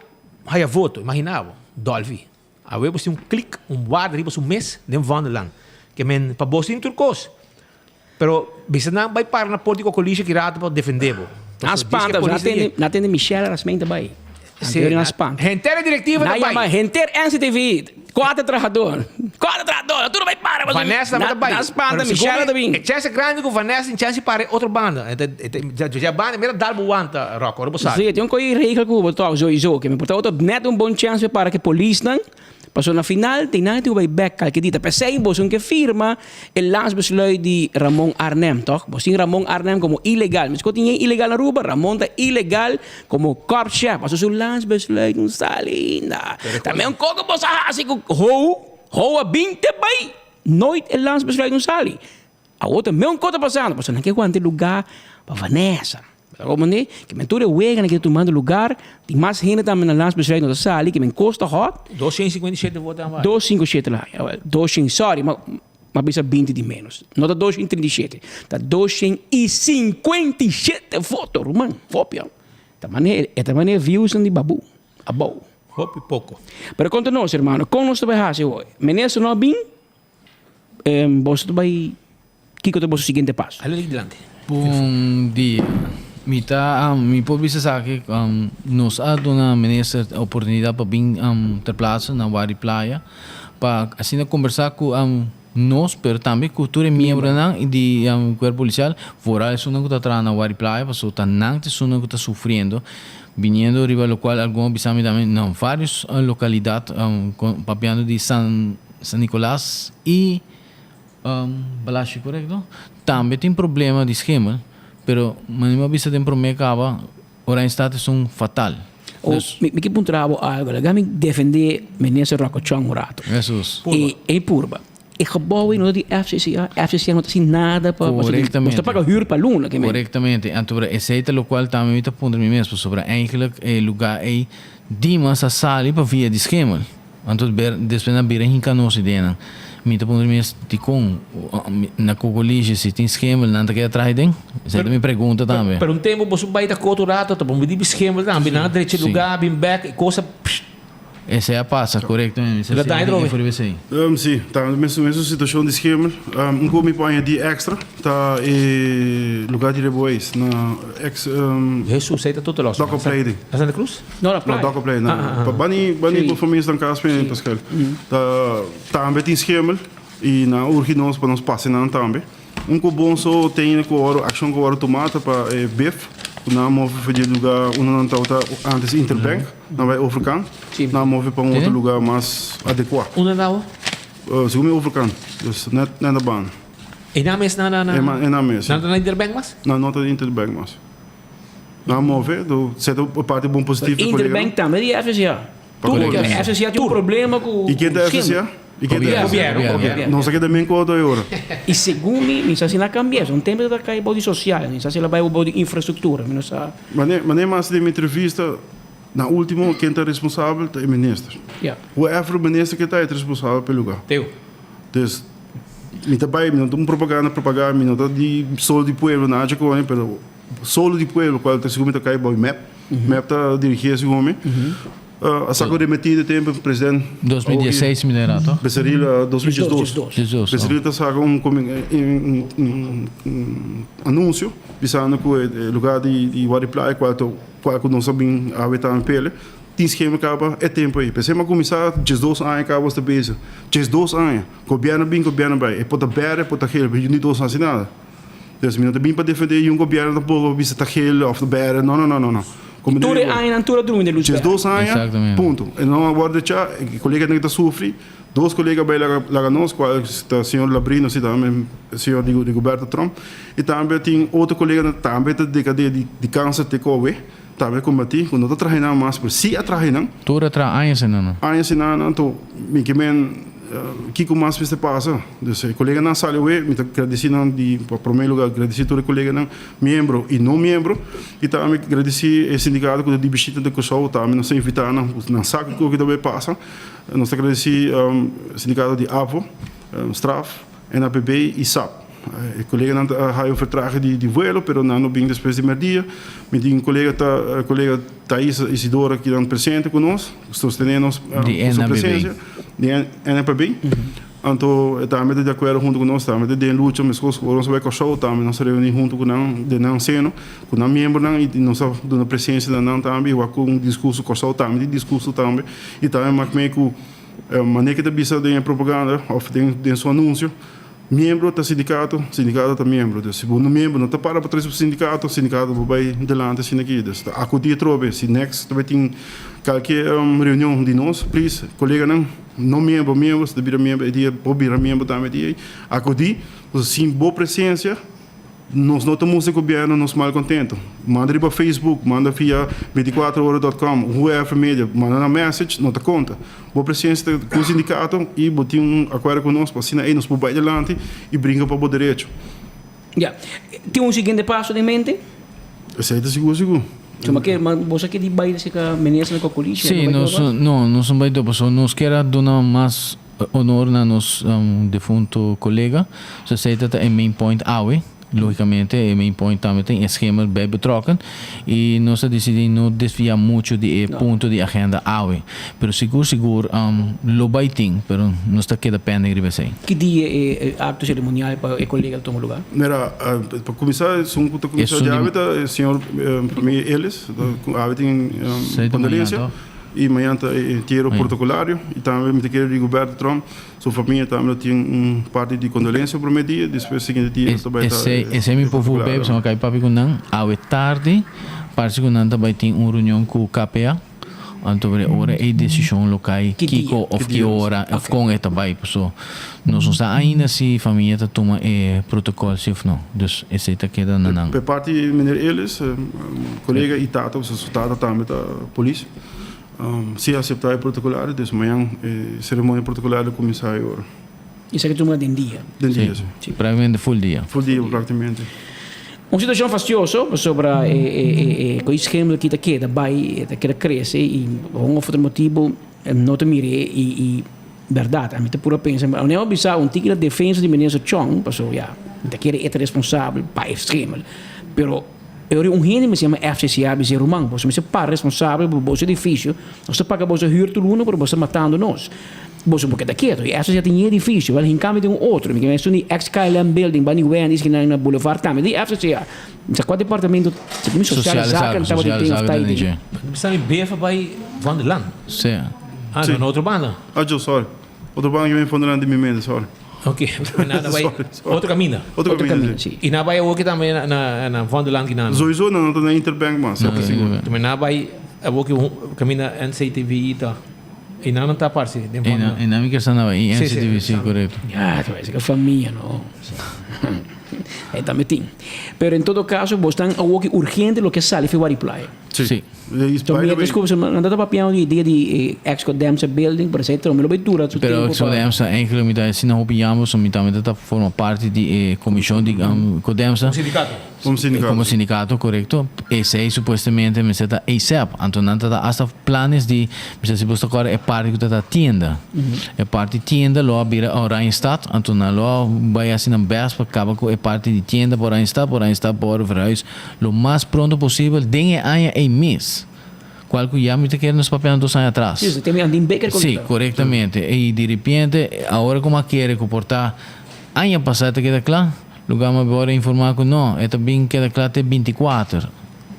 Speaker 16: haya voto imagina bo Dolfi. Awe bo tin un klik, un warda riba su mes den Vondelland. Ke men pa bo tin tur kos. Pero bisa nan bai para na port di Cocolisha ki rato pa defende bo.
Speaker 18: Nan spanta, nan tende, nan tende Michelle Rasmijn ta bai.
Speaker 16: Sí,
Speaker 18: Nan spanta.
Speaker 16: Henter e directiva ta
Speaker 18: Nan
Speaker 16: bai.
Speaker 18: yama henter NCTV, kuater trahador. Kuater trahador, tur bai para.
Speaker 16: Vanessa tambe ta bai.
Speaker 18: Nan spanta,
Speaker 16: Pero segun
Speaker 18: Michelle ta
Speaker 16: mi,
Speaker 18: bin.
Speaker 16: E chance grandi ku Vanessa tin chance di para e otro banda. E ta, e ta, dja banda mira dal bo wanta, Rocco, ora bo sabi.
Speaker 18: Sí, tin un koe regel ku bo tok sowieso. Ke mi por ta otro net un bon chance para ke polisnan. Pasobra na final tin nan tin ku bai bek kalke dia. Ta p'esei boso ke firma e landsbesluit di Ramon Arnhem, tok? Bo sin Ramon Arnhem komo ilegal. Meskos tin yen ilegal na Aruba, Ramon ta ilegal komo korpschef. Pasobra su landsbesluit no sali ainda. Ta men koko boso a hasi ku hou, hou a bin te bai, nooit e landsbesluit no sali. Awor ta meun kos ta pasando, pasobra nan ke wanta e lugar pa Vanessa. Bo ta comprende? Ke men tur e weganan ke ta tumando lugar, tin mas hende tambe na landsbesluit no ta sali, ke men kos ta hot.
Speaker 16: 257 voto nan bai.
Speaker 18: 257 la haña. Awel, 200, sorry, ma ma bisa 20 di menos. No ta 237, ta 257 voto, ruman. Hopi, ho. Ta mane, e ta mane viewsnan di Babu, abou.
Speaker 16: Hopi poko.
Speaker 18: Pero konta nos, hermano, kon nos ta bai hasi hoy? Minister no a bin? Boso ta bai, kiko ta boso siguiente paso?
Speaker 16: Hala lik dilanti.
Speaker 21: Bon dia. Mi ta, mi por bisa esaki, nos a duna minister oportunidad pa bin ter plaatse na Wari Playa pa asina combersa cu nos pero tambe cu tur e miembronan di cuerpo policial, vooral esunnan cu ta traha na Wari Playa pasobra ta nan ta esunnan cu ta sufriendo. Biniendo riba locual algun a bisa mi tambe na varios localidad papiando di San San Nicolas y Balashi corecto? Tambe tin problema di schimmel pero manera mi a bisa den prome caba Oranjestad es un fatal.
Speaker 18: Dus. Mi ke puntra bo algo laga mi defende minister Rocco Chong un rato.
Speaker 21: Jesus.
Speaker 18: E purba. E gebouw ei no ta di FCCA, FCCA no ta haci nada pa
Speaker 21: Correctamente.
Speaker 18: Nos ta paga huur pa luna ke men.
Speaker 21: Correctamente. Anto esey ta locual tambe mi ta puntra mi mes pasobra eigenlijk e lugar ei Dimas a sali pa via di schemel. Anto ber despues nan bira hinca nos ideanan. Mi ta puntra mi mes dicon na Cocolishi si tin schemel nan ta keda traha den? Esey ta mi pregunta tambe.
Speaker 16: Pero un tempo boso bay ta koto rato ta bon bidi schemel tambe nan a drecha e lugar bin bek e cosa pssst.
Speaker 21: Esei a pasa, korekto mi mester
Speaker 16: Lo
Speaker 21: siña
Speaker 16: daño
Speaker 21: info riba esei.
Speaker 20: Sí, ta mesun mesun situashon di schemel. Un ku mi por añadí èkstra ta e lugá di Reboes na ex
Speaker 16: Hesus, ei ta tur los.
Speaker 20: Dokopleiding.
Speaker 16: Na Santa Cruz?
Speaker 18: No, na playa.
Speaker 20: No, Dokopleiding. Pa bani bani bo famia stan kas mi Pascal. Ta tambe tin schemel i nan a urgi nos pa nos pasa nan tambe. Un ku bon so tene ku oro akshon ku oro tuma ta pa e bif ku nan a move for di e luga unda nan tabata antes Interbank nan bai overkant nan a move pa un otro luga mas adekuá.
Speaker 16: Unda nan awo?
Speaker 20: Segun mi overkant dus net net na banda.
Speaker 16: E nan mes na na
Speaker 20: na E nan mes.
Speaker 16: Nan ta na Interbank mas?
Speaker 20: Nan no ta na Interbank mas. Nan a move do seta e parti bon positivo.
Speaker 18: Interbank tambe di FCA. Tur FCA tin un problema ku
Speaker 20: I ken ta FCA? I ke ta
Speaker 16: Gobierno, gobierno.
Speaker 20: Nos a keda men koto e ora.
Speaker 18: I segun mi, mi sa si nan a kambia. Un tempu ta kai bou di sosial, mi sa si el a bai bou di infrastruktura, mi no sa.
Speaker 20: Mane, mane mas den mi entrevista, na ultimo ken ta responsabel ta e minister.
Speaker 18: Ja.
Speaker 20: Whoever minister ke ta, e ta responsabel pa e luga.
Speaker 16: Teo.
Speaker 20: Dus, mi ta bai, mi no ta un propaganda propagá, mi no ta di Solo di Pueblo, nada dje pero Solo di Pueblo, kual ta segun mi ta kai bou di mep. Mep ta dirigí segun mi. A saco remeti de tempo president.
Speaker 21: 2016 mi era toch?
Speaker 20: Becerril 2012. Becerril ta saca un un anuncio bisando cu e lugar di Wadi Playa cual ta cual cu nos a bin awe ta pele tin schema caba e tempo ey. P'esey mi a cuminsa diesdos aña caba esta bezig. Diesdos aña. Gobierno bin gobierno bay. E por ta berde e por ta geel pero yu ni dos no haci nada. Dus mi no ta bin pa defende yun gobierno tampoco pa bisa ta geel of ta berde no no no no no.
Speaker 18: Y tur e añanan tur a drumi den luz berde.
Speaker 20: Diesdos aña punto. E no a wordo echa e coleganan ta sufri dos colega bay laga laga nos cual ta señor Labrino si tambe señor Rigoberto Tromp y tambe tin otro coleganan tambe ta decade di cancer te kowe tambe combati cu no ta traha nan mas pero si a traha nan.
Speaker 21: Tur a traha aña sin nan.
Speaker 20: Aña sin nan anto mi ke men kiko mas mester pasa. Dus e coleganan sali awe mi ta gradeci nan di pa prome lugar gradeci tur e coleganan miembro y no miembro y tambe gradeci e sindicato cu ta di bishita na Curaçao tambe nos ta invita nan cu nan sa kico ta bay pasa. Nos ta gradeci sindicato di ABVO, Straf, NAPB y sap. E coleganan ta haya un vertraging di di vuelo pero nan lo bin despues di merdia. Mi tin un colega ta colega Thais Isidora ki nan presente cu nos, sostene nos
Speaker 21: Di
Speaker 20: cu su
Speaker 21: NAPB.
Speaker 20: presencia di NAPB. Anto e tambe ta di acuerdo hunto cu nos, tambe ta den lucha mescos cu ora nos a bay Corsou tambe nos a reuni hunto cu nan den nan seno cu nan miembronan y nos a duna presencia na nan tambe y wak cu un discurso Corsou tambe tin discurso tambe y tambe mak mee cu Manera ke ta bisa den e propaganda of den su anunsio, miembro ta sindikato, sindikato ta miembro. Dus si bo no miembro no ta para pa trese bo sindikato, sindikato bo bai delante asina aki. Dus ta akudí atrobe. Si next ta bai tin kalke reunion di nos, please koleganan no miembro, miembro, si ta bira miembro e dia bo bira miembro tambe e dia ei, akudí. Pasobra sin bo presensia. Nos no ta mustra gobierno nos malcontento. Manda riba Facebook, manda via 24ora dot com, whoever media, manda nan message, no ta conta. Bo presencia ta cu sindicato y bo tin un acuerdo cu nos pa asina ey nos por bay adelante y bringa pa bo derecho.
Speaker 18: Ya. Tin un siguiente paso den mente?
Speaker 20: Esey ta sigur sigur.
Speaker 18: So ma ke, ma bo sa ke di bay cerca minister na Cocoliche?
Speaker 21: Sí, nos, no, nos no bay topa. So nos kier a duna mas Honor na nos defunto colega. So esey ta ta e main point awe. Logicamente e main point tambe ta e schema bij betrokken. Y nos a dicidi no desvia mucho di e punto di agenda awe. Pero sigur sigur lo bay tin, pero nos ta keda pending riba esey.
Speaker 18: Ki dia e acto ceremonial pa e colega ta tuma lugar?
Speaker 20: Mira, pa cuminsa esun cu ta cuminsa di awe ta e señor Premier Ellis. Awe tin condolencia. Y mañan ta e entiero protocolario y tambe mi ta kere Rigoberto Tromp su famia tambe lo tin un parti di condolencia prome dia, despues siguiente dia nos ta bay ta
Speaker 21: Esey esey mi por voor bij pasobra mi a kai papia cu nan awe tardi parse cu nan ta bay tin un reunion cu KPA anto e ora ey decision lo kai kico of ki ora of con e ta bay paso nos no sa ainda si famia ta tuma e protocol si of no dus esey ta keda na nan.
Speaker 20: Pe parti meneer Ellis, colega y tata, pasobra su tata tambe ta polis, si acepta e protocolario, dus mañan e ceremonia protocolario lo cuminsa e ora.
Speaker 18: Esaki tuma den dia?
Speaker 20: Den dia, si.
Speaker 21: Si, prácticamente full dia.
Speaker 20: Full dia prácticamente.
Speaker 18: Un situacion fastioso pasobra e e schema aki ta keda bay, ta keda crece y pa un of otro motibo no ta mir'é y berdad ami ta pura pensa mi a bisa un tiki na defensa di minister Chong pasobra ya mi ta kere e ta responsabel pa e schema pero e ora un hende mester yama FCCA bisa ruman boso mester para responsabel pa boso edificio nos ta paga boso huur tur luna pero boso ta matando nos. Boso por keda ketu. I eso ya tin e edificio. Wel, hincami den un otro. Mi kier esun di ex KLM building, bani Wendy's ki nan na Boulevard tambe. Di FCCA. Mi sa cua departamento
Speaker 21: Sociale
Speaker 18: zaken tabata tin of ta den.
Speaker 16: Mi sa mi befa bay Van der Laan.
Speaker 21: Si.
Speaker 16: Ah, no, na otro banda.
Speaker 20: Ah, jo, sorry. Otro banda ki mi Van der Laan di mi mente, sorry.
Speaker 16: Ok, na bay otro caminda.
Speaker 20: Otro caminda, si.
Speaker 16: I na bay awor ki tambe na na Van der Laan ki nan.
Speaker 20: Sowieso nan no ta na Interbank mas, sa sigur.
Speaker 16: Tambe na bay awor ki caminda NCTV ta. E nan no ta parse den
Speaker 21: E nan, e nan mi ke sa na e NCTV, si, korekto.
Speaker 18: Ya, ta parse ke famia no. E tambe tin. Pero en todo caso, bo stan awoki urgente loke sali fi Wari Playa.
Speaker 20: Si.
Speaker 21: Si.
Speaker 18: So mi a descubri, nan ta papiando di idea di Exco Demsa building, pero esei mi lo bay dura su
Speaker 21: Pero
Speaker 18: tempo
Speaker 21: Exco
Speaker 18: pa.
Speaker 21: Demsa eigenlijk mi ta hasi nan hopi jammer, so mi tambe ta forma parti di e comision di Codemsa.
Speaker 16: Como sindicato.
Speaker 20: Como sindicato.
Speaker 21: Como sindicato, corecto. Esey supuestamente mester ta ASAP. Anto nan ta ta hasta planes di, mester si bo ta acorda e parti cu ta ta tienda. E parti tienda lo a bira Oranjestad, anto nan lo a bay haci nan best pa caba cu e parti di tienda pa Oranjestad, pa Oranjestad por verhuis lo mas pronto posibel den e aña ey mes. Cual cu ya mi ta kere nos papiando dos aña atras.
Speaker 18: Sí, te mi Andin Baker
Speaker 21: Sí,
Speaker 18: conta.
Speaker 21: corectamente. Y di repente, ahora como a kere cu por ta aña pasa ta keda cla, Lugar mi por informa cu no, e ta bin keda cla te binticuater.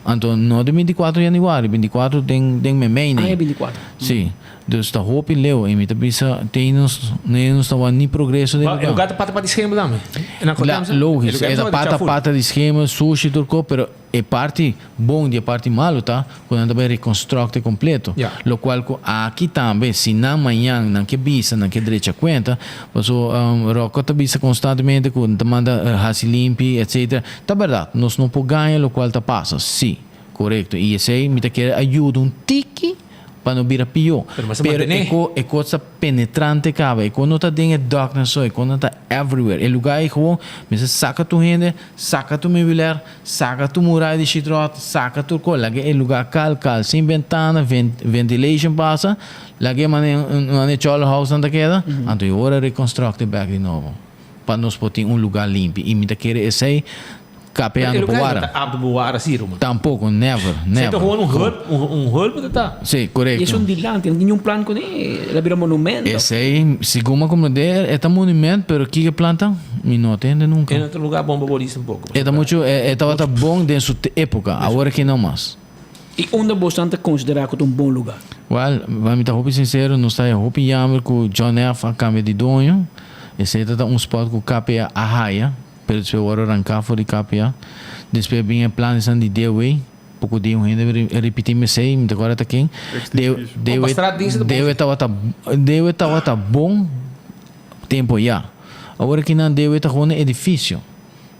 Speaker 21: Anto no di binticuater januari, binticuater den den memey
Speaker 18: Ah, e binticuater.
Speaker 21: Si. Dus ta hopi leu y mi ta bisa te nos ne nos ta wak ni progreso den
Speaker 16: E
Speaker 21: lugar.
Speaker 16: lugar ta pata pata di schema tambe. E nan
Speaker 21: La, logis, e ta pata pata di schema, sushi tur cos, pero E parti bon di e parti malu ta ku nan ta bai rekonstrukt e kompleto. Lokual ku aki tambe si nan mañan nan ke bisa, nan ke drecha kuenta, paso Rocco ta bisa konstantemente ku nan ta manda hasi limpi etsetera. Ta bèrdat, nos no por gaña lokual ta pasa, si, korekto. I esei mi ta kere a yuda un tiki pa no bira pió. Pero e ko e kos ta penetrante kaba, e ko no ta den e darkness so, e ko no ta everywhere. E lugá ei gewoon mester saka tur hende, saka tur meubilair, Saka tur murai di shitròt, saka tur kos, laga e lugá kal kal, sin bentana, ventilation pasa, laga e mane mane chòle house nan ta keda, anto e ora reconstruct e bèk di nobo, pa nos por tin un lugá limpi, i mi ta kere esei KPA no por wara.
Speaker 16: E lugá no ta apto pa wara si, ruman.
Speaker 21: Tampoko, never, never.
Speaker 16: Esei ta gewoon un hulp, un hulp ta ta.
Speaker 21: Si, korekto.
Speaker 18: I esun dilanti, no tin niun plan kuné, el a bira monumento.
Speaker 21: Esei, segun mi a komprendé, e ta monument, pero kiko e planta? Mi no a tende nunca.
Speaker 16: E no ta lugar bon pa bo lista un poco.
Speaker 21: E ta mucho, e tabata bon den su epoca, awor aki no mas.
Speaker 18: Y unda bosnan ta considera cu ta un bon lugar?
Speaker 21: Wel, pa mi ta hopi sincero, nos ta hopi jammer cu John F. a cambia di doño. Esey ta ta un spot cu KPA a haya, pero despues worde ranca for di KPA. Despues bin e planesnan di DOA. Poco dia un hende a ripiti mesey, mi ta acorda ta ken. DOA tabata, DOA tabata bon. Tempo ya. Awor aki nan debe ta gewoon e edificio.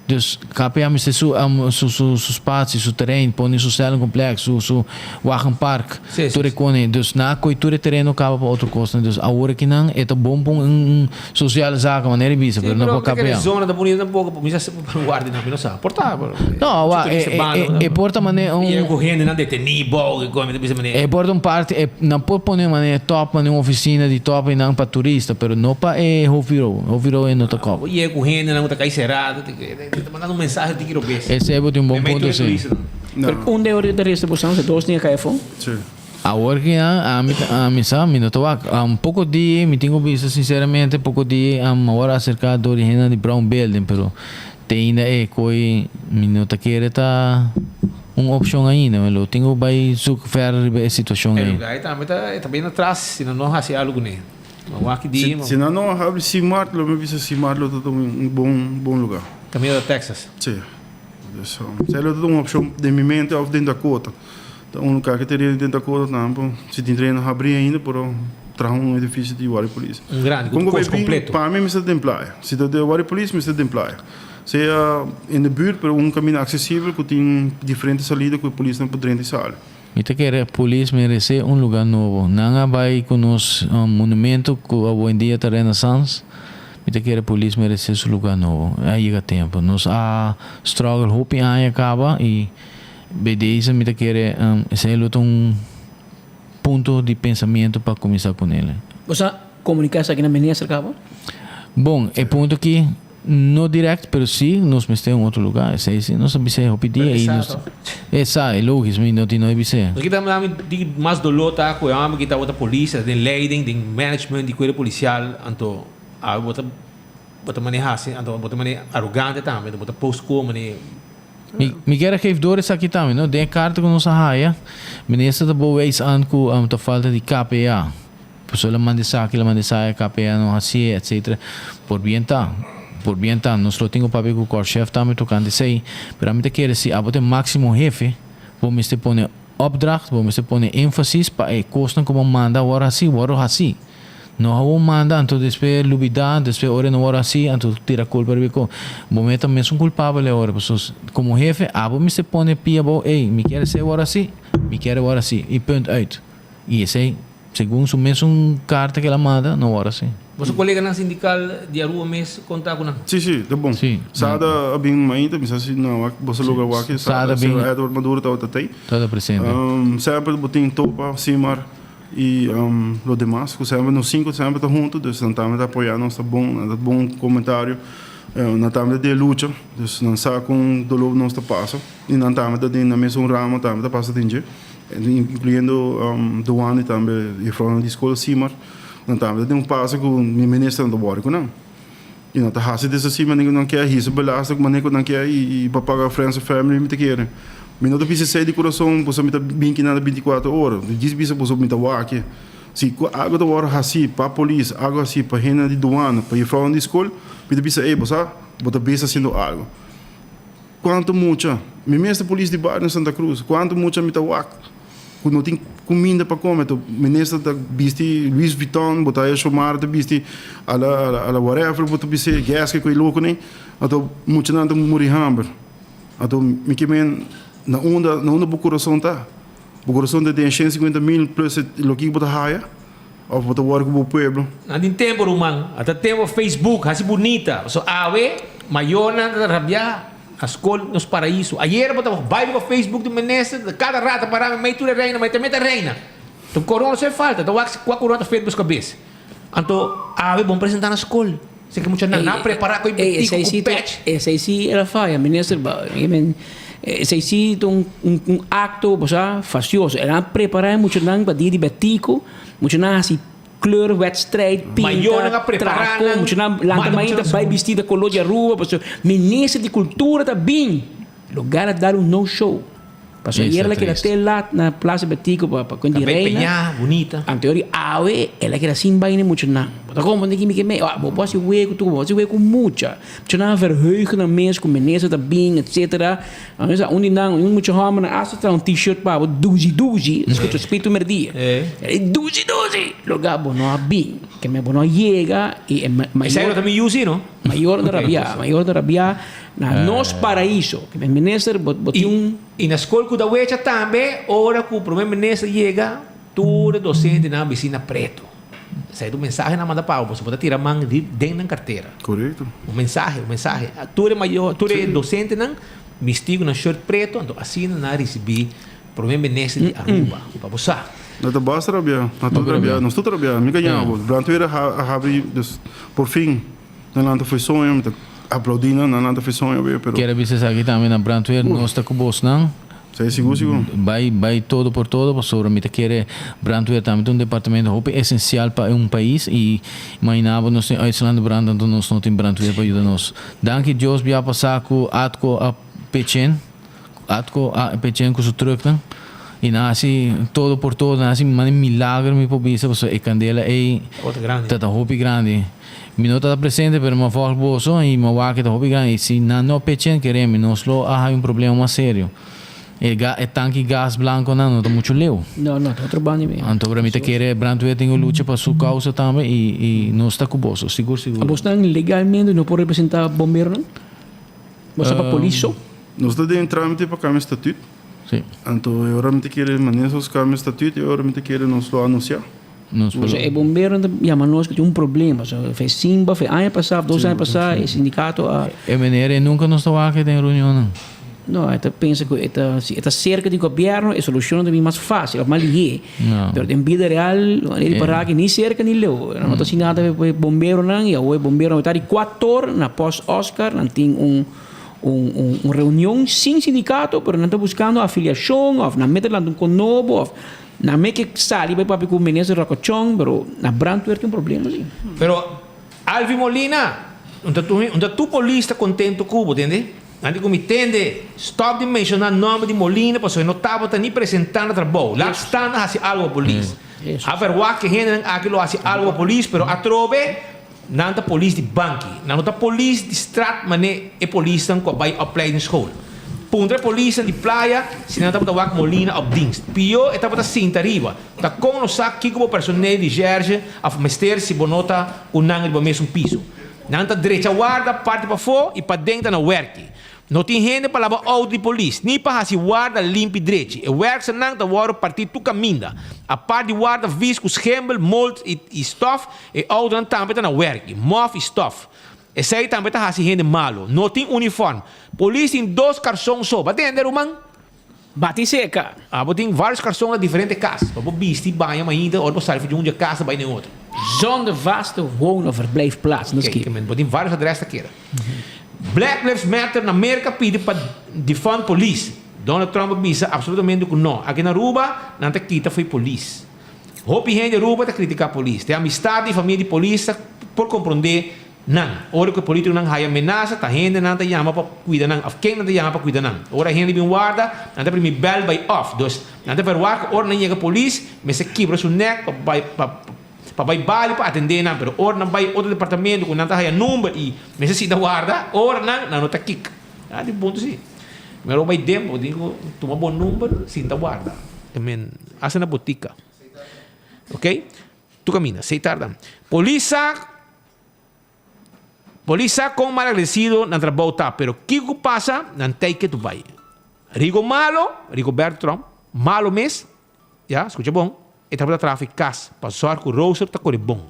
Speaker 21: Dus KPA mester su su su su spacio, su terrein, pone su cellencomplex, su su wagenpark, tur e kone. Dus nan a koy tur e tereno kaba pa otro kosnan. Dus awor aki nan e ta bon pa un sociale zaken manera e bisa, pero no pa KPA.
Speaker 16: Sí, pero zona ta bunita tampoco, mi sa guardi nan, mi no sa. Por ta.
Speaker 21: No, wa e e e por ta manera un.
Speaker 16: Yega ku hendenan detení bou i koe, mi ta bisa manera.
Speaker 21: E por ta un parti, e nan por pone manera top, manera un ofisina di top einan pa turista, pero no pa e hoofdbureau. Hoofdbureau e no ta kòp.
Speaker 16: Bo yega ku hendenan ku ta kai será, ta ta mandando un mensahe tiki robes.
Speaker 21: Esei bo tin un bon punto si.
Speaker 18: Pero un de ora ta resta bo san, dos tin a kai afó.
Speaker 20: Sí.
Speaker 21: Awor ki ami ami sa mi no ta wak. Poko di mi tin ku bisa sinceramente poko di awor a aserká dor di hendenan di Brown Building pero te ainda e koi mi no ta kere ta. un opcion ainda, mi lo tin cu bay zoek verder riba e situacion
Speaker 16: E
Speaker 21: ey.
Speaker 16: lugar ey tambe ta e ta bien atras si nan no haci algo cune. Ma wak di
Speaker 20: Si, si nan no habri Simart lo mi bisa Simart lo ta un bon bon lugar.
Speaker 16: Caminda ta Texas.
Speaker 20: Si. Dus esey lo ta un opcion den mi mente of den Dakota. Ta un lugar ke ta redi den Dakota tambe si tin treno habri ainda pero traha un edificio di Warri Police.
Speaker 16: Un grandi cu tur cos completo.
Speaker 20: Pa mi mester den playa. Si ta den Warri Police mester den playa. Sea in de buurt pero un caminda accesibel cu tin diferente salida cu e polisnan por drenta y sali.
Speaker 21: Mi ta kere polis merece un lugar nobo. Nan a bay cu nos monumento cu awendia ta Renaissance. Mi ta kere polis merece su lugar nobo. A yega tempo. Nos a struggle hopi aña caba y Bij deze mi ta kere esei lo ta un punto di pensamiento pa kuminsá ku nele.
Speaker 18: Bo sa komuniká esaki na minister kaba?
Speaker 21: Bon, e punto aki no dirèkt, pero sí nos mester un otro lugá. Esei sí nos a bis'é hopi dia i nos e sa, e lógis, mi no tin no e bis'é.
Speaker 16: Nos kita mi di mas doló ta ku e homber ki tabata polis, ta den leiding, den management di kuerpo polisial, anto awe bo ta bo ta manehá asina, anto bo ta manehá arogante tambe, anto bo ta post ku manera.
Speaker 21: Mi mi kier a geef door esaki tambe, no? Den e karta ku nos a haya, minister ta bo wijs aan ku ta falta di KPA. Pasobra el a manda esaki, el a manda esaya, KPA no hasié, etcetera. Por bien ta, por bien ta. Nos lo tin ku papia ku korpschef tambe tokante esei. Pero ami ta kere si abo ta e máksimo hefe, bo mester pone opdracht, bo mester pone énfasis pa e kosnan ku bo manda wòrdu hasi, wòrdu hasi. No a manda, anto despues lubida, despues ora e no wòrdu hasi, anto tira kulpa riba e ko. Bo meta mesun kulpabel e ora, pasobra komo hefe abo mester pone pia abou, ey, mi kier esei wòrdu hasi, mi kier e wòrdu hasi, i punt uit. I esei, segun su mesun karta ku el a manda, no wòrdu hasi.
Speaker 16: Boso koleganan sindikal di Aruba mes konta ku nan?
Speaker 20: Si, si, ta bon. Sada a bin mainta, mi sa si nan wak, boso logra wak,
Speaker 21: Sada bin.
Speaker 20: Edward Maduro tabata tei.
Speaker 21: Tabata presente.
Speaker 20: Semper bo tin topa, Simar. Y lo demas cu semper nos cinco semper ta hunto dus nan tambe ta apoya nos ta bon nan ta bon comentario nan tambe ta den lucha dus nan sa con dolor nos ta pasa y nan tambe ta den nan mesun ramo tambe ta pasa den dje incluyendo douane tambe juffrouwnan di school Simar nan tambe ta den un pasa cu mi ministernan ta worry cu nan y nan ta haci deshaci manera cu nan kier hisa belasting manera cu nan kier y pa paga friends and family mi ta kere. Mi no ta bisa esei di kurason pasobra mi ta bin kinan bintikuater ora. Mi djis bisa pasobra mi ta wak. Si ku algu ta wòrdu hasí pa polis, algu hasí pa hendenan di duana, pa jufrounan di skol, mi ta bisa, ey, bo sa, bo ta bes hasiendo algu. Kuantu mucha, mi mes ta polis di bario na Santa Cruz, kuantu mucha mi ta wak ku no tin kuminda pa kome, to minister ta bisti Louis Vuitton, bo ta haya Xiomara ta bisti ala ala whatever, bo ta bis'é Guess ku e lokonan, anto muchanan ta muri hamber. Anto mi ke men na unda na unda bo kurason ta? Bo kurason ta den 150 mil plus loke bo ta haya? Of bo ta wòrdu ku bo pueblo?
Speaker 16: Nan tin tempo ruman, a ta tempo Facebook hasi bunita, pasobra awe mayornan ta rabia na skol nos paraiso. Ayer bo ta bai riba Facebook di minister, kada rato para mi mei tur e reina, mei tambe ta reina. Ta corona so e falta, ta wak kua corona ta fet bos kabes. Anto awe bon presenta na skol. Si ke mucha nan a prepara ku e betiku ku pech.
Speaker 18: Esei si el a faya minister I mean esei si ta un un acto bo sa fastioso el a prepara e muchanan pa dia di betiku muchanan a hasi kleurwedstrijd pinta traha kon muchanan lanta mainta bai bisti ta color di Aruba pasobra minister di cultura ta bin lugar a dar un no show. Pasobra
Speaker 21: Esta
Speaker 18: ayer el a keda
Speaker 21: triste.
Speaker 18: te lat na Plaza Betico pa pa kuent di
Speaker 16: Kabei
Speaker 18: reina.
Speaker 16: peñá, bunita.
Speaker 18: Anto di awe el a keda sin baina mucha nan. Bo ta komprende kimi ke me? Ah, bo por hasi wegu tur, bo por hasi wegu ku mucha. Mucha nan a verheugen nan mes ku minister ta bin etcetera. A mesa un di nan, un mucha hòmber nan asta traha un t-shirt pa bo duzi duzi, skucha Spiritu Merdia. E duzi duzi! Loga bo no a bin, ke me bo no a yega i e mayor.
Speaker 16: Esei no ta mi yu si no?
Speaker 18: Mayor ta rabia, mayor ta rabia. Na nos paraiso. Primer minister bo bo tin un.
Speaker 16: I na skol ku ta wecha tambe ora ku primer minister yega tur e dosentenan a bisti na preto. Esei ta un mensahe nan manda pa bo pasobra bo ta tira man di den nan kartera.
Speaker 20: Korekto.
Speaker 16: Un mensahe, un mensahe. Tur e mayor, tur e dosentenan bisti ku nan shirt preto anto asina nan a risibí primer minister di Aruba. Pa bo sa.
Speaker 20: No ta basta rabia, na tur rabia, nos tur ta rabia. Mi ka ña bo. Brandweer a habri dus por fin. Nan lanta foi soño, mi ta aplaudí nan, nan lanta foi soño be, pero.
Speaker 21: Kier a bisa esaki tambe na brandweer, nos ta ku bosnan.
Speaker 20: Sí, sigur, sigur.
Speaker 21: Bai, bai todo por todo, pasobra mi ta kere brandweer tambe ta un departamento hopi esencial pa un pais y imagina bo nos tin uitslaande brand anto nos no tin brandweer pa yuda nos. Danki Dios bia pasa ku ATCO a pechen. Atco a pechen ku su trucknan i nan hasi todo por todo, nan hasi mane milager mi por bisa pasobra e kandela ei ta ta hopi grandi. Mi no tabata presente pero mi a vòg boso i mi a wak e ta hopi grandi i si nan no pechen kere mi nos lo a haña un problema mas serio. E ga e tanki gas blankonan no ta muchu leu.
Speaker 18: No, no, ta otro banda mi.
Speaker 21: Anto mi ta kere brandweer tin ku lucha pa su kousa tambe i i nos ta ku boso, sigur sigur.
Speaker 18: Bosnan legalmente no por representa bomberonan? Bo sa pa polis so?
Speaker 20: Nos ta den trámite pa kambia statuut.
Speaker 21: Sí.
Speaker 20: Anto e ora mi ta kere manera nos kambia statuut e ora mi ta kere nos lo anunsiá.
Speaker 21: Nos
Speaker 18: por. E bomberonan ta yama nos ku tin un problema. So fe Simba fe aña pasá of dos aña pasá e sindikato a.
Speaker 21: E meneer e nunka nos ta wak den reunionnan.
Speaker 18: No, e ta pensa ku e ta si e ta serka di gobièrnu e solushonnan ta bin mas fásil of mas lihé.
Speaker 21: No.
Speaker 18: Pero den bida real manera di para aki ni serka ni leu. Nan no ta hasi nada pa e bomberonan i awor e bomberonan ta di kuator na Post Oscar nan tin un un un un reunion sin sindikato pero nan ta buskando afiliashon of nan mester lanta un konobo of nan me ke sali bai papia ku minister Rocochon pero na brandweer tin un problema si.
Speaker 16: Pero Alvin Molina, un ta tur un ta tur polis ta kontento ku bo, tende? Nan di ku mi tende, stop di menshoná nòmber di Molina pasobra e no tabata ni presentá na trabou. Laat staan na hasi algu pa polis. A verwagt ku e hendenan aki lo hasi algu pa polis, pero atrobe nan ta polis di banki. Nan no ta polis di strat manera e polisnan ku a bai opleidingsschool. Puntra e polisnan di playa si nan tabata wak Molina op dienst. Pió e tabata sinta riba. Ta kon no sa kiko bo personeel di Jerge of mester si bo no ta ku nan riba mesun piso. Nan ta drecha warda parti pafó i paden ta na wèrki. No tin hende pa laba outo di polis, ni pa hasi warda limpi drechi. E wèrksternan ta wòrdu partí tur kaminda. Apart di warda vis ku schembel, mold i stòf, e outonan tambe ta na wèrki, mòf i stòf. Esei tambe ta hasi hende malu. No tin unifòrm. Polis tin dos karson so. Ba tende, ruman?
Speaker 18: Bati seka.
Speaker 16: Abo tin varios karson na diferente kas pa bo bisti, baña mainta ora bo sali for di un dje kas ta bai den otro.
Speaker 18: Zonder vaste woon of verblijfplaats, no skibi.
Speaker 16: Bo tin varios adres ta keda. Black Lives Matter na Merka pidi pa defund polis. Donald Trump a bisa absolutamente ku no. Aki na Aruba nan ta kita fo'i polis. Hopi hende Aruba ta kritika polis. Den amistad di famia di polis ta por kompronde Nan. Ora ku e polítikonan haya menasa, ta hendenan ta yama pa kuida nan òf ken nan ta yama pa kuida nan. Ora hende bin warda, nan ta primi bèl bai òf. Dus, nan ta verwagt ku ora nan yega polis, mester kibra su nèk pa bai pa pa bai bali pa atendé nan. Pero ora nan bai otro departamento ku nan ta haya number i mester sinta warda, ora nan, nan no ta kik. A di punto si. Mero bai den, bo tin ku tuma bo number, sinta warda. I mean, hasta na botika. Oké? Tur kaminda, sei tarda. Polis sa. Polis sa kon malagradecido nan trabou ta, pero kiko ku pasa, nan tei ketu bai. Rigo malo, Rigoberto Tromp, malo mes, ya, skucha bon, e tabata traha fi kas pa sòrg ku Roser ta kore bon.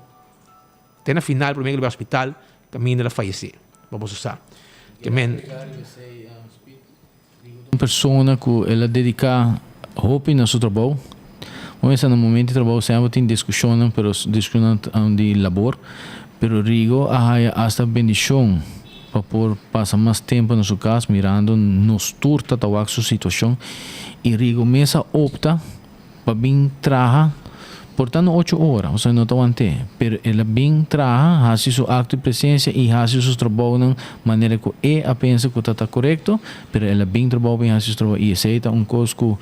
Speaker 16: Te na final prome ku el bai hospital, kaminda el a fayesé, pa boso sa. Ke men.
Speaker 21: Un persona ku el a dediká hopi na su trabou. Bo mester na momento di trabou semper tin diskushonnan, pero diskushonnan di labor. Pero Rigo a haya asta bendishon pa por pasa mas tempu na su kas mirando nos tur ta ta wak su situashon. I Rigo mes a opta pa bin traha por ta no ocho ora, osea no ta want'é, pero el a bin traha, hasi su akto di presensia i hasi su trabounan manera ku e a pensa ku ta ta korekto, pero el a bin trabou bin hasi su trabou i esei ta un kos ku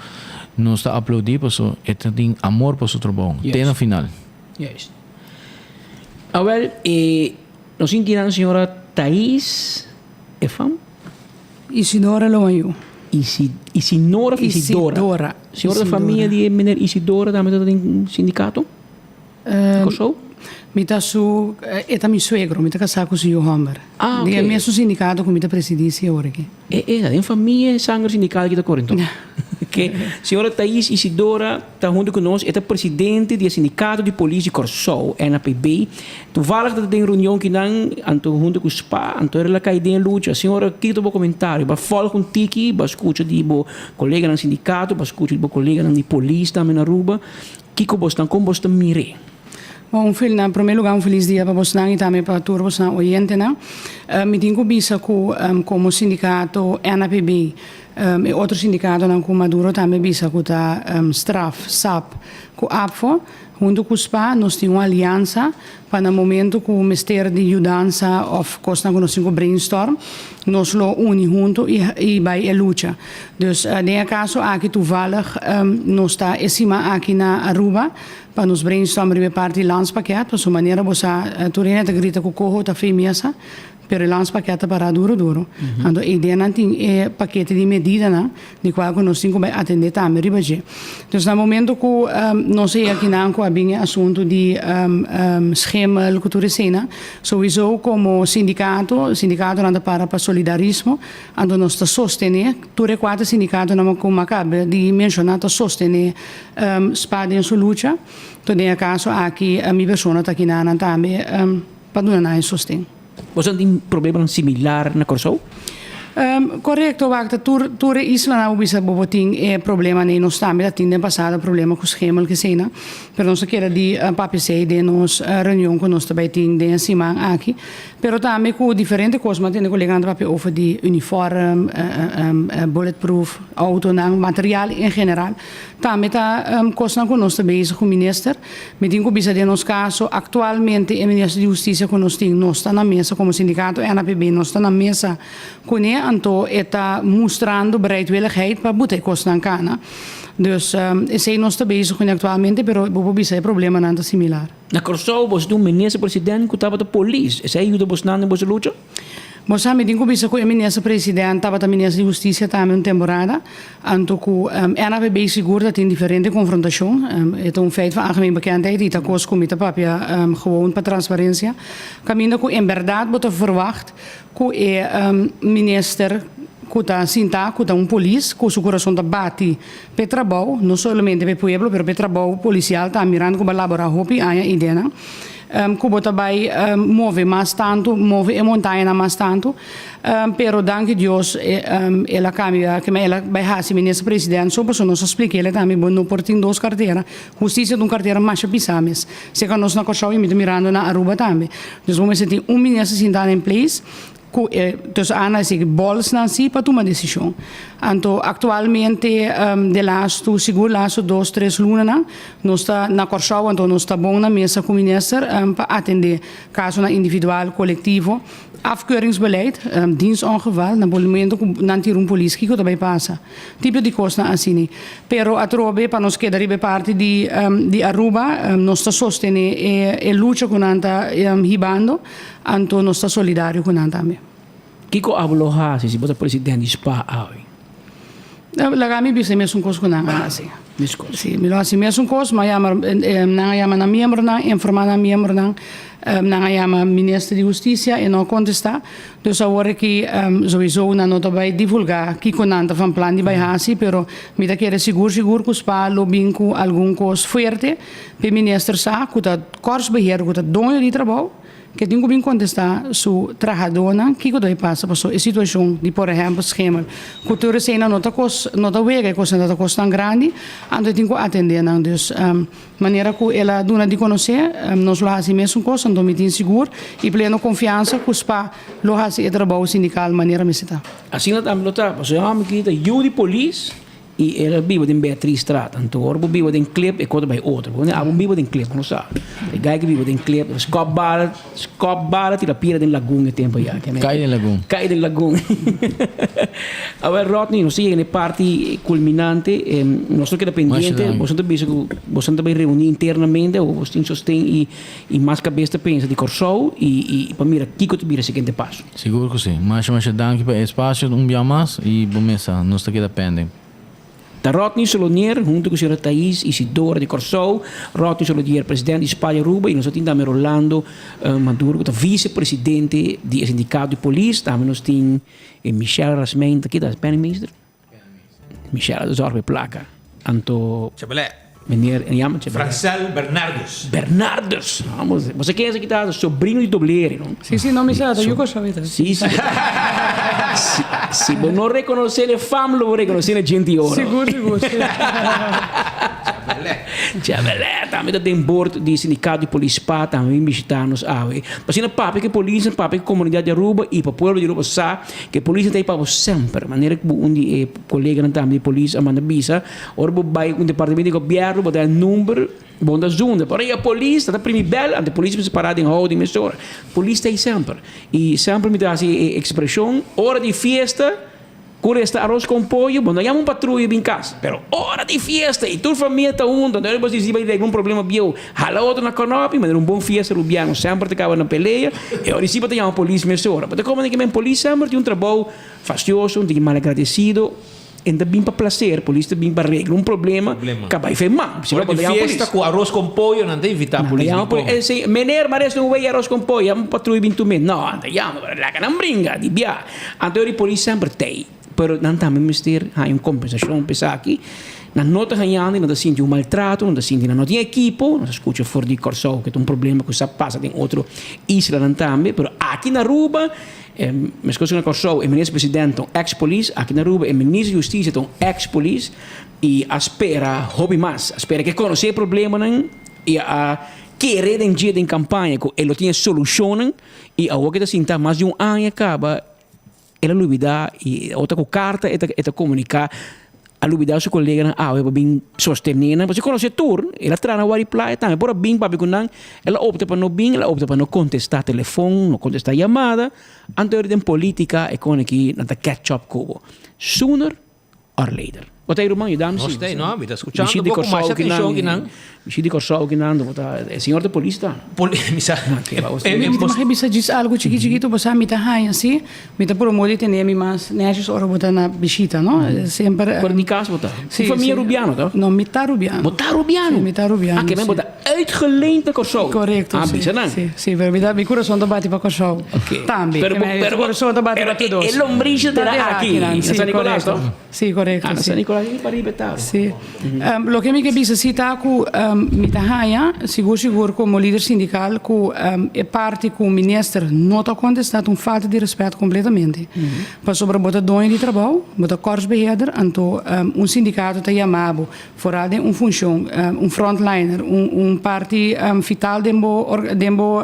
Speaker 21: nos ta aploudí paso e ta tin amor pa su trabou te na final.
Speaker 18: Juist. Awel, e nos sinti nan señora Thais Efam.
Speaker 7: Isidora Loayu.
Speaker 18: Isi, Isinora of Isidora?
Speaker 7: Isidora.
Speaker 18: Señora ta famia di e meneer Isidora tambe ta den un sindicato? Di Kòrsou?
Speaker 7: Mi ta su, e ta mi suegro, mi ta kasá ku su yu hòmber.
Speaker 18: Ah,
Speaker 7: Den e
Speaker 18: oké.
Speaker 7: mesun sindikato ku mi ta presidí si awor aki.
Speaker 18: E, e ta den famia e sanger sindikal aki ta kore enton. Oké. Señora Thais Isidora ta huntu ku nos, e ta presidente di e sindikato di polis di Kòrsou, NAPB. Toevallig ta den reunion kinan, anto hunto cu spa, anto era la cay den e lucha. Señora, kico ta bo comentario? Bo a volg un tiki, bo a scucha di bo coleganan sindicato, bo a scucha di bo coleganan di polis tambe na Aruba. Kico bosnan, con bos ta mir'e?
Speaker 7: Bon, un fel, na prome lugar un feliz dia pa bosnan y tambe pa tur bosnan oyentenan. Mi tin cu bisa cu como sindicato NAPB. E otro sindikatonan ku Maduro tambe bisa ku ta Straf, sap ku APFO. Huntu ku spa nos tin un aliansa pa na momento ku mester di yudansa òf kosnan ku nos tin ku brainstorm nos lo uni huntu i i bai e lucha. Dus den e kaso aki toevallig nos ta e siman aki na Aruba pa nos brainstorm riba e parti landspakket pasobra manera bo sa tur hende ta grita ku koho ta fei mesa. Pero e landspakket ta pará duro duro. Anto e ideanan tin e pakete di medidanan di kual ku nos tin ku bai atendé tambe riba dje. Dus na momento ku nos a yega kinan ku a bin e asuntu di schemel ku tur eseinan, souiso komo sindikato, sindikatonan ta para pa solidarismo, anto nos ta sostené, tur e kuater sindikatonan ku mi a kaba di menshoná ta sostené spa den su lucha. Anto den e kaso aki mi persona ta kinanan tambe. Pa duna nan e sosten.
Speaker 18: Boso tin problemanan similar na Kòrsou?
Speaker 7: Korekto, wak ta tur tur e islanan bo bisa bo bo tin e problemanan ei. Nos tambe ta tin den pasado problema ku schemel keseinan, pero nos ta keda di papia esei den nos reunion ku nos ta bai tin den e siman aki. Pero tambe ku diferente kos, mi a tende koleganan ta papia over di uniform, bulletproof, autonan, material en general. Tambe ta kosnan ku nos ta bezig ku minister. Mi tin ku bisa den nos kaso, aktualmente e minister di hustisia ku nos tin, nos ta na mesa komo sindikato NAPB, nos ta na mesa kuné, anto e ta mustrando bereidwilligheid pa buta e kosnan kana. Dus esei nos ta bezig kuné aktualmente, pero bo por bisa e problemanan ta similar.
Speaker 18: Na Kòrsou boso tin un minister president ku tabata polis, esei a yuda bosnan den boso lucha?
Speaker 7: Bo sa, mi tin ku bisa ku e minister president tabata minister di hustisia tambe un temporada, anto ku NAVB sigur ta tin diferente konfrontashon. E ta un feit van algemeen bekendheid i ta kos ku mi ta papia gewoon pa transparensia. Kaminda ku en bèrdat bo ta verwagt ku e minister ku ta sintá ku ta un polis ku su kurason ta bati p'e trabou, no solamente p'e pueblo pero p'e trabou polisial tambe mirando ku bo a laborá hopi aña eidenan. Ku bo ta bai move mas tantu, move e montañanan mas tantu. Pero danki Dios el a kambia, kema el a bai hasi minister president so pasobra nos a splik'el tambe bo no por tin dos kartera. Hustisia ta un kartera masha pisá mes. Seka nos na Kòrsou i mi ta mirando na Aruba tambe. Dus bo mester tin un minister sintá den place Ku e dus Ana a sigui bòlsnan si pa tuma desishon. Anto aktualmente de lastu sigur lastu dos tres lunanan nos ta na Kòrsou anto nos ta bon na mesa ku minister pa atendé kasonan individual, kolektivo. Afkeuringsbeleid, dienstongeval, na momento ku nan tira un polis kiko ta bai pasa? Tipo di kosnan asini. Pero atrobe pa nos keda riba e parti di di Aruba nos ta sostené e lucha ku nan ta hibando. Anto nos ta solidario ku nan tambe.
Speaker 18: Kiko abo lo hasi si bo ta president di spa awe?
Speaker 7: Laga mi bisa e mesun kos ku nan a hasi.
Speaker 18: Mes kos.
Speaker 7: Si, mi lo hasi mesun kos, mi a yama, nan a yama nan miembronan, informa nan miembronan, nan a yama minister di hustisia, e no a kontestá. Dus awor aki souiso nan no ta bai divulgá kiko nan ta van plan di bai hasi, pero mi ta kere sigur sigur ku spa lo bin ku algun kos fuerte p'e minister sa ku ta korpsbeheerder, ku ta doño di trabou. Ke tin ku bin kontestá su trahadónan kiko ta e pasa paso e situashon di por ehèmpel schemel ku tur eseinan no ta kos no ta wega e kosnan ta kosnan grandi anto e tin ku atendé nan dus manera ku el a duna di konosé nos lo hasi mesun kos anto mi tin sigur i pleno konfiansa ku spa lo hasi e trabou sindikal manera mester ta.
Speaker 18: Asina tambe lo ta pasobra e hòmber ki ta yu di polis. I el a biba den Beatrizstraat. Anto ora bo biba den klip, e kos ta bai otro. Bo abo biba den klip, bo no sa. E guy ku biba den klip, skòp bala, skòp bala tira piedra den lagun e tempu ya.
Speaker 21: Kai den lagun.
Speaker 18: Kai den lagun. Awor Rodney, nos ta yega na e parti kulminante. Nos no keda pendiente. Boso ta bisa ku boso ta bai reuní internamente o boso tin sosten i i mas kabes ta pensa di Kòrsou i i pa mira kiko ta bira e siguiente paso.
Speaker 21: Sigur ku si. Masha masha danki pa e espasio un bia mas i bo mesa nos ta keda pende.
Speaker 18: Ta Rodney Solonier hunto ku señora Thais Isidora di Kòrsou, Rodney Solonier president di Spaya Aruba i nos a tin tambe Rolando Maduro ku ta vice presidente di e sindikato di polis, tambe nos tin Michelle Rasmijn ta kita penningmeester? Michelle ta zorg pa e plaka. Anto.
Speaker 16: Chabelé.
Speaker 18: Meneer, en yama Chabelé.
Speaker 16: Francel Bernardus.
Speaker 18: Bernardus. Vamos, bo sa ken esaki ta? Sobrino di Dobleri, no?
Speaker 7: Si, si, no mi sa, ta yu cosa mi ta.
Speaker 18: Si, si. Si, si bo no reconoce e fam, lo bo reconoce na djenti oro.
Speaker 7: Sigur, sigur, si.
Speaker 18: Chabelet tambe ta den board di sindicato di polis spa tambe bin bishita nos awe. Pa asina papia ku e polisnan, papia ku e comunidad di Aruba y pa pueblo di Aruba sa ku e polisnan ta ei pa bo semper. Manera ku un di e coleganan tambe di polis a manda bisa, ora bo bai un departamento di gobierno bo ta e number bo no ta zunda. Pero e polis ta ta primi bel anto e polis mester para den houding mesora. Polis ta ei semper. Y semper mi ta hasi e expresion ora di fiesta. Ku resta aros kon pollo, bo no yama un patruya bin kas. Pero ora di fiesta i tur famia ta hunto, anto bo si bai regla un problema bieu, hala otro na kònòpi, manera un bon fiesta rubiano semper ta kaba na pelea, e ora si bo ta yama polis mesora. Bo ta komo den ke men polis semper tin un trabou fastioso, un tiki malagradesido, e no ta bin pa plaser, polis ta bin pa regla un problema ka bai fe man.
Speaker 16: Ora di fiesta ku aros kon pollo nan ta invitá polis bin kome.
Speaker 18: Meneer, ma resta un wei aros kon pollo, yama un patruya bin tum'é. No, nan ta yama, laga nan bringa di bia. Anto di polis semper tei, pero nan tambe mester haña un kompensashon pa esaki. Nan no ta hañando i nan ta sinti un maltrato, nan ta sinti nan no tin ekipo. Nos a skucha for di Kòrsou ku ta un problema ku sa pasa den otro islanan tambe, pero aki na Aruba, meskos ku na Kòrsou e minister president ta un eks polis, aki na Aruba e minister di hustisia ta un eks polis i a spera hopi mas, a spera ke konosé e problemanan i a kere den dje den kampaña ku e lo tin e solushonnan. I awor ku e ta sinta mas di un aña kaba, el a lubidá i awor ta ku karta e ta e ta komuniká, a lubidá su koleganan awe pa bin sostené nan, pasobra e konosé tur, el a traha na Wari Playa tambe, por a bin papia ku nan, el a opta pa no bin, el a opta pa no kontestá telefon, no kontestá yamada, anto den polítika e kone ki nan ta catch up ku bo, sooner or later. Bo ta e ruman yuda mi si.
Speaker 16: Nos ta no, mi ta skuchando bo ku masha atenshon kinan.
Speaker 18: Bishi di Kòrsou kinan, bo ta e señor ta polis ta.
Speaker 16: Poli, mi sa.
Speaker 7: Mi ta mag bisa djis algu chiki chikitu pasobra mi ta haña si, mi ta promo di tene mi mas nètjes ora bo ta na bishita no. Semper.
Speaker 18: Pero di kas bo ta? Si famia rubiano ta?
Speaker 7: No, mi ta rubiano.
Speaker 18: Bo ta rubiano?
Speaker 7: Si, mi ta rubiano.
Speaker 18: Ah, ke men bo ta uitgeleend na Kòrsou.
Speaker 7: Korekto,
Speaker 18: Ah,
Speaker 7: si.
Speaker 18: bisa nan.
Speaker 7: Si, si, pero mi ta, mi kurason ta bati pa Kòrsou.
Speaker 18: Oké.
Speaker 7: Tambe.
Speaker 18: Pero
Speaker 7: Ke
Speaker 18: bo,
Speaker 7: men
Speaker 18: pero bo,
Speaker 7: kurason ta bati
Speaker 18: pero
Speaker 7: pa tur dos.
Speaker 18: e lombrishi ta
Speaker 7: Ta
Speaker 18: dera aki,
Speaker 7: akinan,
Speaker 18: na
Speaker 7: si,
Speaker 18: San Nicolas,
Speaker 7: korekto.
Speaker 18: to?
Speaker 7: Si, korekto,
Speaker 18: Ah, na
Speaker 7: si.
Speaker 18: San Nicolas i pariba e ta.
Speaker 7: Si. Loke mi ke bisa si ta ku mi ta haña sigur sigur komo lider sindikal ku e parti ku minister no ta kontestá ta un falta di rèspèt kompletamente. Pasobra bo ta doño di trabou, bo ta korpsbeheerder, anto un sindikato ta yama bo Foral den un funcion, un frontliner, un un parti vital den bo den bo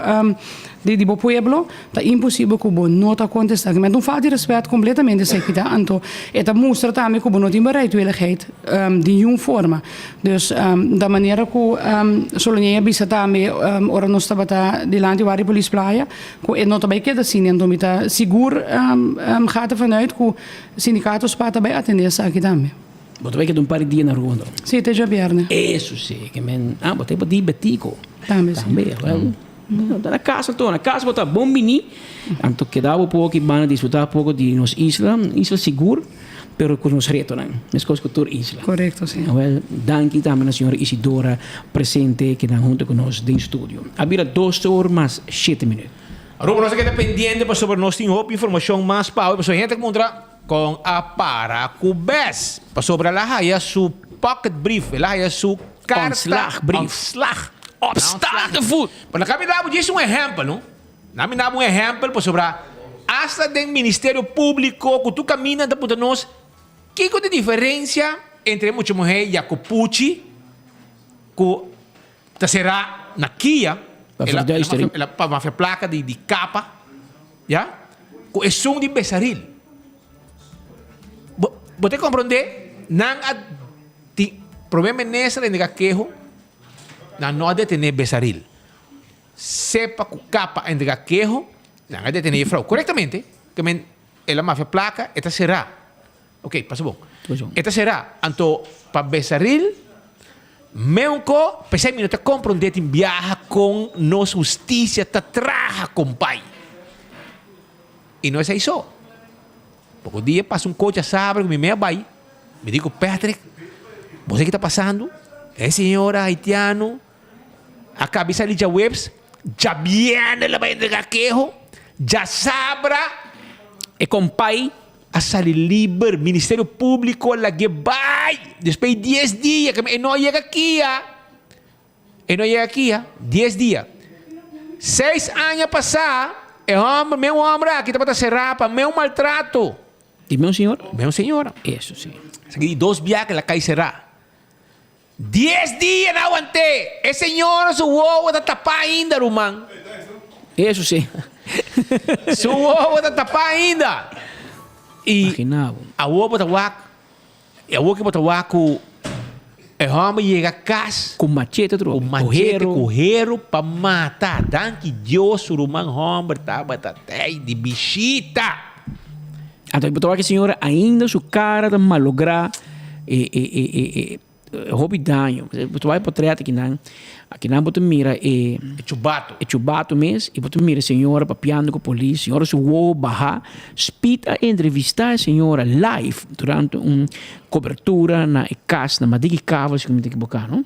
Speaker 7: di bo pueblo, ta imposibel cu bo no ta contesta. Met un falta di respet completamente esaki ta. Anto e ta mustra tambe cu bo no tin bereidwilligheid di niun forma. Dus da manera cu Solonier a bisa tambe ora nos tabata dilanti wak di Polis Playa cu e no ta bay keda asina. Anto mi ta sigur gaat ervan uit cu sindicato spa ta bay atende esaki tambe.
Speaker 18: Bo ta bai keda un par di dia na Aruba anto?
Speaker 7: Sí, te djabièrnè.
Speaker 18: Eso sí, ke men, ah, bo ta pa di Betico.
Speaker 7: Tambe sí.
Speaker 18: Tambe, wel, no ta na kas anto, na kas bo ta bon bini, anto keda bo poco aki banda disfruta poco di nos isla, un isla sigur, pero ku nos retonan, meskos ku tur isla.
Speaker 7: Korekto, sí.
Speaker 18: Wel, danki tambe na señora Isidora presente kinan hunto ku nos den studio. A bira dos or mas shete minüt.
Speaker 16: Aruba nos a keda pendiente pasobra nos tin hopi informashon mas pa awe, pasobra hende ta puntra. Con a para cu bes. Pasobra el a haya su pocket brief, el a haya su carta.
Speaker 18: Ontslagbrief.
Speaker 16: Ontslag.
Speaker 18: Opstaande voet.
Speaker 16: Pero na mi dabo djis un ehempel, no? Na mi dabo un ehempel pasobra hasta den Ministerio Publico cu tur caminda ta puntra nos kico ta e diferencia entre e mucha muher Jacopucci cu ta cera na Kia,
Speaker 18: Pa verduistering.
Speaker 16: el a pa mafia placa di capa. Ya? Ku esun di Besaril. Bo, bo te komprondé? Nan a ti, promé minister a indiká keho, nan no a detené Besaril. Sepa ku kapa a indiká keho, nan a detené e frou. Korektamente, ke men el a mafia plaka, e ta será. Ok, pasa bon. E ta será. Anto, pa Besaril, meunko, p'esei mi no ta komprondé tin biaha kon nos hustisia ta traha, kompai. I no esei so. Poko dia pasa un kochi a sabra ku mi mei a bai. Mi di ku Patrick, bo sa ki ta pasando? E señora haitiano a kabi sali djaweps, djabièrnè el a bai entregá keho, djasabra
Speaker 18: E kompai
Speaker 16: a sali liber, Ministerio Públiko a lag'é bai despues di dies dia, e no a yega kia, e no a yega kia, dies dia. Seis aña pasá e hòmber, meun hòmber aki tabata será pa meun maltrato.
Speaker 18: Di meun señora?
Speaker 16: Meun señora.
Speaker 18: Eso sí.
Speaker 16: Esaki di dos biaha ku el a kai será. Dies dia nan awant'é. E señora su wowo ta tapá ainda, ruman.
Speaker 18: Eso sí.
Speaker 16: Su wowo ta tapá ainda. I awor bo ta wak, i awor ke bo ta wak ku e hòmber yega kas.
Speaker 18: Ku machete
Speaker 16: Ku machete, ku heru pa mata. Danki Dios su ruman hòmber tabata tei di bishita.
Speaker 18: Anto bo ta wak e señora ainda su kara ta malográ e e e e e hopi daño. Bo ta wak e potret akinan, akinan bo ta mira e.
Speaker 16: E chubato.
Speaker 18: E chubato mes i bo ta mira e señora papiando ku polis, señora su wowo baha. Speed a entrevistá e señora live durante un kobertura na e kas na Madiki Kavel si ku mi ta ekiboká no.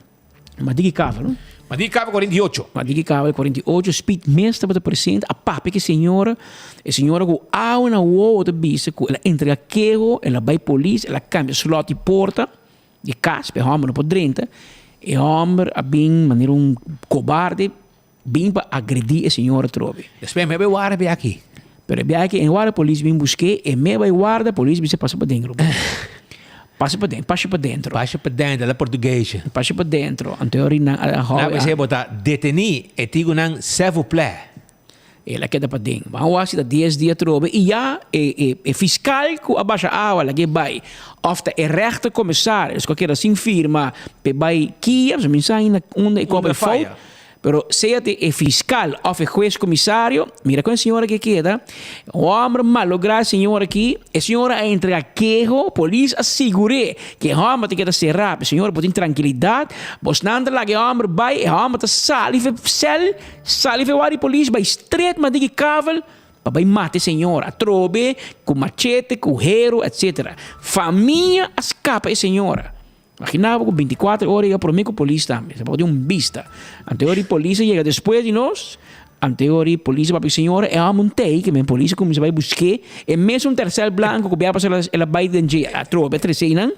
Speaker 18: Madiki Kavel no.
Speaker 16: Madiki Kavel 48.
Speaker 18: Madiki Kavel 48, Speed mes tabata presente a papia ku e señora, e señora ku awa na wowo ta bisa ku el a entrega keho, el a bai polis, el a kambia slòt di porta di kas pa e hòmber no por drenta, e hòmber a bin manera un kobarde bin pa agredí e señora atrobe.
Speaker 16: Despues mi a bai warda e biaha aki.
Speaker 18: Pero e biaha aki en warda polis bin busk'é, e me bai warda polis bisa pasa paden ruman. Pasa paden, pasha padentro.
Speaker 16: Pasha padentro, la portuguese.
Speaker 18: Pasha padentro, anto ori nan a hou.
Speaker 16: Nan bisa bo ta detení, e tigu nan s'il vous plaît.
Speaker 18: El a keda paden. Ban wak si ta dies dia atrobe i ya e e e fiskal ku a basha awa lag'é bai òf ta e rechter komisaris ku a keda sin firma p'e bai kia, pasobra mi sa ainda unda e koba e fout. Pero sea te e fiscal of e hues comisario, mira con e señora aki keda, un homber malogra e señora aki, e señora a entrega keho, polis a sigur'é ke e homber ta keda será, e señora por tin trankilidad, bosnan ta laga e homber bai, e homber ta sali fe cel, sali fe wak di polis bai stret madiki kavel pa bai mata e señora, atrobe ku machete, ku hero, etc. Famia a skapa e señora. Imagina bo ku bintikuater ora yega promé ku polis tambe. Sa por tin un bista. Ante ora di polis a yega despues di nos, ante ora di polis a papia ku señora, e hòmber un tei ke men polis a kuminsá bai busk'é. E mesun tercel blanko ku bia pasá el a bai den dje atrobe a trese einan.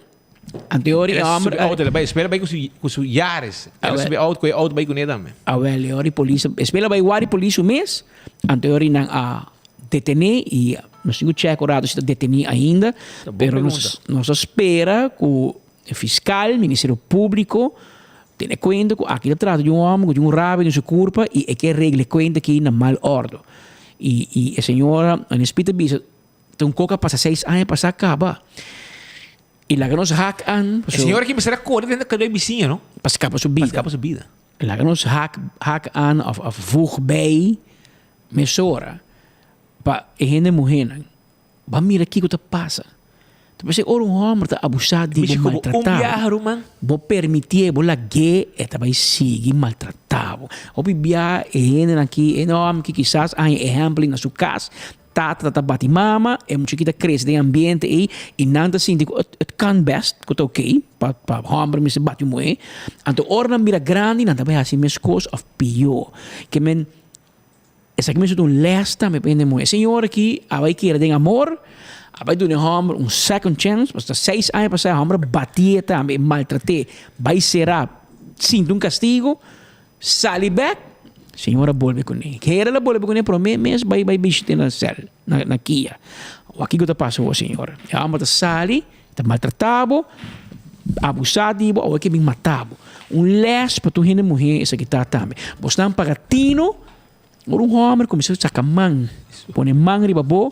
Speaker 18: Ante ora di e hòmber.
Speaker 16: El a subi outo, el a bai espera bai ku su ku su Yaris. El a subi outo ku e outo bai kuné tambe.
Speaker 18: Awèl, e ora di polis a espera bai wak di polis su mes. Ante ora di nan a detené i nos tin ku chèk un rato si ta detení ainda, pero nos nos ta spera ku e fiskal, Ministerio Públiko tene kuenta ku aki ta trata di un hòmber ku tin un rabia den su kurpa i e ke regla e kuenta aki na mal òrdu. I i e señora Anespie ta bisa ta un kos ku a pasa seis aña pasá kaba i laga nos hak an
Speaker 16: E señora aki mester a kore den e bisiña no?
Speaker 18: Pa skapa su bida.
Speaker 16: Pa skapa su bida.
Speaker 18: Laga nos hak hak aan of of voeg bij mesora pa e hende muhénan ban mira kiko ta pasa. Ta p'esei ora un hòmber ta abusá di bo, maltratá bo, bo permitié, bo lag'é, e ta bai sigui maltratá bo. Hopi bia e hendenan aki, e hòmber ki kisas a haña ehèmpel na su kas, Tata ta bati mama, e mucha ki ta krese den e ambiente ei i nan ta sinti ku het kan best, ku ta oké pa pa hòmber mester bati un muhé. Anto ora nan bira grandi nan ta bai hasi meskos òf pió. Ke men esaki mester ta un lès tambe pa hende muhé. E señora aki a bai kere den amor, a bai duna e hòmber un second chance, pasobra ta seis aña pasá e hòmber a batié tambe, e maltrat'é, bai será, sinti un kastigu. Sali bek, señor a bolbe kuné. Kera el a bolbe kuné promé mes bai bai bishit'é na sèl, na na kia. Wak kiko ta pasa awor, señor? E hòmber ta sali, ta maltratá bo, abusá di bo, awor e ke bin matá bo. Un lès pa tur hende muhé esaki ta tambe. Bosnan paga tino, ora un hòmber kuminsá saka man, pone man riba bo,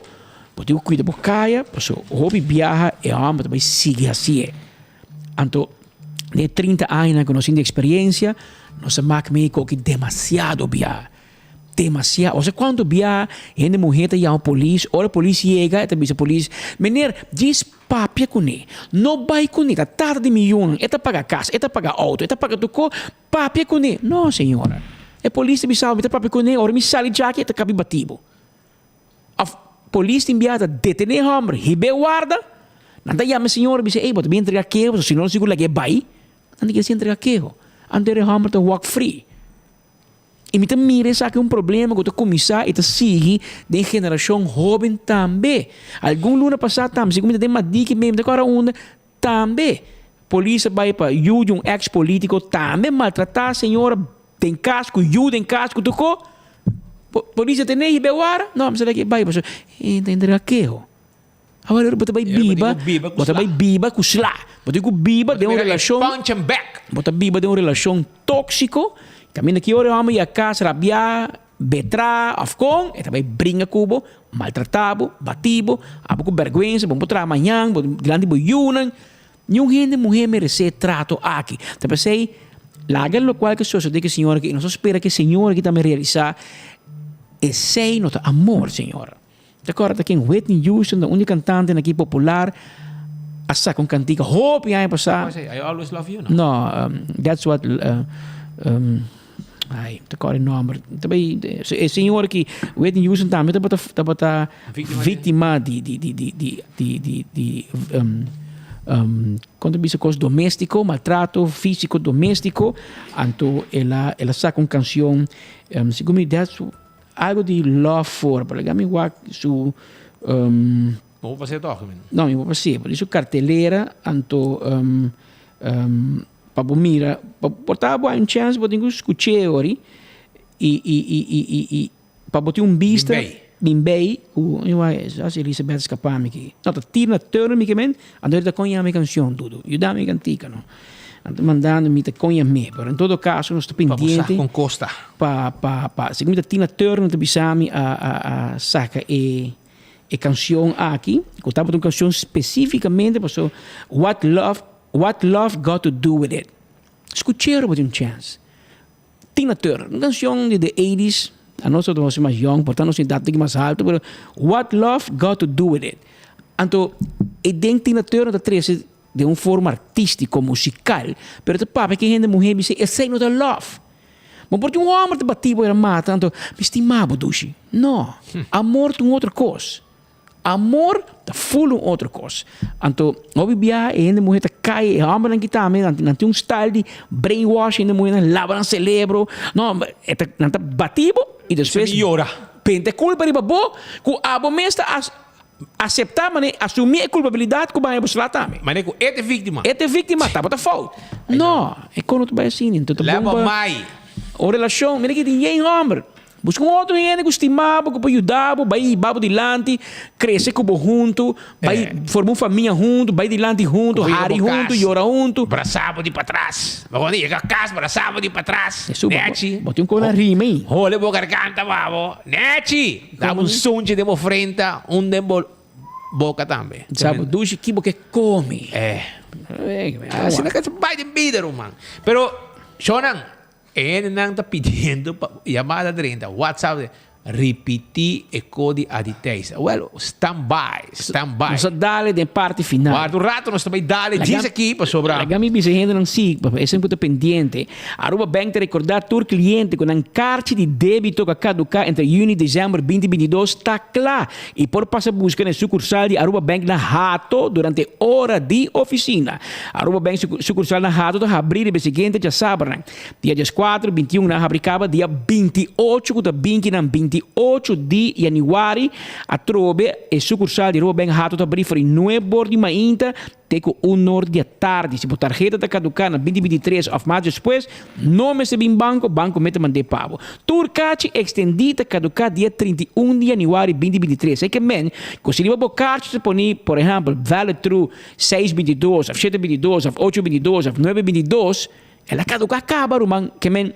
Speaker 18: bo tin ku kuida bo kaya, pasobra hopi biaha e hòmber ta bai sigui hasié. Anto den e trinta añanan ku nos tin di eksperensia, nos a mak mei koki demasiado bia. Demasiado. Ose kuantu bia hende muhé ta yama polis, ora polis yega e ta bisa polis, Meneer, djis papia kuné. No bai kuné, ta tata di mi yunan, e ta paga kas, e ta paga outo, e ta paga tur kos, papia kuné. No, señora. E polis ta bisa bo, mi ta papia kuné, ora mi sali djaki e ta kabi bati bo. Of polis tin biaha ta detené e hòmber, hib'é warda, nan ta yama e señor i bisa, ey, bo ta bin entregá keho, pasobra si no sigur lag'é bai. Nan ta kere sin entregá keho. Anto e hòmber ta walk free. I mi ta mira esaki un problema ku ta kuminsá i ta sigui den generashon hóben tambe. Algun luna pasá tambe, segun mi ta den Madiki mi ta kòrda unda, tambe polis a bai pa yu di un eks polítiko tambe maltratá señora den kas ku yu den kas ku tur ko. Polis a tene hib'é wara? No, mi sa laki e bai pasobra e ta entrega keho. Awor bo ta bai biba, bo ta bai biba ku sla. Bo tin ku biba den un
Speaker 16: Mira, e
Speaker 18: relashon.
Speaker 16: punch and back.
Speaker 18: Bo ta biba den un relashon tóksiko. Kaminda ki ora e hòmber yega kas rabiá, betrá òf kon, e ta bai bringa ku bo, maltratá bo, batí bo, abo ku bèrgwensa, bo no por traha mañan, bo dilanti bo yunan. Niun hende muhé meresé e trato aki. Ta p'esei, laga lokual ke sosodé ku e señora aki, i nos ta spera ku e señora aki tambe realisá, esei no ta amor, señora. Ta kòrda ta ken Whitney Houston ta un di kantantenan aki popular a saka un kantika hopi aña pasá.
Speaker 16: I always love you, no?
Speaker 18: No, that's what ai, ta kòrda e nòmber. Ta bai e señor aki Whitney Houston tambe tabata tabata víktima di di di di di di di di kon ta bisa kos doméstiko, maltrato físiko doméstiko. Anto el a el a saka un kanshon segun mi that's Algo di love for, pero laga mi wak su um,
Speaker 16: No por pas'é tòg, men.
Speaker 18: No, mi por pas'é, por su cartelera, anto um, um, pa bo mira, pa por ta bo hay un chance bo tin ku skuch'é ori, i, i, i, i, i, i pa bo tin un bista,
Speaker 16: Bin bei.
Speaker 18: bin bei, ku, mi wak, as Elisabeth skapa mi aki. No, ta Tina Turner mi ke men, anto e ta kon yama e kanshon, dudu, yuda mi kantika, no. Nan ta mandando mi ta kon yam'é, pero en todo caso nos ta
Speaker 16: Pa bo sa
Speaker 18: pendiente.
Speaker 16: kon kosta.
Speaker 18: Pa pa pa segun mi ta Tina Turner ta bisa mi a a a saka e e cancion aki cu tabata un cancion specificamente paso what love what love got to do with it. Scuch'é ora bo tin un chance. Tina Turner un cancion di the eighties anos tabata mas young por ta nos edad un tiki mas alto pero what love got to do with it. Anto e den Tina Turner ta trece Den un forma artístiko, musikal, pero ta papia ku e hende muhé bisa esei no ta love. Bo por tin un hòmber ta batí bo i a mata, anto mi stima bo dushi. No, amor ta un otro kos. Amor ta ful un otro kos. Anto hopi biaha e hende muhé ta kai, e hòmbernan ki tambe nan tin un style di brainwash hende muhénan, laba nan selebro. No, e ta nan ta batí bo i despues pente kulpa riba bo ku abo mes ta Aseptá manera asumí e kulpabilidat ku baña bo sla tambe.
Speaker 16: Manera ku e ta e víktima.
Speaker 18: E ta e víktima, tabata fout. No, e kon no ta bai asina. Enton ta bon pa.
Speaker 16: Leba mai.
Speaker 18: Un relashon, mira ki tin yen hòmber. Buska un otro hende ku stima bo, ku por yuda bo, bai hiba bo dilanti, krese ku bo huntu, bai forma un famia huntu, bai dilanti huntu, hari huntu, yora huntu.
Speaker 16: Brasá bo di patras. Bo cuando yega cas brasá bo di patras. Nechi.
Speaker 18: Bo tin un kon a rima ei.
Speaker 16: Hole bo garganta pa bo. Nechi! Daba un sunchi den bo frenta, un den bo boka tambe.
Speaker 18: Sa bo dushi ki bo ke come.
Speaker 16: Eh. Asina ke ta bai den bida, ruman. Pero, shownan, e hendenan ta pidiendo pa yamada drenta, WhatsApp, ripití e kodi a di Thijs. Wel, stand by, stand by.
Speaker 18: Nos a dale den parti final.
Speaker 16: Warda un rato, nos ta bai dale djis aki pasobra.
Speaker 18: Laga mi bisa e hendenan si, pasobra esnan ku ta pendiente. Aruba Bank ta rekordá tur kliente ku nan karchi di débito ku a kaduká entre yüni i desèmber 2022 ta kla i por pasa buska na e sukursal di Aruba Bank na Hato durante ora di ofisina. Aruba Bank su sukursal na Hato ta habrí riba e siguiente djasabernan, dia dieskuater, bintiun nan habrí kaba dia binti ocho ku ta binti nan 28 di yanüari atrobe e sukursal di Aruba Bank Hato ta habrí for di nuebor di mainta Te ku un or di atardi. Si bo tarheta ta kaduká na 2023 òf mas despues, no mester bin banko, banko mester mand'é pa bo. Tur kachi ekstendí ta kaduká dia 31 di yanüari 2023. Esei ke men ku si riba bo karchi ta poni, por ehèmpel, valid through seis bintidos òf shete bintidos òf ocho bintidos òf nuebe bintidos, el a kaduká kaba, ruman. Ke men.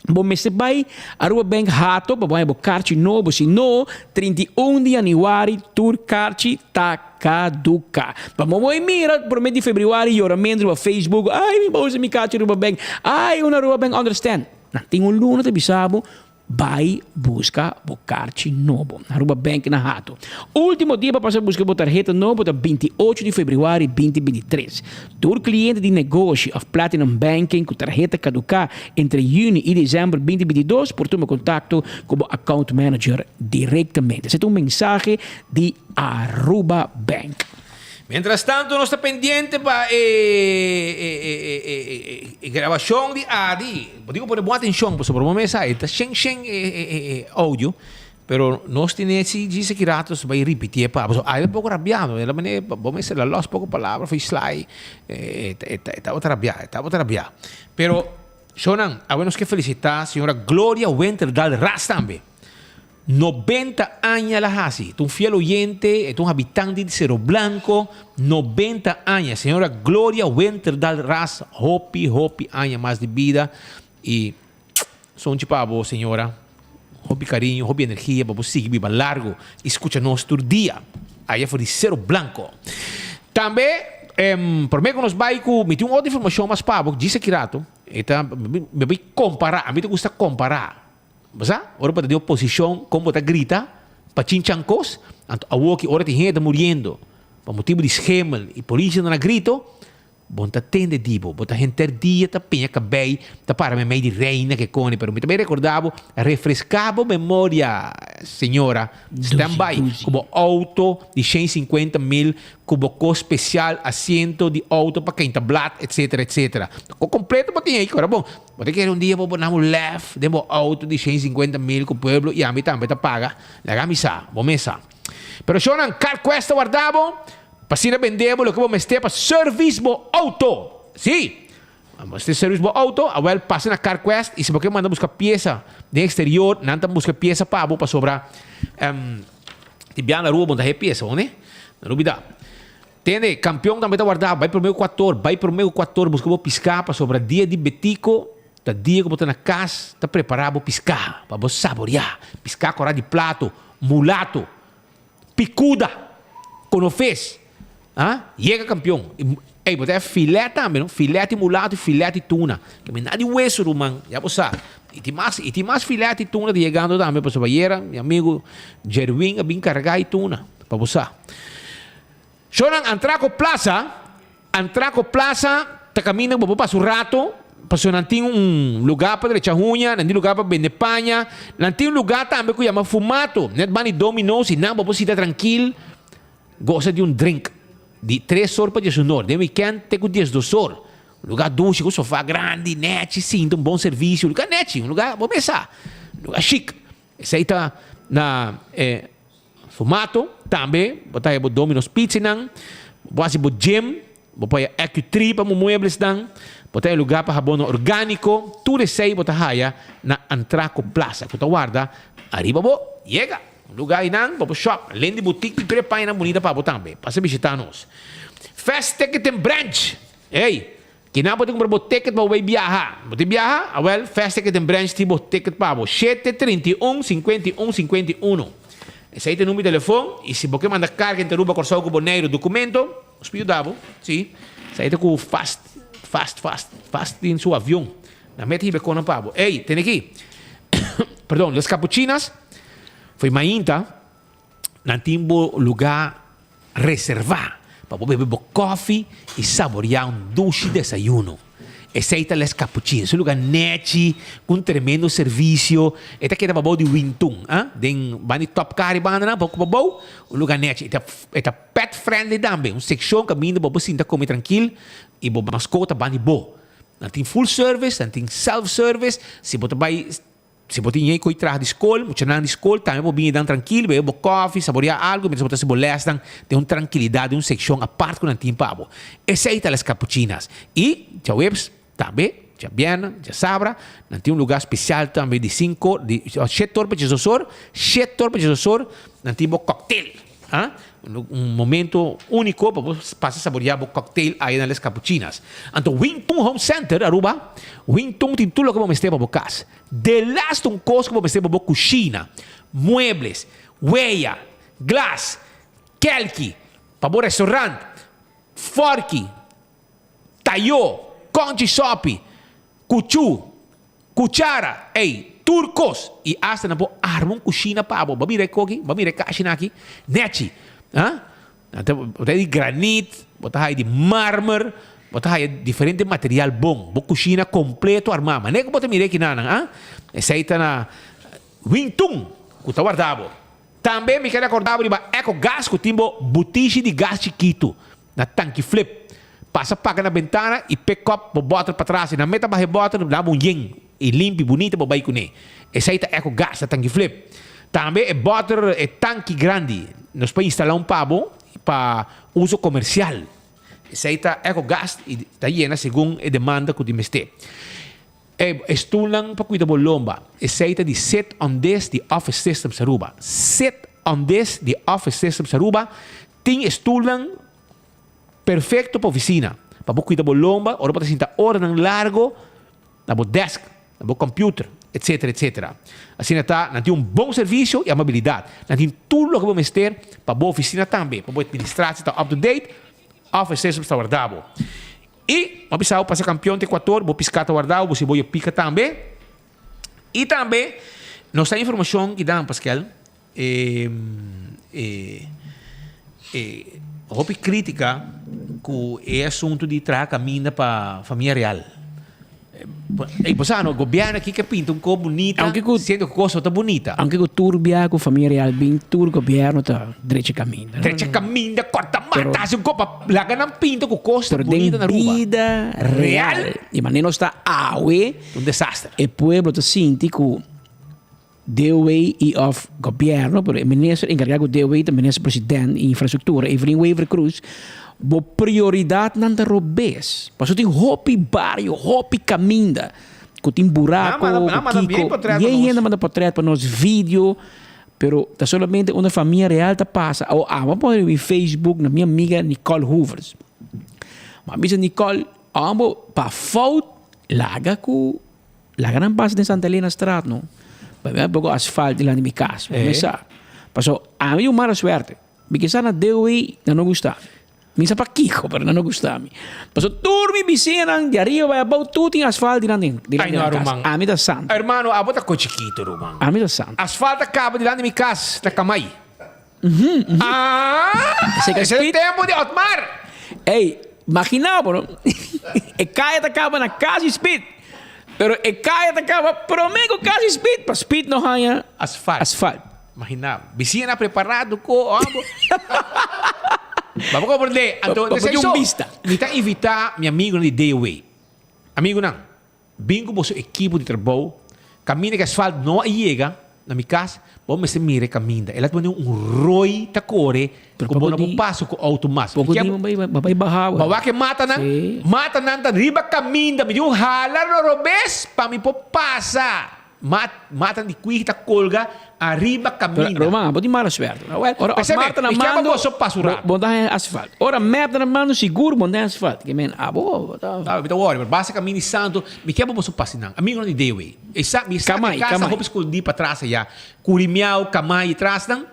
Speaker 18: Bo mester bai Aruba Bank hato pa bo haña bo karchi nobo, si no, 31 di yanüari tur karchi ta kaduká. Pa bo mooi mira promé di febrüari yoramentu riba Facebook, ay mi bo usa mi karchi Aruba Bank, ay un Aruba Bank understand. Nan tin un luna ta bisa bo bai buska bo karchi nobo. Aruba Bank na hato. Ultimo dia pa pasa buska bo tarheta nobo ta 28 di febrüari 2023. Tur kliente di negoshi òf Platinum Banking ku tarheta kaduká entre yüni i desèmber 2022 por tuma kontakto ku bo account manager direktamente. Esei ta un mensahe di Aruba Bank.
Speaker 16: Mientras tanto nos ta pendiente pa e e grabashon di Adi. Bo tin ku pone bon atenshon pasobra bo mes sa e ta shen shen e audio. Pero nos tene si djis aki rato nos bai ripitié pa pasobra ai ta poko rabiá no el a manera bo mester la lòs poko palabra for slai e e tabata rabiá e tabata rabiá pero shownan awe nos ke felisitá señora Gloria Winterdal Ras tambe. 90 aña el a hasi. Ta un fiel oyente, e ta un habitante di Cerro Blanco. 90 aña. Señora Gloria Winterdal Ras, hopi, hopi aña mas di bida. Y sonchi pa bo, señora. Hopi cariño, hopi energia pa bo sigui biba largo y scucha nos tur dia. Aya for di Cerro Blanco. Tambe, em, prome cu nos bay cu mi tin un otro informacion mas pa bo, djis aki rato. E ta, mi bay compara, ami ta gusta compara. Bo sa, ora bo ta den oposicion, con bo ta grita pa chinchan cos, anto awoki ora tin hende ta muriendo pa motibo di schemel y policia nan a grito, bo no ta tende di bo, bo ta henter dia ta peña cabey, ta para memey di reina ke coni, pero mi ta bay recorda bo, refresca bo memoria, señora, stand by, cu bo auto di 150 mil Cu bo cos special, asiento di auto pa keinta blad, etcetera, etcetera. Cu completo bo tin ey, ora bon. Bo ta kere un dia bo pone un lef den bo auto di 150 mil cu pueblo y ami tambe ta paga? Laga mi sa, bo mes sa. Pero shownan, CarQuest ta warda bo pa asina bende bo loke bo mester pa service bo auto. Si! Bo mester service bo auto, awel pasa na CarQuest y si bo ke manda busca pieza den exterior, nan ta busca pieza pa bo pasobra Ti biaha na Aruba bo no ta haya pieza, hone? No lubida. Tende, campeon tambe ta warda, bai prome cu cuator, bai prome cu cuator busca bo pisca pasobra dia di Betico ta dia cu bo ta na cas ta prepara bo pisca pa bo saborea. Pisca cora di plato, mulato, picuda, conofes, ah, yega campeon. Ey, bo ta haya filet tambe, no? Filet di mulato y filet di tuna. Ke mi na di weso, ruman, ya bo sa. Y tin mas, y tin mas filet di tuna ta yegando tambe, pasobra ayera mi amigo Jerwin a bin carga e tuna, pa bo sa. Shownan Antraco Plaza, Antraco Plaza ta caminda cu bo por pasa un rato, pasobra nan tin un lugar pa drecha huña, nan tin lugar pa bende paña, nan tin un lugar tambe cu yama Fumato, net banda di Domino's y nan bo por sita trankil, Gosa di un drink di tres or pa diesunor, den weekend te ku diesdos or. Un lugar dushi ku sofa grandi, nechi, sinta un bon servisio, un lugar nechi, un lugar bo mesa, un lugar chic. Esei ta na e formato. Tambe bo ta haya bo Domino's Pizzanan, bo hasi bo gym, bo por haya Accu-Tree pa bo mueblesnan, bo ta haya lugar pa habono orgánico, tur esei bo ta haya na Antraco Plaza ku ta warda ariba bo yega. Un lugar einan pa bo shop, len di boutique tin tur e pañanan bunita pa bo tambe. Pasa bishita nos. Fast Ticket and Branch! Ey! Kinan bo ta kumpra bo ticket pa bo bay biaha? Bo tin biaha? Awel, Fast Ticket and Branch tin bo ticket pa bo. Shete, 31, 51, 51. Esei ta e number di telefon y si bo ke manda karga entre Aruba, Kòrsou ku Boneiru documento, nos por yuda bo. Si. Esei ta ku fast, fast, fast, fast tin su avion. Nan mete hiba e konan pa bo. Ey, tene aki. Perdon, Las Capuchinas. Fo'i mainta nan tin bo lugá reservá pa bo bebe bo kòfi i saboriá un dushi desayuno. Esei ta Les Capuchins, un lugá nèchi ku un tremendo servisio. E ta keda pabou di Wintun, ah, den banda di Top Car e bandanan, poko pabou, un lugá nèchi. E ta e ta pet friendly tambe, un sekshon kaminda bo por sinta kome trankil i bo maskota banda di bo. Nan tin full service, nan tin self service, si bo ta bai. Si bo tin ñei ku traha di skol, muchanan di skol tambe por bini dan trankil, bebe bo kòfi, saboreá algu mientras bo ta hasi bo lèsnan den un trankilidat, den un sekshon apart ku nan tin pa bo. Esei ta Las Capuchinas. I djaweps tambe, djabièrnè, djasabra, nan tin un lugá spesial tambe di sinku, di shete or pa diesdos or, shete or pa diesdos or, nan tin bo kòktel. A Un momento unico pa bo pasa saborea bo cocktail aya na Les Capuchinas. Anto Wington Home Center, Aruba, Wington tin tur loke bo mester pa bo cas. Delaste un cos cu bo mester pa bo cushina, muebles, weya, glas, kelki, pa bo restaurant, forki, tayo, conchi sopi, cuchu, Cuchara, ey, tur cos! Y hasta nan por arma un cushina pa bo. Bo a mira e coki? Bo a mira e cashina aki? Nechi! Ha? Nan ta, bo ta di granit, bo ta haya di marmer, bo ta haya diferente material bon. Bo cushina completo arma. Manera cu bo ta mira e kinanan, ha? Esey ta na Wintun cu ta warda bo. Tambe mi kere acorda bo riba Ecogas cu tin bo butishi di gas chikitu. Na tanki flip. Pasa paga na bentana y pick up bo bottle patras y na meta baha e bottle laba un yen y limpi bunita bo bay cune. Esey ta eco gas na tanki flip. Tambe e bottle e tanki grandi nos por instala un pa bo pa uso comercial. Esey ta eco gas y ta yena segun e demanda cu tin mester. E stoelnan pa cuida bo lomba. Esey ta di Sit on This di Office Systems Aruba. Sit on This di Office Systems Aruba tin e stoelnan perfecto pa oficina. Pa bo cuida bo lomba ora bo ta sinta oranan largo na bo desk, na bo computer, etcetera, etcetera. Asina ta, nan tin un bon servicio y amabilidad. Nan tin tur loke bo mester pa bo oficina tambe, pa bo administratie ta up to date. Office Systems ta warda bo. I bo bisa bo pasa kampion te Ecuador, bo piská ta warda bo, bo si bo yo pika tambe. I tambe nos ta informashon ki dan Paskel, e e e hopi kritika ku e asuntu di traha kaminda pa famia real. Ey, bo sa no, gobierno aki ke pinta un ko bunita,
Speaker 18: Aunke ku
Speaker 16: siendo ku kos no ta bunita.
Speaker 18: Aunke ku tur bia ku famia real bin, tur gobierno ta drecha kaminda.
Speaker 16: Drecha kaminda, korta
Speaker 18: Pero
Speaker 16: mata, hasi un ko pa laga nan pinta ku kos ta
Speaker 18: pero den
Speaker 16: bunita na Aruba.
Speaker 18: bida
Speaker 16: Real.
Speaker 18: real, di manera nos ta awe,
Speaker 16: Un desaster.
Speaker 18: e pueblo ta sinti ku DOW y of gobierno, pero e minister encarga cu DOW ta minister president y infrastructura, Evelyn Wever Croes, bo prioridadnan ta robes. Pasobra tin hopi bario, hopi caminda cu tin buraco, cu kico. Yen hende manda potret pa nos, video, pero ta solamente unda famia real ta pasa. Awo amo a pone riba mi Facebook na mi amiga Nicole Hoevers. Mi a bisa Nicole, amo pa fout laga cu. Laga nan pasa den Santa Elena straat no. Pa mi a poko asfalt dilanti mi kas. Mi sa. Paso ami di un mala suerte. Mi ke sa na DOW nan no gusta mi. Mi sa pakiko pero nan no gusta mi. Paso tur mi bisiñanan di ariba bai abou tur tin asfalt dilanti
Speaker 16: Ay
Speaker 18: nan
Speaker 16: no
Speaker 18: kas.
Speaker 16: ruman.
Speaker 18: Ami ta santo.
Speaker 16: Hermano abo ta ko chikito ruman.
Speaker 18: Ami ta santo.
Speaker 16: Asfalt a kaba dilanti mi kas na Kamay. Ah!
Speaker 18: Ese
Speaker 16: Ese e tempo di Otmar.
Speaker 18: Ey, imagina bo no. E kaya ta kaba na kasi Speed. Pero e kaya ta kaba prome ku kasi Speed pa Speed no haña
Speaker 16: Asfalt.
Speaker 18: asfalt.
Speaker 16: Imagina bo. Bisiña na preparado ko abo. Babo komprende. Anto,
Speaker 18: Pa
Speaker 16: desei
Speaker 18: pone un
Speaker 16: so,
Speaker 18: bista.
Speaker 16: Mi ta invita mi amigonan di DOW. Amigonan, Bin ku boso ekipo di trabou, kaminda ku asfalt no a yega na mi kas, bo mester mira e kaminda. El a pone un roi ta kore ku bo no por pasa ku outo mas.
Speaker 18: Poko di bo bai baha.
Speaker 16: Bo wak e matanan? Matanan ta riba kaminda. Mi di un hala no robes pa mi por pasa. Mat, matan di kwih ta kolga ariba kaminda.
Speaker 18: Pero, Roman, bo tin mala suerte. Ora
Speaker 16: P'esei
Speaker 18: Otmar ta na
Speaker 16: mi kier pa
Speaker 18: mando,
Speaker 16: boso pasu
Speaker 18: bo,
Speaker 16: rato.
Speaker 18: bo ta haña asfalt. Ora Mep ta na mando, sigur bo no ta haña asfalt. Ke men, abo, bo ta.
Speaker 16: Ah, mi ta wòri, pero basta kaminda di santu, mi kier pa boso pasa nan. Amigonan di DW. E sa, mi sa
Speaker 18: Kamai,
Speaker 16: e kasa
Speaker 18: kamai.
Speaker 16: hopi skondí patras ayá. Kurimiao, Kamai tras nan.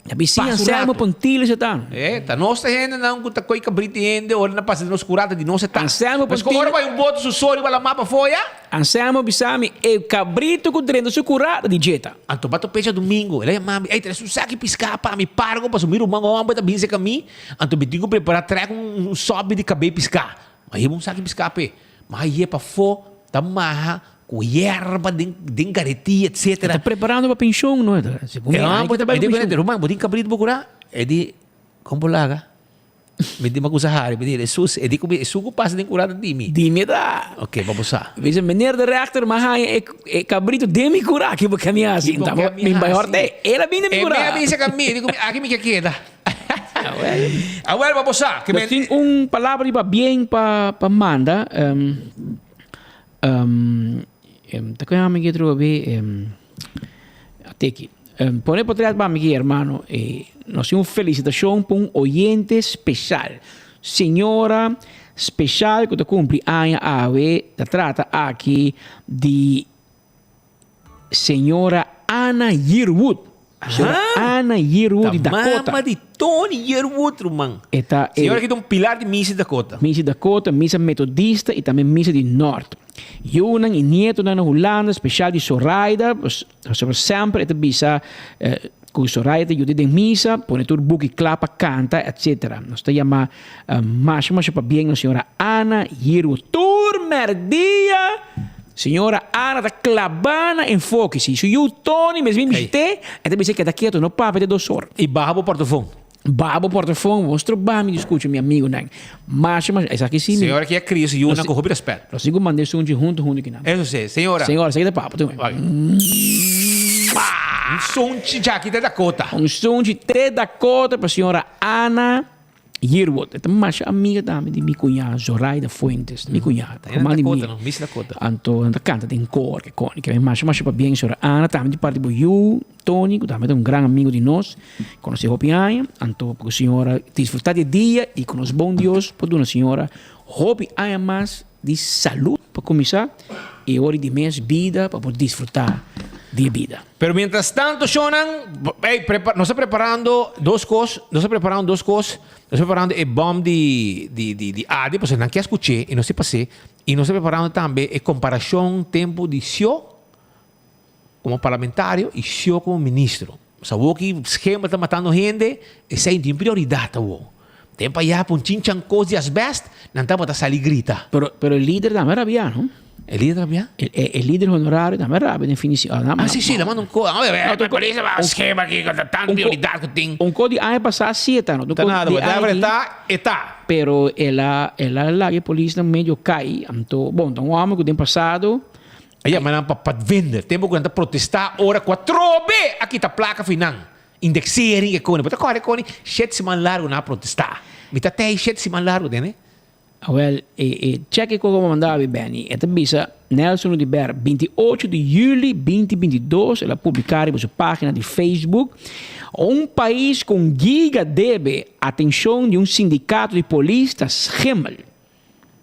Speaker 18: Ta bisiña
Speaker 16: Pasu
Speaker 18: Anselmo
Speaker 16: rato.
Speaker 18: Pontili se ta.
Speaker 16: Eh, ta nos ta hendenan ku ta koi kabrit di hende ora nan pasa den nos kurata di nos e ta.
Speaker 18: Anselmo
Speaker 16: Mas ku
Speaker 18: Pontili.
Speaker 16: ora bai un boto su so riba lamá pa foya.
Speaker 18: Anselmo bisa mi e kabrito ku drenta su kurata di dje ta.
Speaker 16: Anto bato pecha domingo, el a yama mi, ey traes un saki piská pa mi, pargo pasobra mi ruman homber ta bin serka mi, anto mi tin ku prepará trek un sopi di kabei piská. Mi a hiba un saki piská p'e. Mi a haye pafó ta maha Ku yerba den den garetia etcetera.
Speaker 18: E ta preparando pa penshon no e ta. Segun mi
Speaker 16: Herman
Speaker 18: ai ku ta bai
Speaker 16: mi
Speaker 18: pa
Speaker 16: di
Speaker 18: penshon.
Speaker 16: Ruman bo tin kabrito bo kura? E di kon bo laga? Mi di makusa hari mi di Hesus e di ku mi esun ku pasa den kura ta di mi.
Speaker 18: Di mi ta.
Speaker 16: Ok pa bo sa.
Speaker 18: Mi bisa meneer de rechter mi a haña e e kabrito den mi kura ki bo ke mi hasi?
Speaker 16: Ki bo ke mi
Speaker 18: Mi bai
Speaker 16: hasi?
Speaker 18: horte el a bin den mi
Speaker 16: E
Speaker 18: kura.
Speaker 16: mi a bisa ka mi di ku mi aki mi ke keda. Awel pa bo sa.
Speaker 18: Nos tin un palabra riba bien pa pa manda. Um, ta koe ami ki trobe um, ateki. Um, pone potret pa mi ki hermano. Eh, nos tin un felicitacion pa un oyente special. Señora special ku ta cumpli aña awe. Ta trata aki di Señora Ana Yearwood. Señora Ana Yearwood di Dakota.
Speaker 16: Mama di Tony Yearwood, ruman.
Speaker 18: E ta e.
Speaker 16: Señora ki ta un pilar di misa di Dakota.
Speaker 18: Misa di Dakota, misa metodista i tambe misa di Nort. Yunan i nietonan na Hulanda, spesial di Soraida, pasobra semper e ta bisa ku Soraida ta yuda den misa, pone tur buki kla pa kanta, etsetera. Nos ta yama masha masha pabien na señora Ana Yearwood. Tur mèrdia! Señora Ana ta klabá na enfoke. Si su yu Tony mes bin bishit'é, e ta bisa keda ketu, no papia te dosor.
Speaker 16: I baha bo portofon.
Speaker 18: Baha bo portofon, bo stroba mi di skucha mi amigunan. Masha, masha, esaki si mi.
Speaker 16: Señora ki a kria su yunan ku hopi rèspèt.
Speaker 18: Nos tin ku manda esun dje huntu huntu kinan.
Speaker 16: Eso si, señora.
Speaker 18: Señora, esaki ta papa tu.
Speaker 16: Un sunchi djaki te Dakota.
Speaker 18: Un sunchi te Dakota pa señora Ana. Yearwood. E ta masha amiga tambe di mi cuñada Zoraida Fuentes, mi cuñada.
Speaker 16: Ta
Speaker 18: Ruman di mi.
Speaker 16: Dakota, no? Miss Dakota.
Speaker 18: Anto nan ta canta den koor ke koni. Ke masha masha pabien señora Ana tambe di parti bo yu Tony ku tambe ta un gran amigo di nos. Conoce hopi aña. Anto pa ku señora disfruta di e dia y ku nos bon Dios por duna señora hopi aña mas di salud pa cuminsa y ora di mes bida pa por disfruta di e bida.
Speaker 16: Pero mientras tanto shownan, ey, prepa, nos ta preparando dos cos, nos ta preparando dos cos, nos ta preparando e bom di, di, di, di Adi, pasobra nan kier scuché y nos ta pasé, y nos ta preparando tambe e comparacion tempo di Sio como parlamentario y Sio como ministro. Sa awor ki schema ta matando hende, esey no tin prioridad awor. Den pa ya pa un chinchan cos di asbest, nan tabata sali grita.
Speaker 18: Pero, pero e lider tambe rabia, no?
Speaker 16: E lider rabia?
Speaker 18: E, e, e lider honorario tambe rabia den fin di si.
Speaker 16: Ah, si, si, la manda un co. Ah, no, polis ba schema ki ta tanto prioridad ku tin.
Speaker 18: Un co di aña pasá si e ta, no?
Speaker 16: Ta nada, whatever e ta, e ta.
Speaker 18: Pero el a, el a laga e polisnan medio kai, anto, bon, ta un homber ku den pasado
Speaker 16: A yama nan pa padvinder. Tempu ku nan ta protestá ora ku atrobe a kita plaka fi nan. Indexering e koni. Bo ta kòrda e koni? Shete siman largu nan a protestá. Mi ta tei shete siman largu tende.
Speaker 18: Awel, e e chèk ku bo manda abi, Benny, e ta bisa Nelson Oduber, 28 di juli 2022 el a publiká riba su página di Facebook, Un pais ku un giga debe atenshon di un sindikato di polis ta schimmel.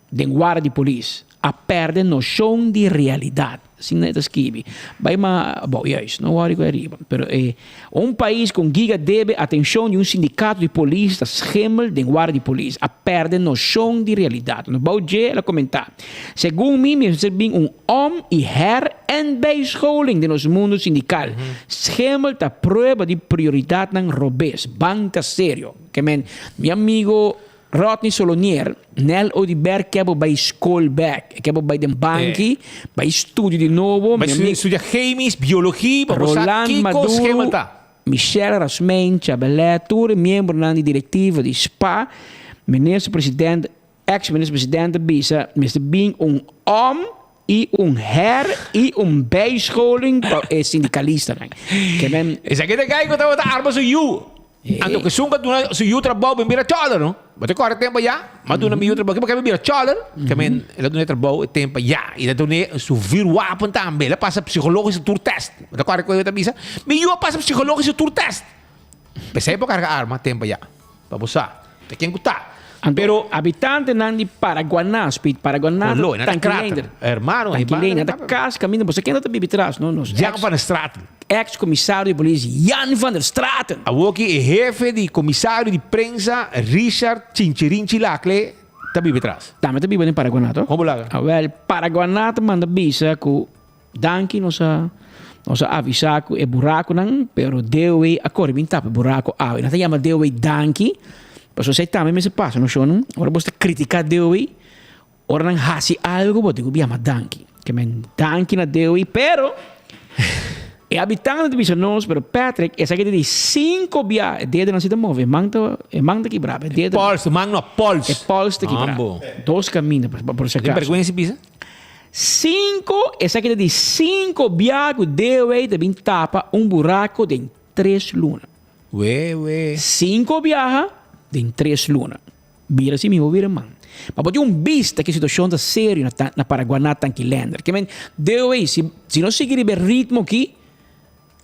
Speaker 18: Den warda di polis a perde noshon di realidat. Asina e ta skibi. Bai ma abou, juist, no wòri ku ariba. Pero e un pais ku un giga debe atenshon di un sindikato di polis ta schimmel den warda di polis. A perde noshon di realidat. No bou dje el a komentá, Segun mi mester bin un om i her en bijscholing den nos mundu sindikal. Schimmel ta prueba di prioridatnan robes. Ban ta serio. Ke men, mi amigo Rodney Solonier, Nel Oduber ke bo bai skol bek, e ke bo bai den banki, bai studia di nobo.
Speaker 16: Bai studia chemis, biologie, pa bo sa
Speaker 18: Roland
Speaker 16: kiko
Speaker 18: Maduro,
Speaker 16: schema ta.
Speaker 18: Michelle Rasmijn, Chabelet, tur e miembronan di directiva di spa, Minister President, ex Minister President a bisa mester bin un om i un her i un bijscholing pa e sindicalistanan. Ke men.
Speaker 16: Esaki ta guy ku tabata arma su yu. Anto ku esun ku a duna su yu trabou bin bira chòler no. Bo ta kòrda e tempu ayá? Mi a duna mi yu trabou ke mi bira chòler. Ke men el a duna e trabou e tempu ayá. I el a dun'é su vuurwapen tambe. El a pasa psikologische toertest. Bo ta kòrda ku e ta bisa? Mi yu a pasa psikologische toertest. P'esei bo karga arma tempu ayá. Pa bo sa ta ken ku ta.
Speaker 18: Anto
Speaker 16: Pero
Speaker 18: habitantenan di Paraguaná, Speed Paraguaná
Speaker 16: Olo, e nan ta
Speaker 18: ta
Speaker 16: krater.
Speaker 18: Tankileinder.
Speaker 16: Hermano, e
Speaker 18: Tankileinder,
Speaker 16: banda
Speaker 18: ta kas kaminda bo sa ken ta bibi tras, no? Nos
Speaker 16: Jan
Speaker 18: ex
Speaker 16: van der Straten.
Speaker 18: ex komisario di polis Jan van der Straten.
Speaker 16: Awoki e hefe di komisario di prensa Richard Chinchirinchi Lacle ta bibi tras.
Speaker 18: Tambe ta biba den Paraguaná, to?
Speaker 16: Kon bo laga?
Speaker 18: Awel, Paraguaná ta manda bisa ku Danki nos a nos a avisa ku e burakunan pero DOW a kore bin tapa e buraku awe. Nan ta yama DOW danki pasobra esei tambe mester pasa no shon. Ora bo ta kritika DOW ora nan hasi algu bo tin ku yama danki. Ke men danki na DOW pero e habitantenan ta bisa nos pero Patrick esaki ta di sinko bia e dedonan si ta move e man ta e man ta kibra e dedo.
Speaker 16: E pols man no pols.
Speaker 18: E pols ta kibra. Dos kaminda por si
Speaker 16: Tin
Speaker 18: akaso.
Speaker 16: bergwensa bisa?
Speaker 18: Cinco, esaki ta di cinco bia cu DOW ta bin tapa un buraco den tres luna.
Speaker 16: We, we.
Speaker 18: Cinco biaha den tres luna. Bira si miho bira man. Ma bo tin un bista cu e situacion ta serio na na Paraguaná Tanquilender. Ke men, DOW, si si no sigui riba e ritmo aki,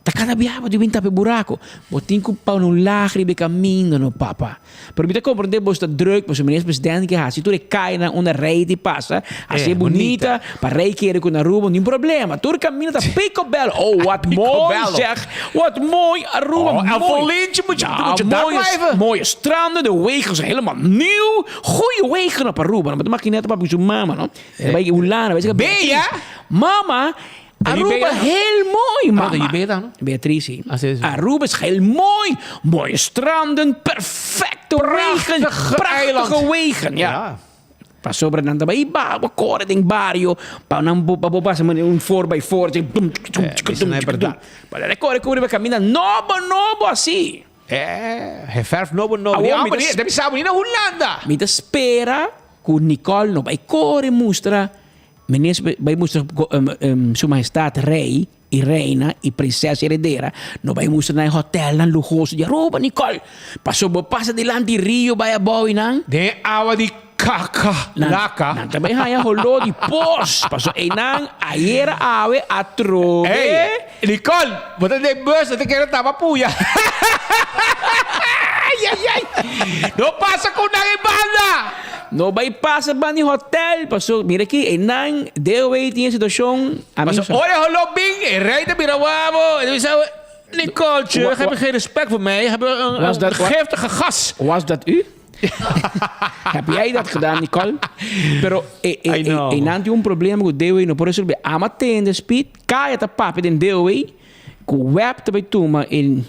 Speaker 18: Ta kada biaha bo tin bin tapa e buraco. Bo tin cu pone un lag riba e caminda no papa. Pero mi ta comprende bo sta druk pasobra minister presidente ke haci tur e cayanan unda rey di pasa haci e bunita pa rey kere cu na Aruba no tin problema. Tur caminda ta picobello. Oh wat mooi zeg. Wat mooi Aruba
Speaker 16: Oh,
Speaker 18: mooi.
Speaker 16: Alpha moet je, moet je daar blijven.
Speaker 18: Mooie stranden, de wegen zijn helemaal nieuw. Goeie wegen op Aruba. Maar dat mag je net op su mama no. Bij Hulanda.
Speaker 16: Bea?
Speaker 18: Mama. Aruba heel mooi, mama. Beatriz, sí. Aruba is heel mooi. Mooie stranden, perfecte wegen. Prachtige wegen, ja. Pasobra nan ta bai ba, kore den bario, pa nan bo pa bo pasa mane un four by four, dum, dum, dum, dum. Pa nan kore kore riba kaminda nobo nobo asi.
Speaker 16: Eh, he verf nobo nobo. Di amber, di sabi ni na Hulanda.
Speaker 18: Mi ta spera ku Nicole no bai kore mustra Minister bai mustra Su Mahestad Rey i reina i prinsesa heredera no bai mustra nan e hotelnan luhoso di Aruba, Nicole. Paso bo pasa dilanti rio bai abou i nan.
Speaker 16: Den e awa di kaka laka.
Speaker 18: Nan ta bai haña holó di pos. Paso einan ayera awe atrobe.
Speaker 16: Ey, Nicole, bo ta den bus, bo ta kere tapa puya. Ay, ay, ay. No pasa ku nan e banda.
Speaker 18: No bai pasa banda di hotel, paso mira aki, einan DOW tin e situashon.
Speaker 16: Paso ora e holó bin, e rei ta bira wabo, e ta bisa, Nicoltje, heb je geen respect voor mij? Heb je een giftige gas?
Speaker 18: Was dat u? Heb jij dat gedaan, Nicole? Pero e, e, e, e, tin un problema ku DOW no por resolver. Ama tende speed, kaya ta papia den DOW, ku web ta bai tuma in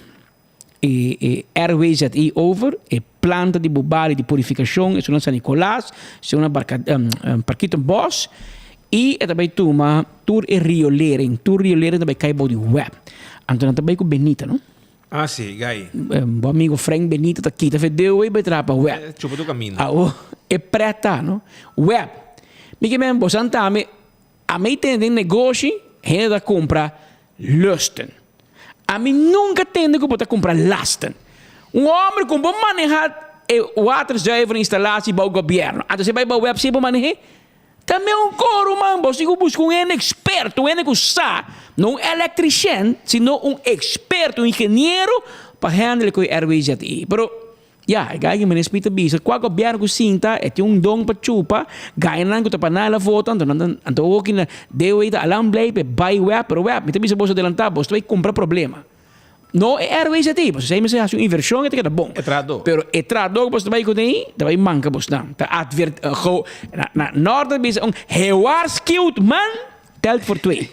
Speaker 18: e, e RWZI over, e planta di Bubali di purificacion, esun na San Nicolas, esun na Barca, um, um, Parkietenbos, y e ta bai tuma tur e riolering, tur riolering ta bai kai bou di web. Anto nan ta bai ku Benita, no?
Speaker 16: Ah, si, gai.
Speaker 18: Um, bo amigo Frank Benita ta kita fe deu e bai traha pa web.
Speaker 16: Eh, chupa tu camino.
Speaker 18: Awo, e preta, no? Web. Mi ke men, bo santame, A mi tende den negoshi, hende ta kumpra lusten. Ami nunka tende ku bo ta kumpra lasten. Un hòmber ku bo maneha e waterzuivering instalatie bou gobièrnu, anto si bai bou web si bo maneh'é? Ta me un koro man, bo si ku buska un hende eksperto, un hende ku sa, no un elektrishèn, sino un eksperto, un ingeniero pa handle ku e RWZI. Pero Ya, e gai meneer Smit a bisa, kua gobièrnu ku sinta e tin un don pa chupa, gainan ku ta pa nan la vota, anto nan ta, anto hoki na DOE ta alan blei pa e bai web, pero web, mi ta bisa boso adelantá, boso ta bai kumpra problema. No e RWZI, pasobra esei mester hasi un invershon e ta keda bon.
Speaker 16: E trahadó.
Speaker 18: Pero e trahadó ku boso ta bai kuné, ta bai manka bosnan. Ta advert, go, na, na nòrt ta bisa un gewaarschuwd man. Telt voor twee.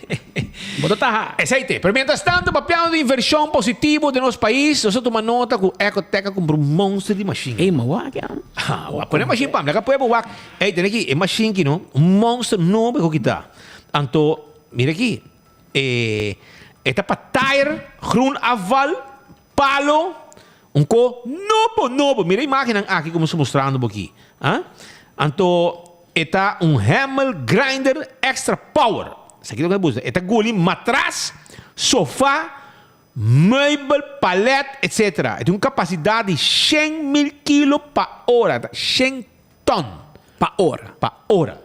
Speaker 18: Bo ta taha.
Speaker 16: Esei te. Pero mientras tanto, papiando di inversion positivo den nos pais, nos a tuma nota cu Ecotec a cumpra un monster di machine.
Speaker 18: Ey, ma wak ya.
Speaker 16: Ha, wak. Pone machine pa mi. Laga pueblo wak. Ey, tene aki, e machine ki no, un monster nobo e kita. Anto, mira aki, e, e ta pa tire, groen afval, palo, un ko nobo, nobo. Mira e imagennan aki como nos ta mostrando bo aki. Ha? Anto, E ta un Hemel grinder extra power. Esaki ta loke ta buska. E ta guli matras, sofa, meubel, palet, etc. E tin un kapasidat di 100,000 kilo pa ora. Ta 100 ton.
Speaker 18: Pa ora.
Speaker 16: Pa ora.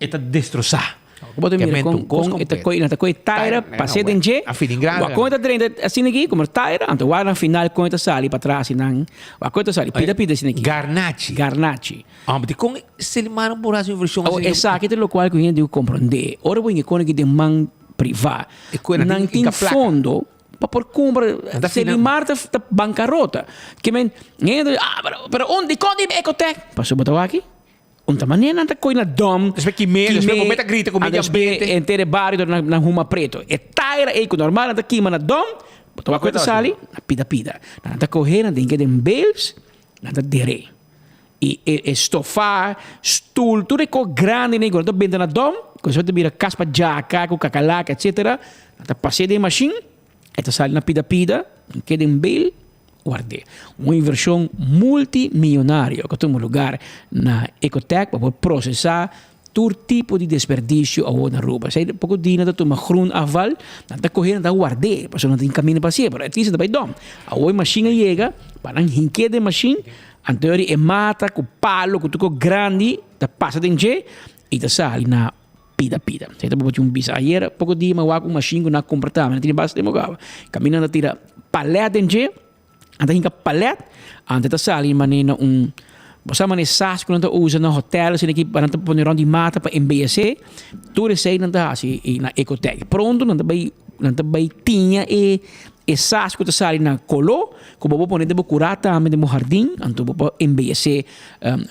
Speaker 16: E ta destrosá.
Speaker 18: Bo ta mira kon kon e ta koi nan ta koi taira pas'é den dje. Wak kon e ta drenta asina aki komo taira anto wak na final kon e ta sali patras asinan wak kon e ta sali pida pida asina aki.
Speaker 16: Garnachi.
Speaker 18: Garnachi.
Speaker 16: Ah, ma dikon Selimano por hasi un version
Speaker 18: asina? Esaki ta lokual ku hende dibi komprondé. Ora bo yega kone ki den man privá, nan tin fondo pa por kumpra. Selimar ta bankarota. Ke men, hende ta bisa, ah, pero, pero un, dikon di Ecotec? Pasobra bo ta wak aki, un ta manera nan ta koi na dòm.
Speaker 16: Despues kimé, despues bo meta grita ku medio ambiente.
Speaker 18: Henter e bario ta na huma preto. E taira ei ku normal nan ta kima na dòm, bo ta wak ku e ta sali na pida pida. Nan ta kohe, nan tin ke den bales, nan ta der'é. I e e stofa, stoel, tur e kos grandi nei ku nan ta benta na dòm, ku despues ta bira kas pa djaka ku kakalaka etsetera, nan ta pas'é den e mashin, e ta sali na pida pida, nan keda den bel, ward'é. Un invershon multimillonario ku a tuma lugar na Ecotec pa por prosesá tur tipo di desperdisio awor na Aruba. Esei poko dia nan ta tuma groen afval, nan ta kohe nan ta ward'é, pasobra nan tin kaminda pa hasié, pero at least nan ta bai dòm. Awor e mashin a yega, pa nan hink'é den mashin, Anto eri e mata ku palo ku tur kos grandi ta pasa den dje i ta sali na pida pida. Esei ta bo tin un bisa. Ayer poko dia mi a wak un mashin ku nan a kumpra tambe, nan tene basta tempu kaba. Kaminda nan ta tira palet den dje, nan ta hinka palet, anto ta sali manera na un, bo sa manera sas ku nan ta usa na hotel asina ki nan ta pone rònt di mata pa embeyesé, tur esei nan ta hasi na Ecotec. Pronto nan ta bai nan ta bai tiña e E sas ku ta sali na koló ku bo por pone den bo kurá tambe den bo hardin, anto bo por embeyesé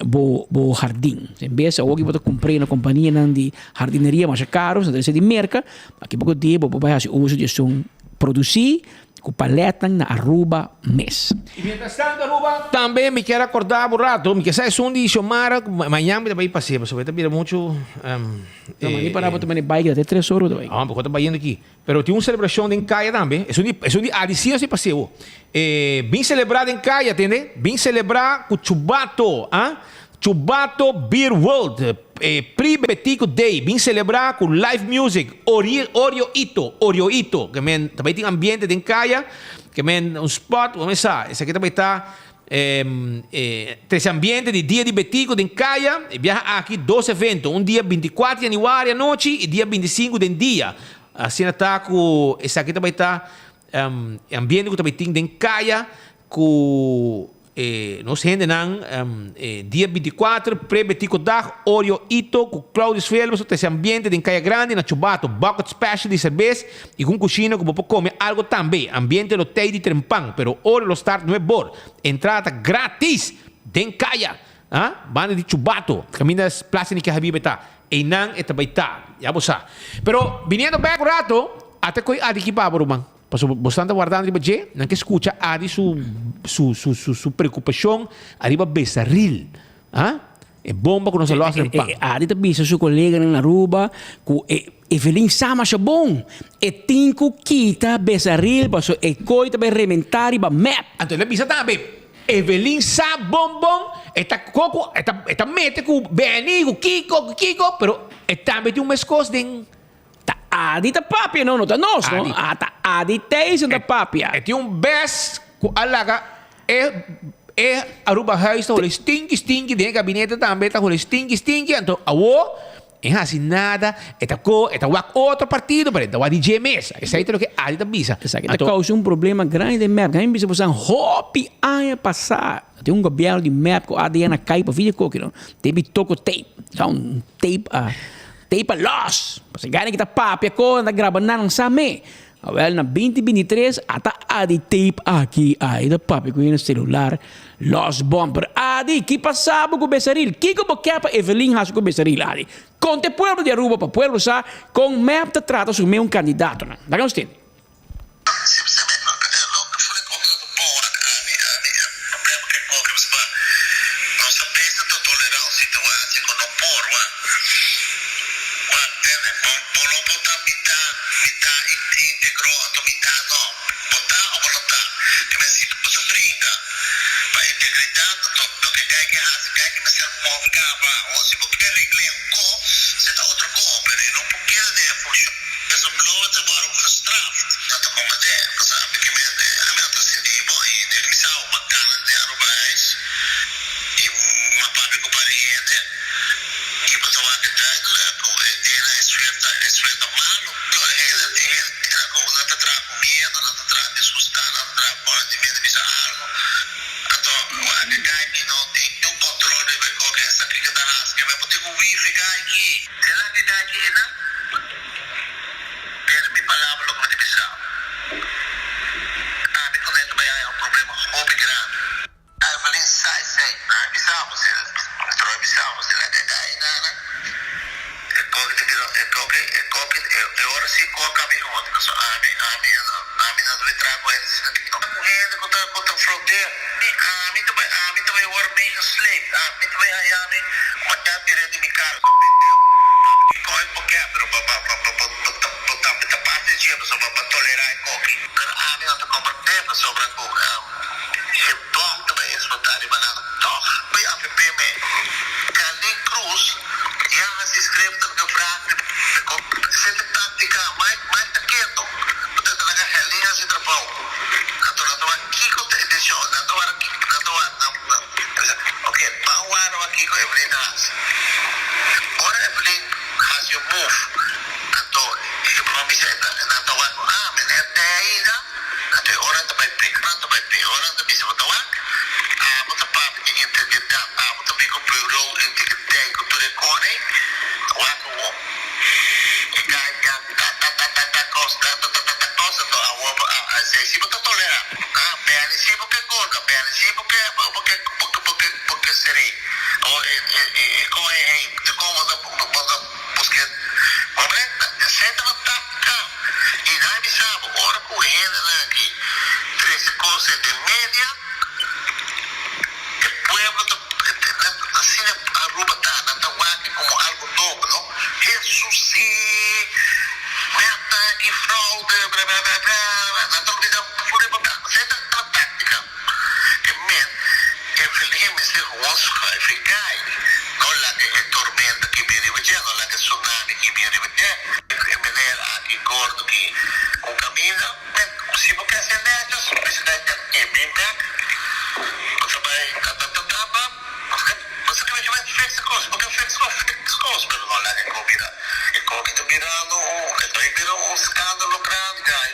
Speaker 18: bo bo hardin. En bes awor ku bo ta kumpr'é na kompanianan di hardineria masha karo, esnan ta di Merka, aki poko dia bo por bai hasi uso di esun produsí ku palètnan na Aruba mes.
Speaker 16: I mientras tanto Aruba tambe mi kier akorda bo rato, mi kier sa esun di Xiomara ku mañan mi ta bai pas'é pasobra e ta bira muchu.
Speaker 18: No, ma mi para bo ta manda e bike ta te tres ora bo ta bai.
Speaker 16: Ah, bo ta bayendo aki. Pero tin un celebracion den caya tambe. Esun di, esun di Adicina si paseo. E, bin celebra den caya, tende? Bin celebra cu chubato, ah? Chubato Beer World, e Pri Betico Day, bin celebra cu live music, Ori, Oreo Ito, Oreo Ito, ke men ta bay tin ambiente den caya, ke men un spot, bo mesa, esaki ta bay ta e trece ambiente di Dia di Betico den caya, e biaha aki dos evento, un dia 24 januari anochi y dia 25 den dia, asina ta cu esaki ta bay ta e ambiente cu ta bay tin den caya cu E nos hendenan e dia 24 pre Betico Dag, Oreo Ito cu Claudius Velbers ta trece ambiente den Caya Grandi na Chubato, bucket special di cerbes y cu un cushina cu bo por come algo tambe. Ambiente lo tey di trempan, pero Oreo lo start nuebor. Entrada ta gratis den Caya, ah, banda di Chubato, caminda Plaza Niki Habibe ta. Eynan e ta bay ta, ya bo sa. Pero biniendo bek un rato, ata coy adi ki pa bo ruman. Pasobra bosnan ta wardando riba dje, nan ke skucha Adi su su su su su preokupashon ariba Besaril. Ah? E bomba ku nos a lòs den pan.
Speaker 18: Adi ta bisa su koleganan na Aruba ku e Evelyn sa masha bon. E tin ku kita Besaril pasobra e koi ta bai rementá riba mep.
Speaker 16: Anto el a bisa tambe, Evelyn sa bon bon, e ta koko, e ta e ta mete ku Benny, ku Kiko, ku Kiko, pero e tambe tin un meskos den.
Speaker 18: Ta Adi ta papia no, no ta nos no.
Speaker 16: Adi.
Speaker 18: Ah, ta Adi Thijssen ta papia.
Speaker 16: E tin un bes ku a laga e e Arubahuis ta hole stinki stinki den e gabinete tambe ta hole stinki stinki anto awo e hasi nada e ta ko e ta wak otro partido pero e ta wak di dje mes esei ta loke Adi ta bisa.
Speaker 18: Esaki ta
Speaker 16: Anto
Speaker 18: kousa un problema grandi den mep. Nan bisa bosan hopi aña pasá tin un gobièrnu di mep ku ADN a kai pa via koki no. Debi toko tape. Sa un tape a Tape a los! Pasobra e gana ki ta papia ko nan ta graba nan sa me. Awel na binti 23 ata Adi tape aki ai ta papia ku hende celular los bon. Pero Adi ki pasa bo ku Besaril? Kiko bo ke pa Evelyn hasi ku Besaril Adi? Konta e pueblo di Aruba pa pueblo sa kon mep ta trata su meun kandidatonan. Laga nos tende.
Speaker 4: kos, bo ke fix kos, fix kos, pero no laga e kos bira, e kos ki ta birando un, e ta bira un skandalo grandi guy.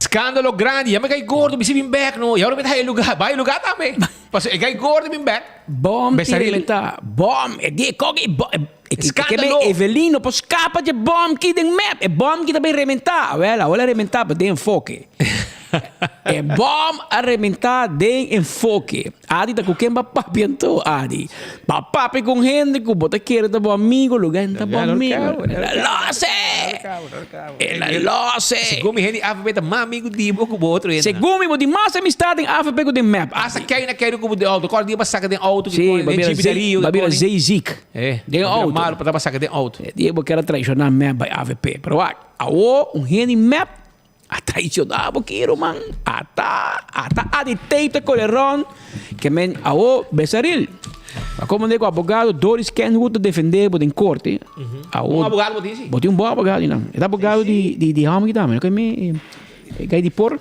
Speaker 16: Skandalo grandi, ya mi kai gordo, mi si bin bek no, y ahora mi ta haya lugar, bai lugar tambe, pasobra e kai gordo bin bek.
Speaker 18: Bom ti
Speaker 16: Besaril.
Speaker 18: rebentá, bom, e di e koki, bo, e, e, e,
Speaker 16: Skandalo.
Speaker 18: e, Evelyn no por skapa dje bom ki den mep, e bom ki ta bay rebentá, awel, awel a rebentá pa den enfoke. E bom a rebentá den enfoke. Adi ta ku ken ba papia anto, Adi? Ba papia ku un hende ku bo ta kere ta bo amigo, lugar no ta bo amigo. El a lose! El a lose!
Speaker 16: Segun mi hende di avp ta mas amigo di bo ku bo otro hende.
Speaker 18: Segun mi bo tin mas amistad den avp ku den mep, Adi.
Speaker 16: Asta kei na kei ku bo den auto. Kòrda dia bo a saka den auto
Speaker 18: Sí,
Speaker 16: den
Speaker 18: ba bira
Speaker 16: Jeep di Rio.
Speaker 18: ba bira zeeziek.
Speaker 16: Eh,
Speaker 18: Den
Speaker 16: ba bira
Speaker 18: auto.
Speaker 16: malo pa ta saka den auto.
Speaker 18: Dia bo kier a traishoná mep bai avp. Pero wak, awo un hende di mep A traicioná bo ki ruman. Ata, ata a di tape ta kore rond. Ke men awo Besaril. A komandé ku abogado Doris Kenwood ta defendé bo den korte. Awo.
Speaker 16: Un abogado bo tin si?
Speaker 18: Bo tin un bon abogado nan. E ta abogado di di di hòmber ki tambe. No ke mi e gai di por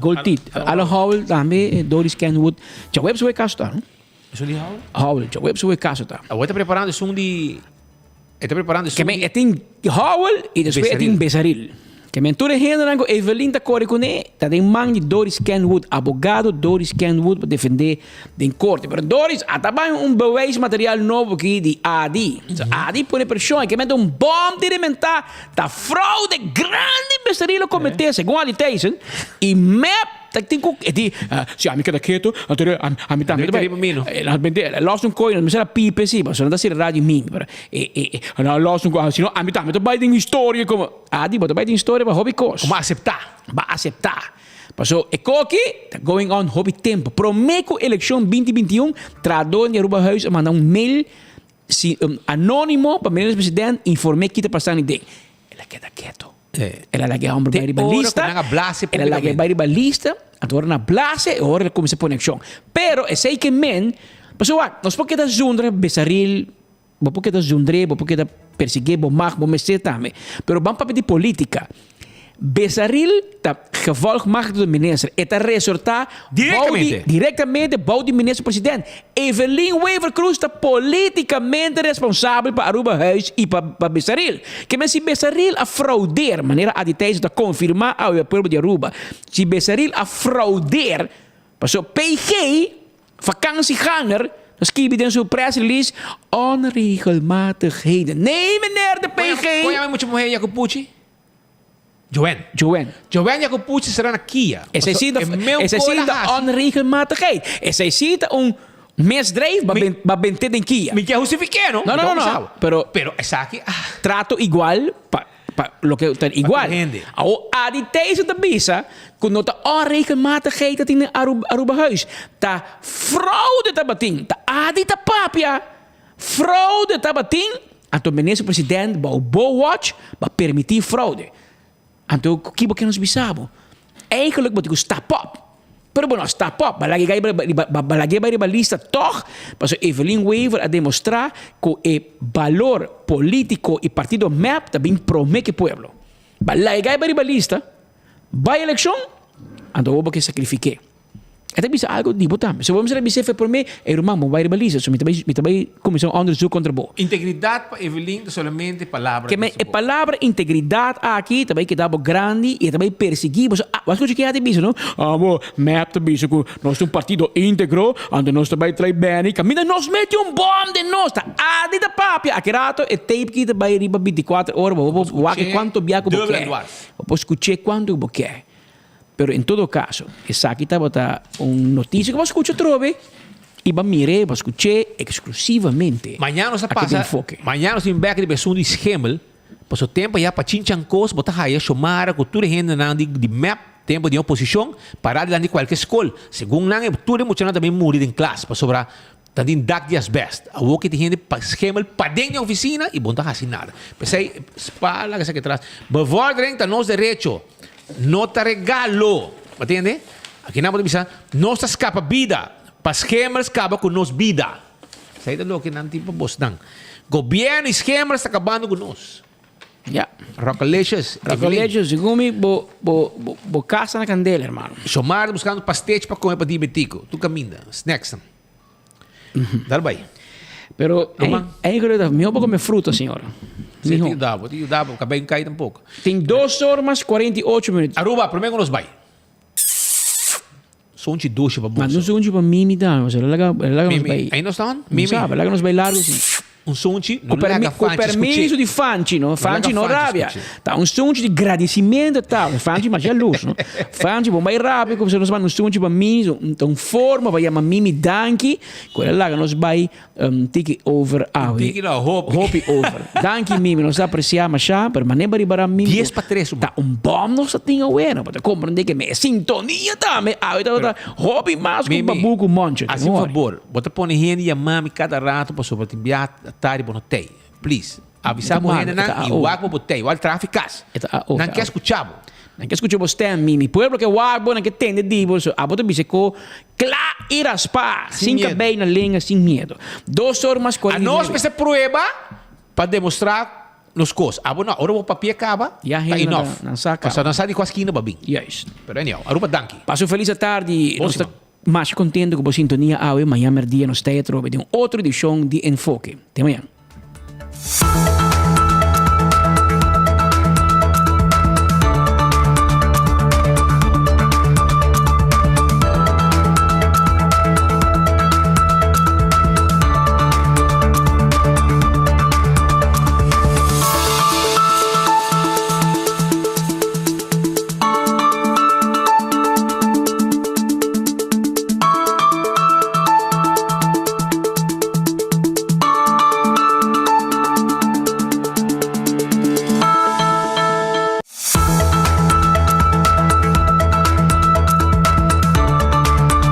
Speaker 18: Gold Teeth. Alan Howell tambe Doris Kenwood. Djaweps e kaso ta no?
Speaker 16: Esun di Howell?
Speaker 18: Howell, djaweps e kaso ta.
Speaker 16: Awo e ta preparando esun di. E ta preparando
Speaker 18: Ke men e tin Howell i despues e tin Besaril. Ke men tur e hendenan ku Evelyn ta kore kuné ta den man di Doris Kenwood, abogado Doris Kenwood pa defendé den korte. Pero Doris a ta bai un bewijsmateriaal nobo aki di Adi. So Adi pone preshon, e ke men ta un bòm di rementá, ta fraude grandi Besaril a kometé segun Adi Thijssen i mep Ta tin ku e di, si ami keda ketu, anto ami tambe ta bai. E los un koi, no mester a pipe si, pasobra no ta sera radio mimi, pero e e e no los un koi, si no ami tambe ta bai den historia komo, Adi bo ta bai den historia pa hopi kos.
Speaker 16: Bo aseptá.
Speaker 18: Bo aseptá. Paso e koki ta going on hopi tempu. Promé ku elekshon binti 21, trahadónan di Aruba Huis a manda un mail si anónimo pa minister president inform'é ki ta pasando den. El a keda ketu. El a laga e homber bai riba lista. El a laga e bai riba lista. Anto ora nan blase, e ora el kuminsá pone akshon. Pero esei ke men, pasobra wak, nos por keda zundra Besaril, bo por keda zundr'é, bo por keda persiguié, bo mag, bo mester tambe. Pero ban papia di polítika. Besaril ta gevolgmachtigd door minister. E ta resortá bou di, direktamente bou di minister president. Evelyn Wever-Croes ta politicamente responsabel pa Aruba Huis y pa pa Besaril. Ke men si Besaril a fraudeer, manera Adi Thijssen ta confirma awe e pueblo di Aruba, si Besaril a fraudeer, paso PG, vakantieganger, ta skibi den su press release onregelmatigheden. Nee meneer de PG!
Speaker 16: Kon yama e mucha muher Jacopucci? Joen.
Speaker 18: Joen.
Speaker 16: Joen Jacopucci será na Kia.
Speaker 18: Esei sí ta, esei sí ta onregelmatigheid. Esei sí ta un misdrijf ba ben, ba bent'é den Kia.
Speaker 16: Mi ke hustifiké no.
Speaker 18: No, no, no, no. Pero.
Speaker 16: Pero esaki ah.
Speaker 18: Trato igual pa, pa loke ta igual.
Speaker 16: Pa tur hende.
Speaker 18: Awor Adi Thijssen ta bisa ku no ta onregelmatigheid ta tin den Aruba, Arubahuis. Ta fraude tabatin. Ta Adi ta papia. Fraude tabatin, anto minister president bou bo watch ba permiti fraude. Anto ki bo ke nos bisa bo? Eigenlijk bo tin ku stap op. Pero bo no stap op, ba lage gai ba lage bai riba lista tog, pasobra Evelyn Wever a demostra ku e balor politico i partido mep ta bin prome ke pueblo. Ba lage gai bai riba lista, bai elekshon, anto awor bo ke sakrifike. E ta bisa algo di bo tambe. So bo mester a bis'é fe promé, Ey ruman, bo bai riba lista, so mi ta bai, mi ta bai kuminsá un onderzoek kontra bo.
Speaker 16: Integridat pa Evelyn ta solamente palabra
Speaker 18: Ke men
Speaker 16: den su
Speaker 18: e
Speaker 16: boka.
Speaker 18: palabra integridat aki ta bai keda bo grandi i e ta bai persiguí bo. So, ah, bo a skucha ke a ta bisa, no? Abo, mep ta bisa ku nos ta un partido íntegro, anto nos ta bai trae Benny kaminda nos mete un bòm den nos. Ta adi ta papia. Aki rato e tape ki ta bai riba bintikuater ora, bo por wak kuantu bia ku bo
Speaker 16: Dubbel en
Speaker 18: ke.
Speaker 16: dwars.
Speaker 18: Bo por skuch'é kuantu ku bo ke. Pero en todo caso, esaki tabata un noticia cu bo a scucha atrobe y bo a mir'é, bo a scuch'é exclusivamente
Speaker 16: Mañana nos a
Speaker 18: aki den
Speaker 16: pasa,
Speaker 18: Enfoke.
Speaker 16: mañana nos tin bek riba esun di Schemel, pasobra tempo ya pa chinchan cos bo ta haya Xiomara cu tur e hendenan di di mep, tempo di oposicion, para dilanti di cualke scol. Segun nan e tur e muchanan ta bin muri den klas pasobra ta tin dak di asbest. Awor ki tin hende pa Schemel paden den oficina y bo no ta haci nada. P'esey, spa laga esaki atras. Bevordering ta nos derecho. No ta regalo. Bo tende? Aki nan bo ta bisa, nos ta skapa bida, pa schemers kaba ku nos bida. Esei ta loke nan tin pa bosnan. Gobièrnu i schemers ta kabando ku nos.
Speaker 18: Ya.
Speaker 16: Rockalicious.
Speaker 18: Rockalicious, segun mi, bo, bo, bo, bo kas ta na kandela, hermano.
Speaker 16: Shomar ta buskando pastech pa kome pa dibetico. Tur kaminda. Snacks nan. Dal bai.
Speaker 18: Pero eigenlijk ta mihó pa come fruta, señora.
Speaker 16: Sí, te yudabo, te yudabo, cabey no cay tampoco.
Speaker 18: Tin dos or mas 48 minuut.
Speaker 16: Aruba, prome cu nos bay. Sunchi dushi pa boso.
Speaker 18: Manda un sunchi pa Mimi tambe, pasobra el laga, el laga nos bay.
Speaker 16: Ahí no staan? Mimi.
Speaker 18: Sabe, laga nos bay largo si.
Speaker 16: Un sunchi, no
Speaker 18: Ku permi,
Speaker 16: laga
Speaker 18: ku
Speaker 16: Fanchi
Speaker 18: permiso
Speaker 16: scuché.
Speaker 18: di Fanchi, no?
Speaker 16: No
Speaker 18: Fanchi
Speaker 16: laga
Speaker 18: no
Speaker 16: Fanchi
Speaker 18: rabia.
Speaker 16: scuché.
Speaker 18: Ta un sunchi di gradicimento ta. Fanchi masha luz, no? Fanchi, bon bay rabia ku nos manda un sunchi pa Mimi, so, ta un forma pa yama Mimi danki, ku el a laga nos bay Un tiki over awe.
Speaker 16: Tiki no, hopi.
Speaker 18: Hopi over. Danki Mimi, nos ta aprecia masha, pero mane ba riba Mimi.
Speaker 16: Dies pa tres.
Speaker 18: Ta un bom nos ta tin awe, no? Pa ta comprende ke me e sintonia tambe awe ta hopi mas ku babu ku moncho.
Speaker 16: Hasi un fabor, bo ta pone hende yama mi kada rato pasobra tin biaha tardi bo no tei. Please, avisa bo hendenan i wak bo bo tei, wak trafi kas. Nan ke skucha bo.
Speaker 18: Nan ke skucha bo stem, Mimi. Pueblo ke wak bo, nan ke tende di bo. So abo ta bisa ko kla i raspa, sin kabei na lenga, sin miedo. Dos or mas
Speaker 16: A nos
Speaker 18: 49.
Speaker 16: mester prueba pa demostra nos kos. Abo no, ora bo papia kaba,
Speaker 18: Ya
Speaker 16: ta
Speaker 18: hende
Speaker 16: enough.
Speaker 18: nan sa kaba.
Speaker 16: Pasobra nan sa di kua skina bo a bin.
Speaker 18: Juist.
Speaker 16: Pero anyhow, Aruba danki.
Speaker 18: Pasa un felis atardi.
Speaker 16: Bon
Speaker 18: Nos ta
Speaker 16: siman.
Speaker 18: masha kontento ku bo sintonia awe. Mañan merdia nos ta e atrobe den un otro edishon di Enfoke. Te mañan.